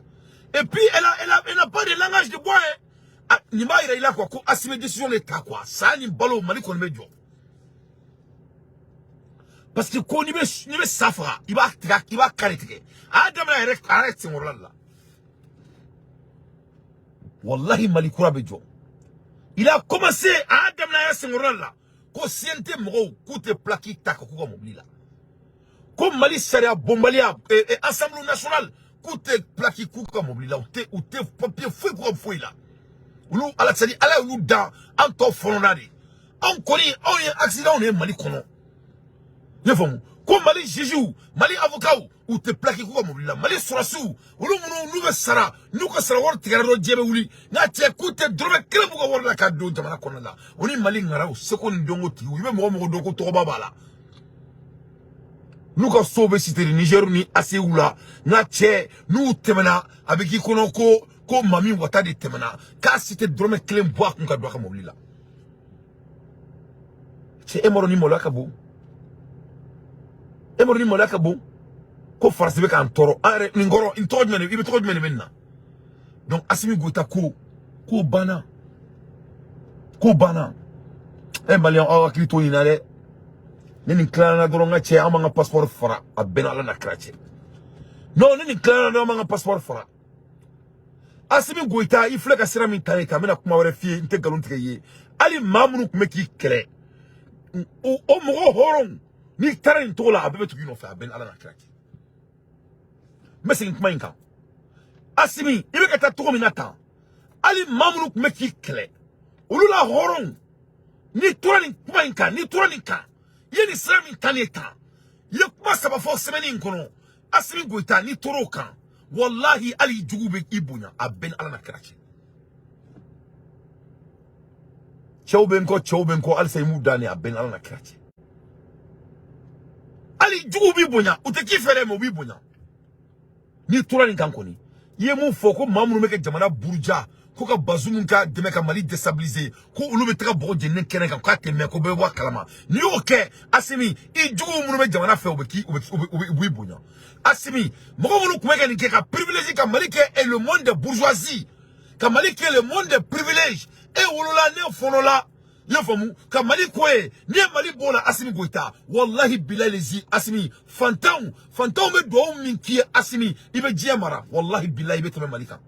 Et puis elle n'a pas de langage de bois, hein. Ah, nin b'a yira i la quoi, ko Assimi décision de ta quoi. Saya ni balo, Mali kɔni bɛ jɔ. Parce que ko n'i bɛ sa faga, i b'a tigɛ, i b'a kari tigɛ. A y'a daminɛ a yɛrɛ, a yɛrɛ senkɔrɔla de la. Wallahi, Mali kura bɛ jɔ. Il a commencé, a y'a daminɛ a yɛrɛ senkɔrɔla de la. Ko CNT mɔgɔw k'u tɛ plaque ta ka k'u ka mobili la. Ko Mali sariya bonbaliya, Assemblée nationale k'u tɛ plaque k'u ka mobili la, u tɛ papier foyi k'u ka foyi la. Olu Ala, c'est à dire Ala y'olu dan an tɔ fɔlɔna de. Anw kɔni, anw ye accident de ye Mali kɔnɔ. I y'a faamu? Ko Mali juges, Mali avocats, u tɛ plaque k'u ka mobili la. Mali sɔrɔdasiw, olu minnu n'u bɛ sara, n'u ka sara wari tigɛra dɔrɔn, diɲɛ bɛ wuli. N'a cɛ k'u tɛ dɔrɔmɛ kelen b'u ka wari la k'a don jamana kɔnɔna la. O ni Mali ŋaraw, seko ni dɔnko tigiw, i bɛ mɔgɔ mɔgɔ dɔn ko tɔgɔba b'a la, n'u ka sow bɛ siteri Niger ni ACI la, n'a cɛ n'u tɛmɛna, a bɛ k'i kɔnɔ ko Mami Wata de tɛmɛna, k'a si tɛ dɔrɔmɛ kelen bɔ a kun ka don a ka mobili la. Cɛ, e m'a dɔn ni maloya ka bon? E m'a dɔn ni maloya ka bon? Ko Faransi bɛ k'an tɔɔrɔ, an yɛrɛ nin kɔrɔ, nin tɔgɔ jumɛn de, i bɛ tɔgɔ jumɛn de bɛ nin na? Donc Assimi Goïta ko banna, ko banna. E Maliyɛn, aw hakili to nin na dɛ. Ne nin tilara dɔrɔn, n ka cɛ, an b'an ka passeport fara. A bɛɛ n'Ala na kira cɛ. Non, ne nin tilara dɔrɔn, an b'an ka passeport fara. Assimi Goïta, i filɛ ka sira min ta ne kan, n bɛna kuma wɛrɛ f'i ye, n tɛ nkalon tigɛ i ye. Hali maa minnu tun bɛ k'i kɛlɛ, o mɔgɔ hɔrɔnw, n'i taara nin cogo la, a bɛɛ bɛ tugu i nɔfɛ. A bɛɛ ni Ala na kira cɛ. N bɛ segin kuma in kan. Assimi, i bɛ ka taa cogo min na tan, hali maa minnu tun bɛ k'i kɛlɛ, olu la hɔrɔnw, n'i tora nin kuma in kan, n'i tora nin kan, i ye nin sira min ta nin ye tan, i ye kuma saba fɔ semaine in kɔnɔ, Assimi Goïta, n'i tor'o kan, wallahi, hali jugu bɛ i bonya. A bɛɛ ni Ala na kira cɛ. Cɛw bɛ n kɔ, cɛw bɛ n kɔ halisa, i m'u da nin, a bɛɛ ni Ala na kira cɛ. Hali jugu b'i bonya, u tɛ k'i fɛ dɛ, mais u b'i bonya. N'i tora nin kan kɔni, i ye mun fɔ ko maa minnu bɛ kɛ jamana buruja, ko ka Bazoum ka dɛmɛ ka Mali déstabiliser, ko olu bɛ taga bɔgɔ jeninen kɛnɛ kan, k'a tɛ mɛn, ko bɛɛ bɛ bɔ a kalama. N'i y'o kɛ, Assimi, i juguw minnu bɛ jamana fɛ, u bɛ k'i u bɛ u bɛ u b'i bonya. Assimi, mɔgɔ minnu tun bɛ ka nin kɛ ka privilège ka Mali kɛ et le monde des bourgeoisies, ka Mali kɛ le monde des privilèges, e wolola, ne fɔlɔla, i y'a faamu, ka Mali ko ye, n'i ye Mali b'o la, Assimi Goïta, wallahi bilahi lezi, Assimi, fantanw fantanw bɛ duwawu min k'i ye, Assimi, i bɛ diɲɛ mara, wallahi bilahi, i bɛ tɛmɛ Mali kan.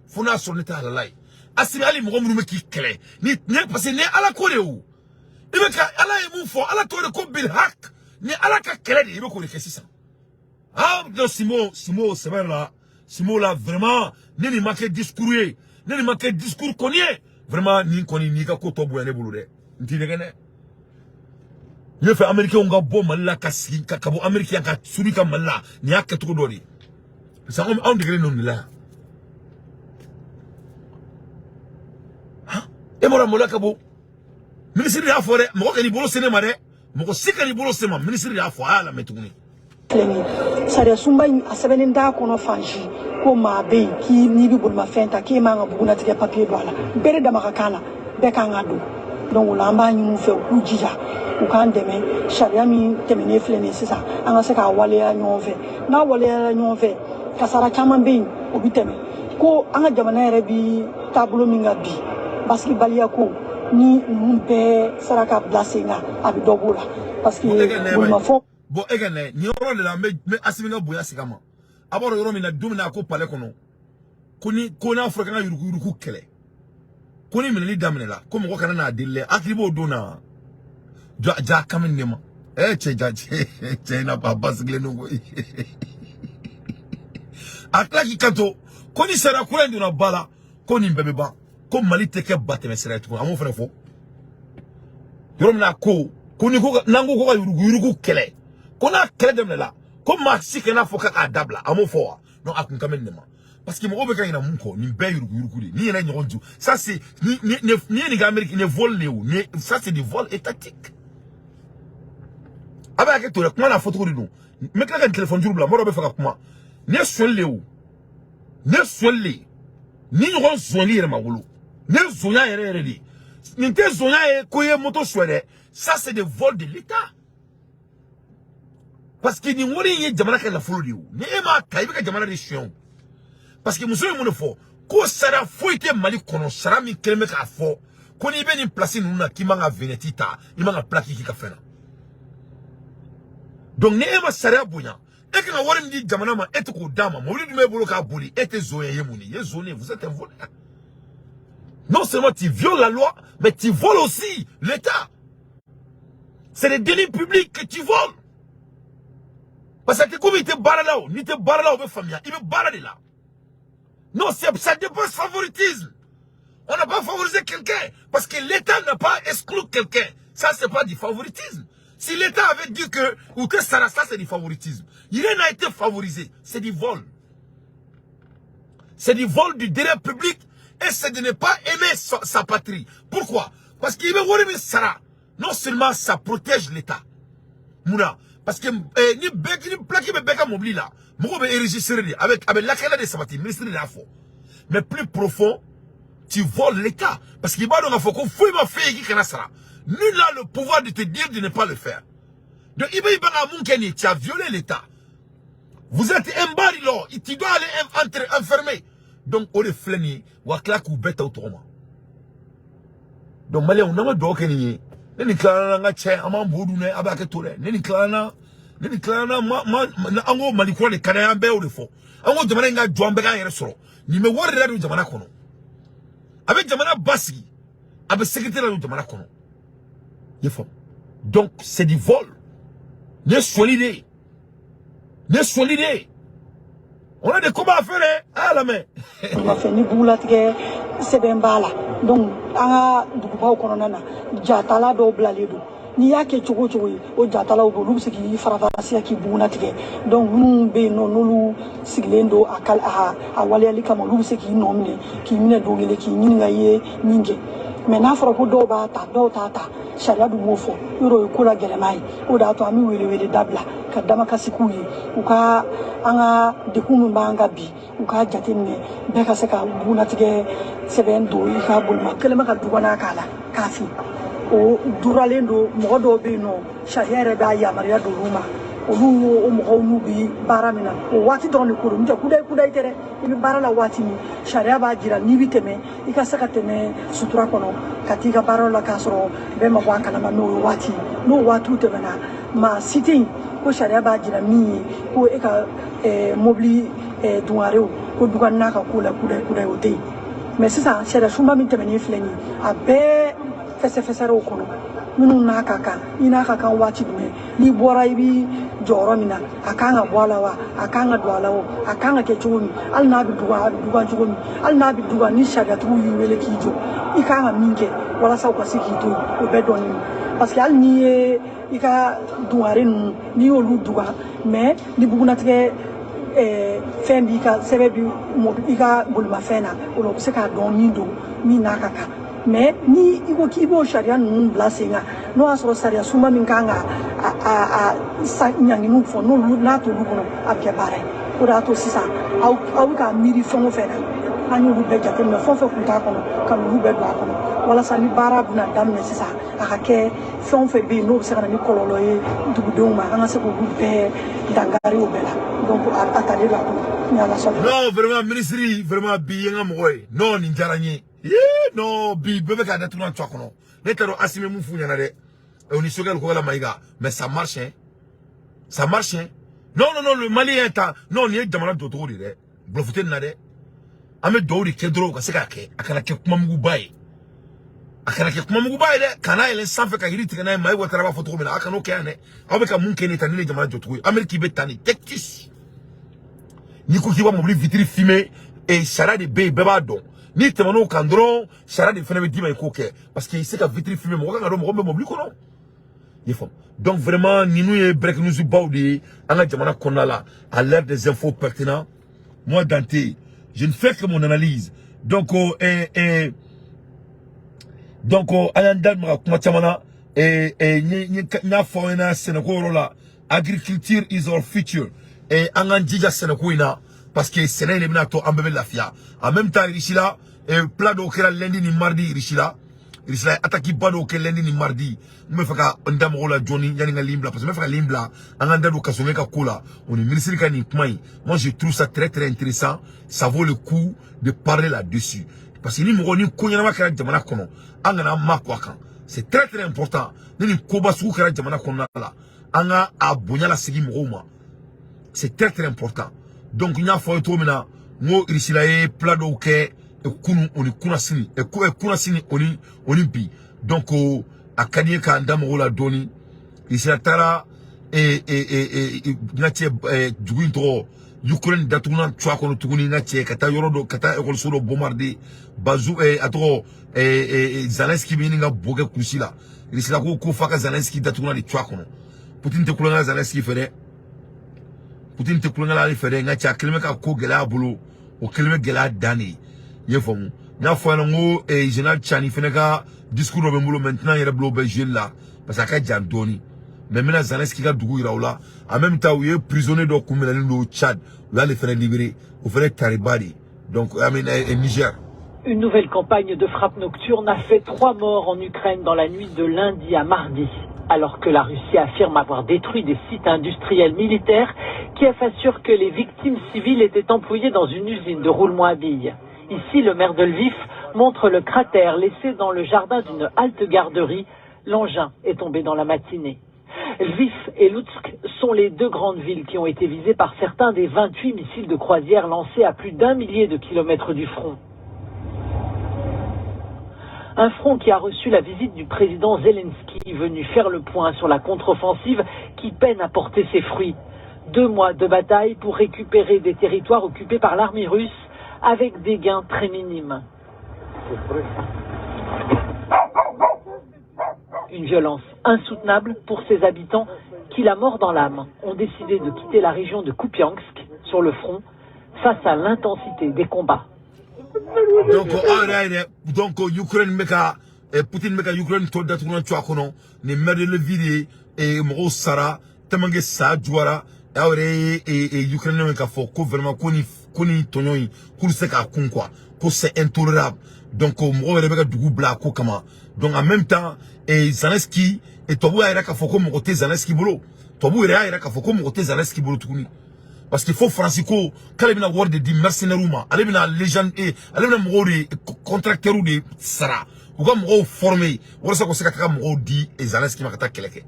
Fo n'a sɔrɔ ne tɛ halala ye. Assimi, hali mɔgɔ minnu bɛ k'i kɛlɛ ni ni, parce que ni Ala ko de o, i bɛ ka Ala ye mun fɔ, Ala tɔgɔ de ko bilhak, ni Ala ka kɛlɛ de, i bɛ k'o de kɛ sisan. Ah non, Simo, Simo, sɛbɛ la, Simo la, vraiment, ne nin ma kɛ discours ye, ne nin ma kɛ discours kɔni ye, vraiment, nin kɔni n'i ka ko tɔ bonya ne bolo dɛ, n t'i nɛgɛ dɛ. N bɛ fɛ Américains ka bɔ Mali la, ka sigi ka bɔ Amérique yan ka suri ka Mali la, nin y'a kɛcogo dɔ de ye, parce que anw degelen don nin la yan. E m'a dɔn maloya ka bon? Minisiri y'a fɔ dɛ, mɔgɔ kan'i bolo se ne ma dɛ, mɔgɔ si kan'i bolo se ma. Minisiri y'a fɔ, a y'a lamɛn tuguni. Filɛ nin ye, sariya sunba in, a sɛbɛnnen t'a kɔnɔ fan si ko maa bɛ yen k'i n'i bɛ bolimafɛn ta, k'e man ka bugunnatigɛ papiye don a la. Bɛɛ de dama ka kan la. Bɛɛ kan ka don. Donc o la, an b'a ɲini u fɛ, u k'u jija, u k'an dɛmɛ. Sariya min tɛmɛnen filɛ nin ye sisan, an ka se k'a waleya ɲɔgɔn fɛ. N'a waleyara ɲɔgɔn fɛ, kasara caman bɛ yen, o bɛ tɛmɛ. Ko an ka jamana yɛrɛ bi taabolo min kan bi, basigibaliya ko ni ninnu bɛɛ sera ka bila sen kan, a bɛ dɔ b'o la, parce que Bon, e ka nɛɛma ye. Bolimafɛnw Bon, e ka nɛ nin yɔrɔ de la, n bɛ Asimi ka bonya segin a ma. A b'a dɔn yɔrɔ min na, don min na a ko palais kɔnɔ ko ni ko n'a fɔra k'an ka yurugu yurugu kɛlɛ, ko ni minɛli daminɛla, ko mɔgɔ kana n'a deli dɛ. Hakili b'o don na ja ja kami ne ma ɛ cɛ ja cɛ cɛ in na a basigilen don koyi. A tila k'i kanto ko ni sariya kura in donna ba la, ko nin bɛɛ bɛ ban, ko Mali tɛ kɛ batɛmɛ sira ye tuguni. An b'o fana fɔ yɔrɔ min na ko ni ko n'an ko ka yurugu yurugu kɛlɛ, ko n'a kɛlɛ daminɛla, ko maa si kana fɔ k'a dabila. An m'o fɔ wa? Non, a kun kan bɛ nin de ma, parce que mɔgɔw bɛ ka ɲinɛ mun kɔ, nin bɛɛ yurugu yurugu de. Ni yɛrɛ ɲɔgɔn ju, ça c'est ni ye nin kɛ Amérique, nin ye vol de ye o. Nin ça, c'est du vol étatique. A bɛ hakɛ to dɛ, kuma n'a fɔcogo de don. N bɛ tila ka nin téléphone juru bila, mɔgɔ dɔ bɛ fɛ ka kuma. Nin ye sonyali de ye o, nin ye sonyali de ye. Ni ɲɔgɔn sonyali yɛrɛ ma wolo, nin ye zonya yɛrɛ yɛrɛ de ye. Nin tɛ zonya ye ko i ye moto suɲɛ dɛ, ça, c'est des vols de l'État, parce que nin wari in ye jamana ka nafolo de ye o. Ni e m'a ta, i bɛ ka jamana de suɲɛ o. Parce que muso ye mun de fɔ? Ko sariya foyi tɛ Mali kɔnɔ, sariya min kɛlen bɛ k'a fɔ ko n'i bɛ nin place ninnu na, k'i man ka vignette ta, i man ka plaque k'i ka fɛn na. Donc ni e ma sariya bonya, e kan ka wari min di jamana ma, e tɛ k'o d'a ma. Mobili dun b'e bolo k'a boli, e tɛ zon ye, ye mun de ye? I ye zon ye, vous êtes un voleur. Non seulement tu violes la loi, mais tu voles aussi l'État. C'est des deniers publics que tu voles, parce que komi i tɛ baara la o, n'i tɛ baara la, o bɛ faamuya, i bɛ baara de la. Non, c'est ça dépasse favoritisme. On n'a pas favorisé quelqu'un parce que l'État n'a pas exclu quelqu'un. Ça, c'est pas du favoritisme. Si l'État avait dit que, ou que ça, ça c'est du favoritisme. Il n'a été favorisé. C'est du vol. C'est du vol du denier public et c'est de ne pas aimer sa patrie. Pourquoi? Parce qu'il veut wari sara. Non seulement ça protège l'État. Mun na. Parce que eh, ni bɛɛ ni plaque bɛ bɛɛ ka mobili la, mɔgɔw bɛ enregistré de avec lakana de sabati, ministre de y'a fɔ. Mais plus profond, tu voles l'État. Parce qu'il b'a dɔn k'a fɔ ko foyi ma f'e ye k'i kana sara. Nul n'a le pouvoir de te dire de ne pas le faire. Donc i bɛ i ban ka mun kɛ nin ye, tu as violé l'État. Vous êtes un barilɔ, tu dois aller entrer enfermé. Donc o de filɛ nin ye, wa tila k'u bɛɛ ta u tɔgɔ ma. Donc maliyɛnw, n'an ma dugawu kɛ nin ye, ne nin tilala n ka cɛ, an b'an bo dun dɛ, a bɛ hakɛ to dɛ. Ne nin tilala na, ne nin tilala na, ma ma an ko Mali kura de ka d'an ye, an bɛɛ y'o de fɔ. An ko jamana in ka jɔ, an bɛɛ k'an yɛrɛ sɔrɔ. Nin bɛ wari de ladon jamana kɔnɔ. A bɛ jamana basigi. A bɛ sécurité ladon jamana kɔnɔ. I ye faamu? Donc c'est du vol. Nin ye sonyali de ye. Nin ye sonyali de ye. On a des combats à faire, hein. Ah la main. Bolimafɛn ni bugulatigɛ sɛbɛn b'a la. Donc an ka dugubaw kɔnɔna na, jatala dɔw bilalen don. N'i y'a kɛ cogo o cogo ye, o jatalaw bɛ, olu bɛ se k'i farafasiya k'i bugunnatigɛ. Donc minnu bɛ yen nɔ, n'olu sigilen don a kal a waleyali kama, olu bɛ se k'i nɔ minɛ, k'i minɛ don kelen, k'i ɲininka i ye min kɛ. Mais n'a fɔra ko dɔw b'a ta, dɔw t'a ta, sariya dun b'o fɔ yɔrɔ, o ye ko la gɛlɛman ye. O de y'a to an bɛ wele wele dabila ka damakasi k'u ye, u ka an ka dekun min b'an kan bi, u k'a jateminɛ, bɛɛ ka se ka bugunnatigɛ sɛbɛn don i ka bolima kɛlen bɛ ka dugana k'a la k'a fin. O duralen don. Mɔgɔ dɔw bɛ yen nɔ, sariya yɛrɛ b'a yamaruya don olu ma. Olu y'o o mɔgɔw n'u bi baara min na, o waati dɔrɔn de ko don. N'o tɛ kudayi kudayi tɛ dɛ. I bɛ baara la waati min, sariya b'a jira n'i bɛ tɛmɛ, i ka se ka tɛmɛ sutura kɔnɔ ka t'i ka baara la k'a sɔrɔ bɛɛ ma bɔ a kalama. N'o ye waati, n'o waatiw tɛmɛna, maa si tɛ yen ko sariya b'a jira min ye ko e ka mobili dungarew ko duga n'a ka ko la kudayi kudayi, o tɛ yen. Mais sisan, sariya sunba min tɛmɛnen filɛ nin ye, a bɛɛ fɛsɛfɛsɛra o kɔnɔ. Minnu n'a ka kan, i n'a ka kan waati jumɛn, n'i bɔra i bi jɔyɔrɔ min na, a kan ka bɔ a la wa, a kan ka don a la o, a kan ka kɛ cogo min, hali n'a bɛ dugan, a bɛ dugan cogo min, hali n'a bɛ dugan, ni sariyatigiw y'i wele k'i jɔ, i kan ka min kɛ walasa u ka se k'i to yen, o bɛɛ dɔnnen don. Parce que hali n'i ye i ka dungare ninnu, n'i y'olu dugan, mais ni bugunnatigɛ fɛn b'i ka sɛbɛn bi i ka bolimafɛn na, o la u bɛ se k'a dɔn min don, min n'a ka kan. Mais ni i ko k'i b'o sariya ninnu bila sen kan, n'o y'a sɔrɔ sariya sunba min kan ka a sa ɲanginiw fɔ, n'olu n'a t'olu kɔnɔ, a bɛ kɛ baara ye. O de y'a to sisan aw bɛ ka miiri fɛn o fɛn na, an y'olu bɛɛ jateminɛ. Fɛn o fɛn tun t'a kɔnɔ, ka n'olu bɛɛ don a kɔnɔ. Walasa ni baara bɛna daminɛ sisan, a ka kɛ fɛn o fɛn bɛ yen n'o bɛ se ka na ni kɔlɔlɔ ye dugudenw ma, an ka se k'olu bɛɛ dankari o bɛɛ la. Donc a talen don a kɔnɔ ni Ala sɔnna. Non, vraiment, ministre, vraiment, bi ye n ka mɔgɔ ye. Non, nin diyara n ye. Yee, non, bi bɛɛ bɛ k'a datugu na to a kɔnɔ. Ne t'a dɔn Assimi mun f'u ɲɛna dɛ. O ni Choguel Kokalla Maïga, mais ça marche, hein. Ça marche, hein. Non, non, non, le Mali est un. Non, nin ye jamana jɔcogo de ye dɛ. Bluff tɛ nin na dɛ. An bɛ dugawu de kɛ dɔrɔn u ka se k'a kɛ. A kana kɛ kumamuguba ye. A kana kɛ kumamuguba ye dɛ. Kana yɛlɛn sanfɛ ka yiri tigɛ n'a ye. Mayi Ouattara b'a fɔ cogo min na, a kan'o kɛ yan dɛ. Aw bɛ ka mun kɛ nin ta ni ne jamana jɔcogo ye? Amérique bɛ tan de tactice. N'i ko k'i b'a mobili vitre fumée e, sariya de bɛ yen, bɛɛ b'a dɔn. N'i tɛmɛn'o kan dɔrɔn, sariya de fana bɛ d'i ma i k'o kɛ, parce que i se ka vitre fumée, mɔgɔ kan ka dɔn mɔgɔ min bɛ mobili kɔnɔ. I faamu? Donc vraiment, ninnu ye break news baw de ye an ka jamana kɔnɔna la, à l'ère des infos pertinents. Moi, Dante, je ne fais que mon analyse. Donc donc an y'an da maga kuma caman na. N y'a fɔ aw ɲɛna sɛnɛko yɔrɔ la, agriculture is our future. An k'an jija sɛnɛko in na, parce que sɛnɛ in de bɛna to an bɛɛ bɛ lafiya. En même temps, Russie la, plan dɔw kɛra lundi ni mardi. Russie la, Russie la ye attaque ba dɔw kɛ lundi ni mardi. N bɛ fɛ ka n da mɔgɔw la jɔɔni yanni n ka ligne bila, parce que n bɛ fɛ ka ligne bila, an k'an da don Kassogué ka ko la, o ni ministre ka nin kuma in. Moi, je trouve ça très très intéressant, ça vaut le coup de parler là-dessus, parce que ni mɔgɔ ni ko ɲɛnama kɛra jamana kɔnɔ, an kana an makɔ a kan. C'est très très important. Ni nin koba sugu kɛra jamana kɔnɔna la, an ka a bonya lasegin mɔgɔw ma, c'est très très important. Donc n y'a fɔ aw ye cogo min na, n ko Russie la ye plan dɔw kɛ kunu o ni kunasini, kunasini o ni bi. Donc a ka di n ye k'an da mɔgɔw la dɔɔni. Russie la taara n ka cɛ, dugu in tɔgɔ, Ukraine datugulan tu a kɔnɔ tuguni. N ka cɛ, ka taa yɔrɔ dɔ, ka taa ekɔliso dɔ bombarder bazu. A tɔgɔ, Zelensky bɛ ɲini ka bo kɛ kurusi la. Russie la ko f'a ka Zelensky datugulan de tu a kɔnɔ. Poutine tɛ kulonkɛ Zelensky fɛ dɛ. Poutine tɛ kulonkɛ ale fɛ dɛ. N ka cɛ, a kɛlen bɛ ka ko gɛlɛya a bolo, o kɛlen bɛ gɛlɛya dan de ye. I ye faamu? N y'a fɔ a ɲɛna n ko général Tchiani fɛnɛ ka discours dɔ bɛ n bolo maintenant, n yɛrɛ bolo bɛ jouer la, parce que a ka jan dɔɔni. Mais n bɛna Zelensky ka dugu yira u la. En même temps, u ye prisonnier dɔ kun minɛlen don Tchad, u y'ale fɛnɛ libéré. O fɛnɛ tariba de. Donc I mean, Niger. Une nouvelle campagne de frappe nocturne a fait 3 morts en Ukraine dans la nuit de lundi à mardi. Alors que la Russie affirme avoir détruit des sites industriels militaires, Kiev assure que les victimes civiles étaient employées dans une usine de roulement à billes. Ici, le maire de Lviv montre le cratère laissé dans le jardin d'une halte-garderie. L'engin est tombé dans la matinée. Lviv et Lutsk sont les deux grandes villes qui ont été visées par certains des 28 missiles de croisière lancés à plus d'un millier de kilomètres du front. Un front qui a reçu la visite du président Zelensky, venu faire le point sur la contre-offensive qui peine à porter ses fruits. 2 mois de bataille pour récupérer des territoires occupés par l'armée russe avec des gains très minimes. Une violence insoutenable pour ses habitants qui, la mort dans l'âme, ont décidé de quitter la région de Kupiansk sur le front face à l'intensité des combats. Donc aw yɛrɛ y'a ye dɛ. Donc Ukraine bɛ ka Poutine bɛ ka Ukraine tɔ datugulan tu a kɔnɔ. Nin maire de Lviv de ye, mɔgɔw sara tellement que sa juguyara. Aw yɛrɛ ye Ukrainien ye k'a fɔ ko vraiment ko nin tɔɲɔ in, k'olu tɛ se k'a kun quoi, ko c'est intolérable. Donc mɔgɔw yɛrɛ bɛ ka dugu bila a ko kama. Donc en même temps, Zelensky, tubabu y'a yɛrɛ k'a fɔ ko mɔgɔ tɛ Zelensky bolo. Tubabu yɛrɛ y'a yɛrɛ k'a fɔ ko mɔgɔ tɛ Zelensky bolo tuguni, parce que fo Faransi ko k'ale bɛna wari de di mercenaires ma, ale bɛna légende, ale bɛna mɔgɔw de contracteurs de sara u ka mɔgɔw former walasa ka se ka taga mɔgɔw di Zelensky ma ka taa kɛlɛ kɛ.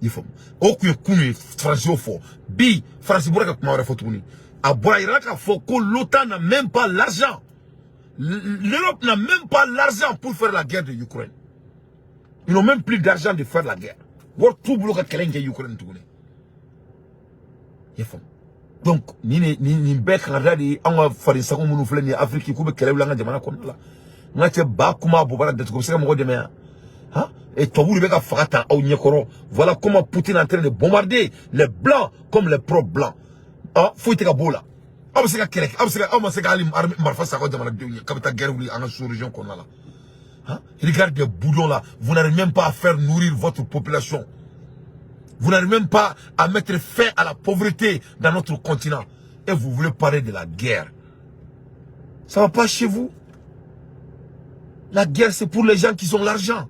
I faamu? O kun ye kun ye. Faransi y'o fɔ. Bi Faransi bɔra ka kuma wɛrɛ fɔ tuguni. A bɔra a yirala k'a fɔ ko l'OTAN n'a même pas l'argent, l'Europe n'a même pas l'argent pour faire la guerre de l'Ukraine. Ils n'ont même plus d'argent de faire la guerre. Wari t'u bolo ka kɛlɛ in kɛ Ukraine tuguni. I faamu? Donc nin bɛɛ kangada de ye anw ka farinsago minnu filɛ nin ye Afiriki, k'u bɛ kɛlɛ wuli an ka jamana kɔnɔna la. N ka cɛ, ba kuma bobara datugu, u bɛ se ka mɔgɔ dɛmɛ yan han? Et tubabuw de bɛ ka faga tan aw ɲɛkɔrɔ. Voilà comment Poutine est en train de bombarder les blancs comme les propres blancs. Ah, foyi tɛ ka b'o la. Aw bɛ se ka kɛlɛ kɛ, aw bɛ se ka, aw ma se ka hali marifa san aw ka jamanadenw ye k'a bɛ taa guerre wuli an ka sous-région kɔnɔna la. Hein? Regarde des boudons là, vous n'arrivez même pas à faire nourrir votre population. Vous n'arrivez même pas à mettre fin à la pauvreté dans notre continent. Et vous voulez parler de la guerre. Ça va pas chez vous. La guerre, c'est pour les gens qui ont l'argent.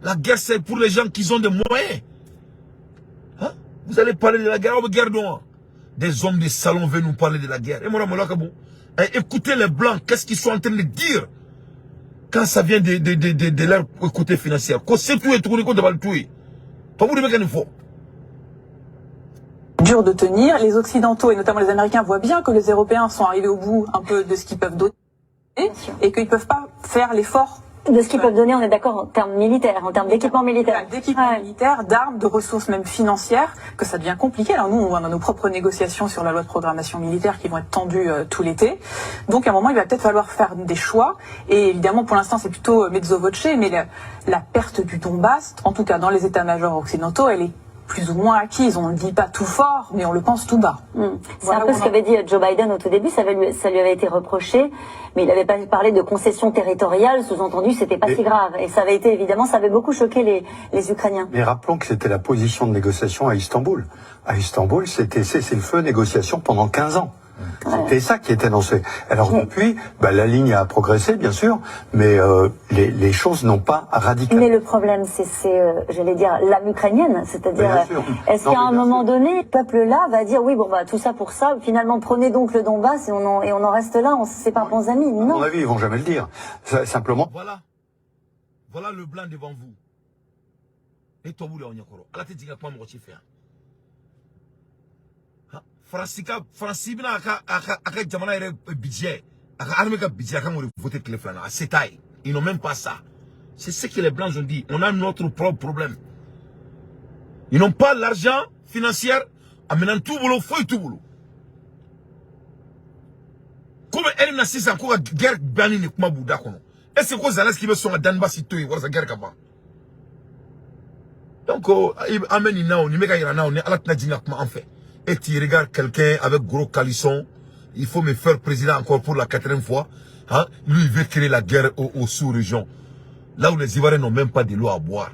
La guerre, c'est pour les gens qui ont des moyens. Hein? Vous allez parler de la guerre, oh, guerre d'où? Des hommes des salons veulent nous parler de la guerre. Et moi, moi, eh, écoutez les Blancs, qu'est-ce qu'ils sont en train de dire quand ça vient de leur côté financier? C'est tout et tout, tout. Pas vous devez faut. Dur de tenir. Les Occidentaux et notamment les Américains voient bien que les Européens sont arrivés au bout un peu de ce qu'ils peuvent donner et qu'ils ne peuvent pas faire l'effort. De ce qu'ils peuvent donner, on est d'accord en termes militaires, en termes d'équipement militaire. D'équipement militaire, d'armes, de ressources même financières, que ça devient compliqué. Alors nous, on voit dans nos propres négociations sur la loi de programmation militaire qui vont être tendues tout l'été. Donc à un moment, il va peut-être falloir faire des choix. Et évidemment, pour l'instant, c'est plutôt mezzo voce, mais la perte du Donbass, en tout cas dans les états-majors occidentaux, elle est plus ou moins acquise. On ne le dit pas tout fort, mais on le pense tout bas. C'est un peu ce qu'avait dit Joe Biden au tout début, ça lui avait été reproché, mais il n'avait pas parlé de concessions territoriales, sous-entendu c'était pas si grave. Et ça avait été, évidemment, ça avait beaucoup choqué les Ukrainiens. Mais rappelons que c'était la position de négociation à Istanbul. À Istanbul, c'était cessez-le-feu, négociation pendant 15 ans. C'était ça qui était annoncé. Alors depuis, bah, la ligne a progressé, bien sûr, mais les choses n'ont pas radicalement. Mais le problème, c'est, j'allais dire, l'âme ukrainienne. C'est-à-dire, est-ce qu'à un moment donné, le peuple-là va dire, oui, bon, bah, tout ça pour ça, finalement, prenez donc le Donbass et on en reste là, on se sépare bons amis. Non. À mon avis, ils vont jamais le dire. Ça, simplement. Voilà. Voilà le blanc devant vous. Et toi, vous, la tête, Faransi bɛna a ka jamana yɛrɛ budget, a ka armée ka budget, a kan k'o de voter tile fila na a se t'a ye. Ils n'ont même pas ça. C'est ce que les Blancs ont dit. On a notre propre problème. Ils n'ont pas l'argent financier. A minɛn t'u bolo, foyi t'u bolo. Komi e na sisan ko ka guerre banni ni kuma b'u da kɔnɔ. Est-ce que ko Zelensky bɛ sɔn ka Donbass to yen walasa guerre ka ban? Donc an bɛ nin na o nin bɛ ka yira n na o ni Ala tɛna jigin ka kuma an fɛ. Et tu regardes quelqu'un avec gros caleçon, il faut me faire président encore pour la 4e fois. Hein? Lui, il veut créer la guerre aux sous-régions. Là où les Ivoiriens n'ont même pas de l'eau à boire.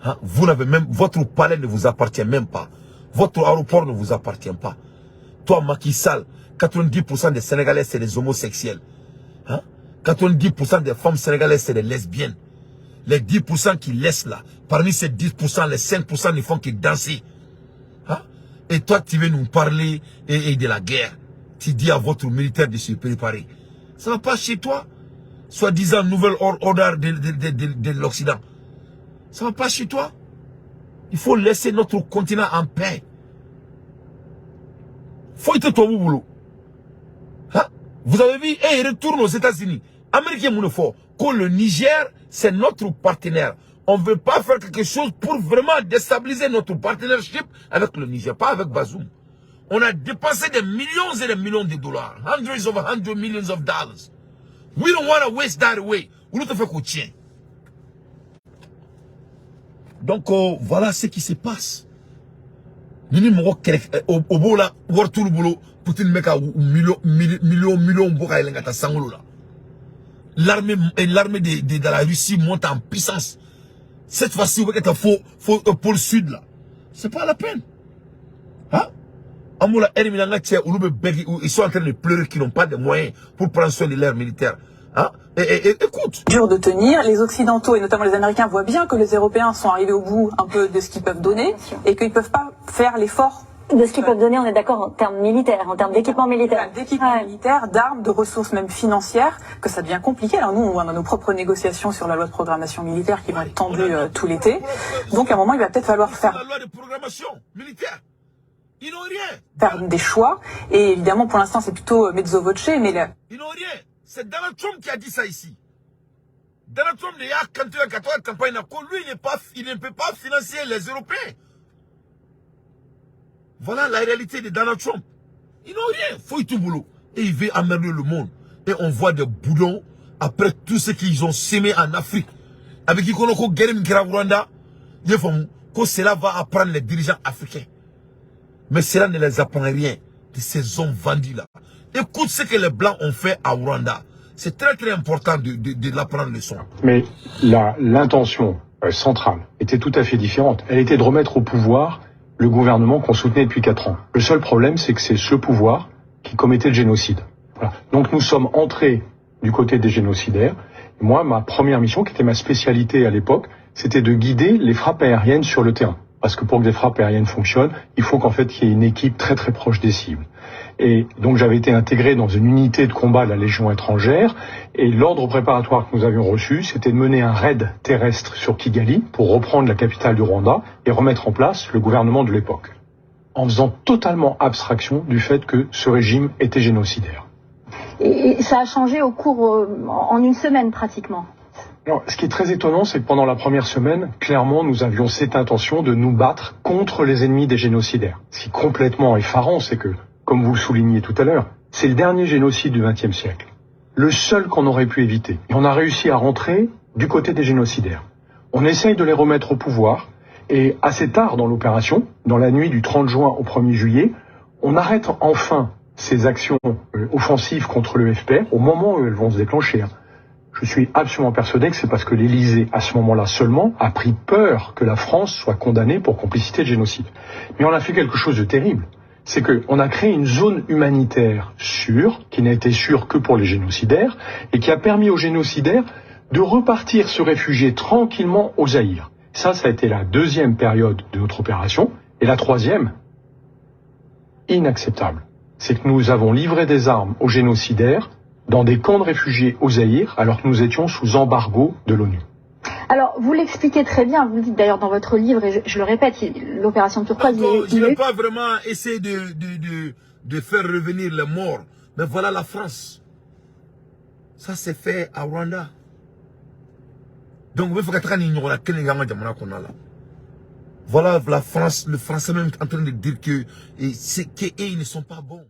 Hein? Vous n'avez même, votre palais ne vous appartient même pas. Votre aéroport ne vous appartient pas. Toi, Macky Sall, 90% des Sénégalais, c'est des homosexuels. Hein? 90% des femmes sénégalaises, c'est des lesbiennes. Les 10% qui laissent là, parmi ces 10%, les 5% ne font que danser. Hein? Et toi, tu veux nous parler et de la guerre. Tu dis à votre militaire de se préparer. Ça ne va pas chez toi. Soi-disant nouvel ordre de l'Occident. Ça ne va pas chez toi. Il faut laisser notre continent en paix. Faut être ton boulot. Hein? Vous avez vu, et il retourne aux États-Unis. Américain, fort. Que le Niger, c'est notre partenaire. On ne veut pas faire quelque chose pour vraiment déstabiliser notre partenariat avec le Niger, pas avec Bazoum. On a dépensé des millions et des millions de dollars. Hundreds of hundred millions of dollars. We don't want to waste that away. On nous fait qu'on tient. Donc, voilà ce qui se passe. Ni mɔgɔ kɛrɛ o b'o la wari t'olu bolo. Poutine bɛ ka million million million bɔ ka yɛlɛn ka taa sankolo la. L'armée de la Russie monte en puissance. Cette fois-ci, on va être faux pôle sud là. C'est pas la peine. Hein? Ils sont en train de pleurer qu'ils n'ont pas de moyens pour prendre soin de l'air militaire. Hein? Et écoute. Dur de tenir. Les Occidentaux et notamment les Américains voient bien que les Européens sont arrivés au bout un peu de ce qu'ils peuvent donner et qu'ils ne peuvent pas faire l'effort. De ce qu'ils peuvent donner, on est d'accord en termes militaires, en termes d'équipement militaire. D'équipement militaire, d'armes, de ressources même financières, que ça devient compliqué. Alors nous, on voit dans nos propres négociations sur la loi de programmation militaire qui vont être tendues tout l'été. Donc à un moment, il va peut-être falloir faire la loi de programmation militaire. Ils n'ont rien. Faire des choix. Et évidemment, pour l'instant, c'est plutôt mezzo voce, mais Ils n'ont rien. C'est Donald Trump qui a dit ça ici. Donald Trump, il a campagne, lui, il ne peut pas financer les Européens. Voilà la réalité de Donald Trump. Ils n'ont rien. Faut tout boulot. Et il veut emmerder le monde. Et on voit des boudons après tout ce qu'ils ont semé en Afrique. Avec qui qu'on a Rwanda, que cela va apprendre les dirigeants africains. Mais cela ne les apprend rien de ces hommes vendus là. Écoute ce que les Blancs ont fait à Rwanda. C'est très très important de l'apprendre leçon. Mais l'intention centrale était tout à fait différente. Elle était de remettre au pouvoir le gouvernement qu'on soutenait depuis 4 ans. Le seul problème, c'est que c'est ce pouvoir qui commettait le génocide. Voilà. Donc nous sommes entrés du côté des génocidaires. Moi, ma première mission, qui était ma spécialité à l'époque, c'était de guider les frappes aériennes sur le terrain. Parce que pour que des frappes aériennes fonctionnent, il faut qu'en fait il y ait une équipe très très proche des cibles. Et donc j'avais été intégré dans une unité de combat de la Légion étrangère, et l'ordre préparatoire que nous avions reçu, c'était de mener un raid terrestre sur Kigali pour reprendre la capitale du Rwanda et remettre en place le gouvernement de l'époque, en faisant totalement abstraction du fait que ce régime était génocidaire. Et ça a changé au cours, en une semaine pratiquement. Alors, ce qui est très étonnant, c'est que pendant la première semaine, clairement, nous avions cette intention de nous battre contre les ennemis des génocidaires. Ce qui est complètement effarant, c'est que, comme vous le souligniez tout à l'heure, c'est le dernier génocide du XXe siècle. Le seul qu'on aurait pu éviter. Et on a réussi à rentrer du côté des génocidaires. On essaye de les remettre au pouvoir, et assez tard dans l'opération, dans la nuit du 30 juin au 1er juillet, on arrête enfin ces actions offensives contre le FPR au moment où elles vont se déclencher. Je suis absolument persuadé que c'est parce que l'Élysée, à ce moment-là seulement, a pris peur que la France soit condamnée pour complicité de génocide. Mais on a fait quelque chose de terrible. C'est qu'on a créé une zone humanitaire sûre, qui n'a été sûre que pour les génocidaires, et qui a permis aux génocidaires de repartir se réfugier tranquillement au Zaïre. Ça a été la deuxième période de notre opération. Et la troisième, inacceptable, c'est que nous avons livré des armes aux génocidaires dans des camps de réfugiés au Zaïre, alors que nous étions sous embargo de l'ONU. Alors, vous l'expliquez très bien, vous le dites d'ailleurs dans votre livre, et je le répète, l'opération Turquoise... Je ne vais pas vraiment essayer de faire revenir les morts, mais voilà la France. Ça s'est fait à Rwanda. Donc, il faut que là. Voilà la France, le Français même en train de dire que ils ne sont pas bons.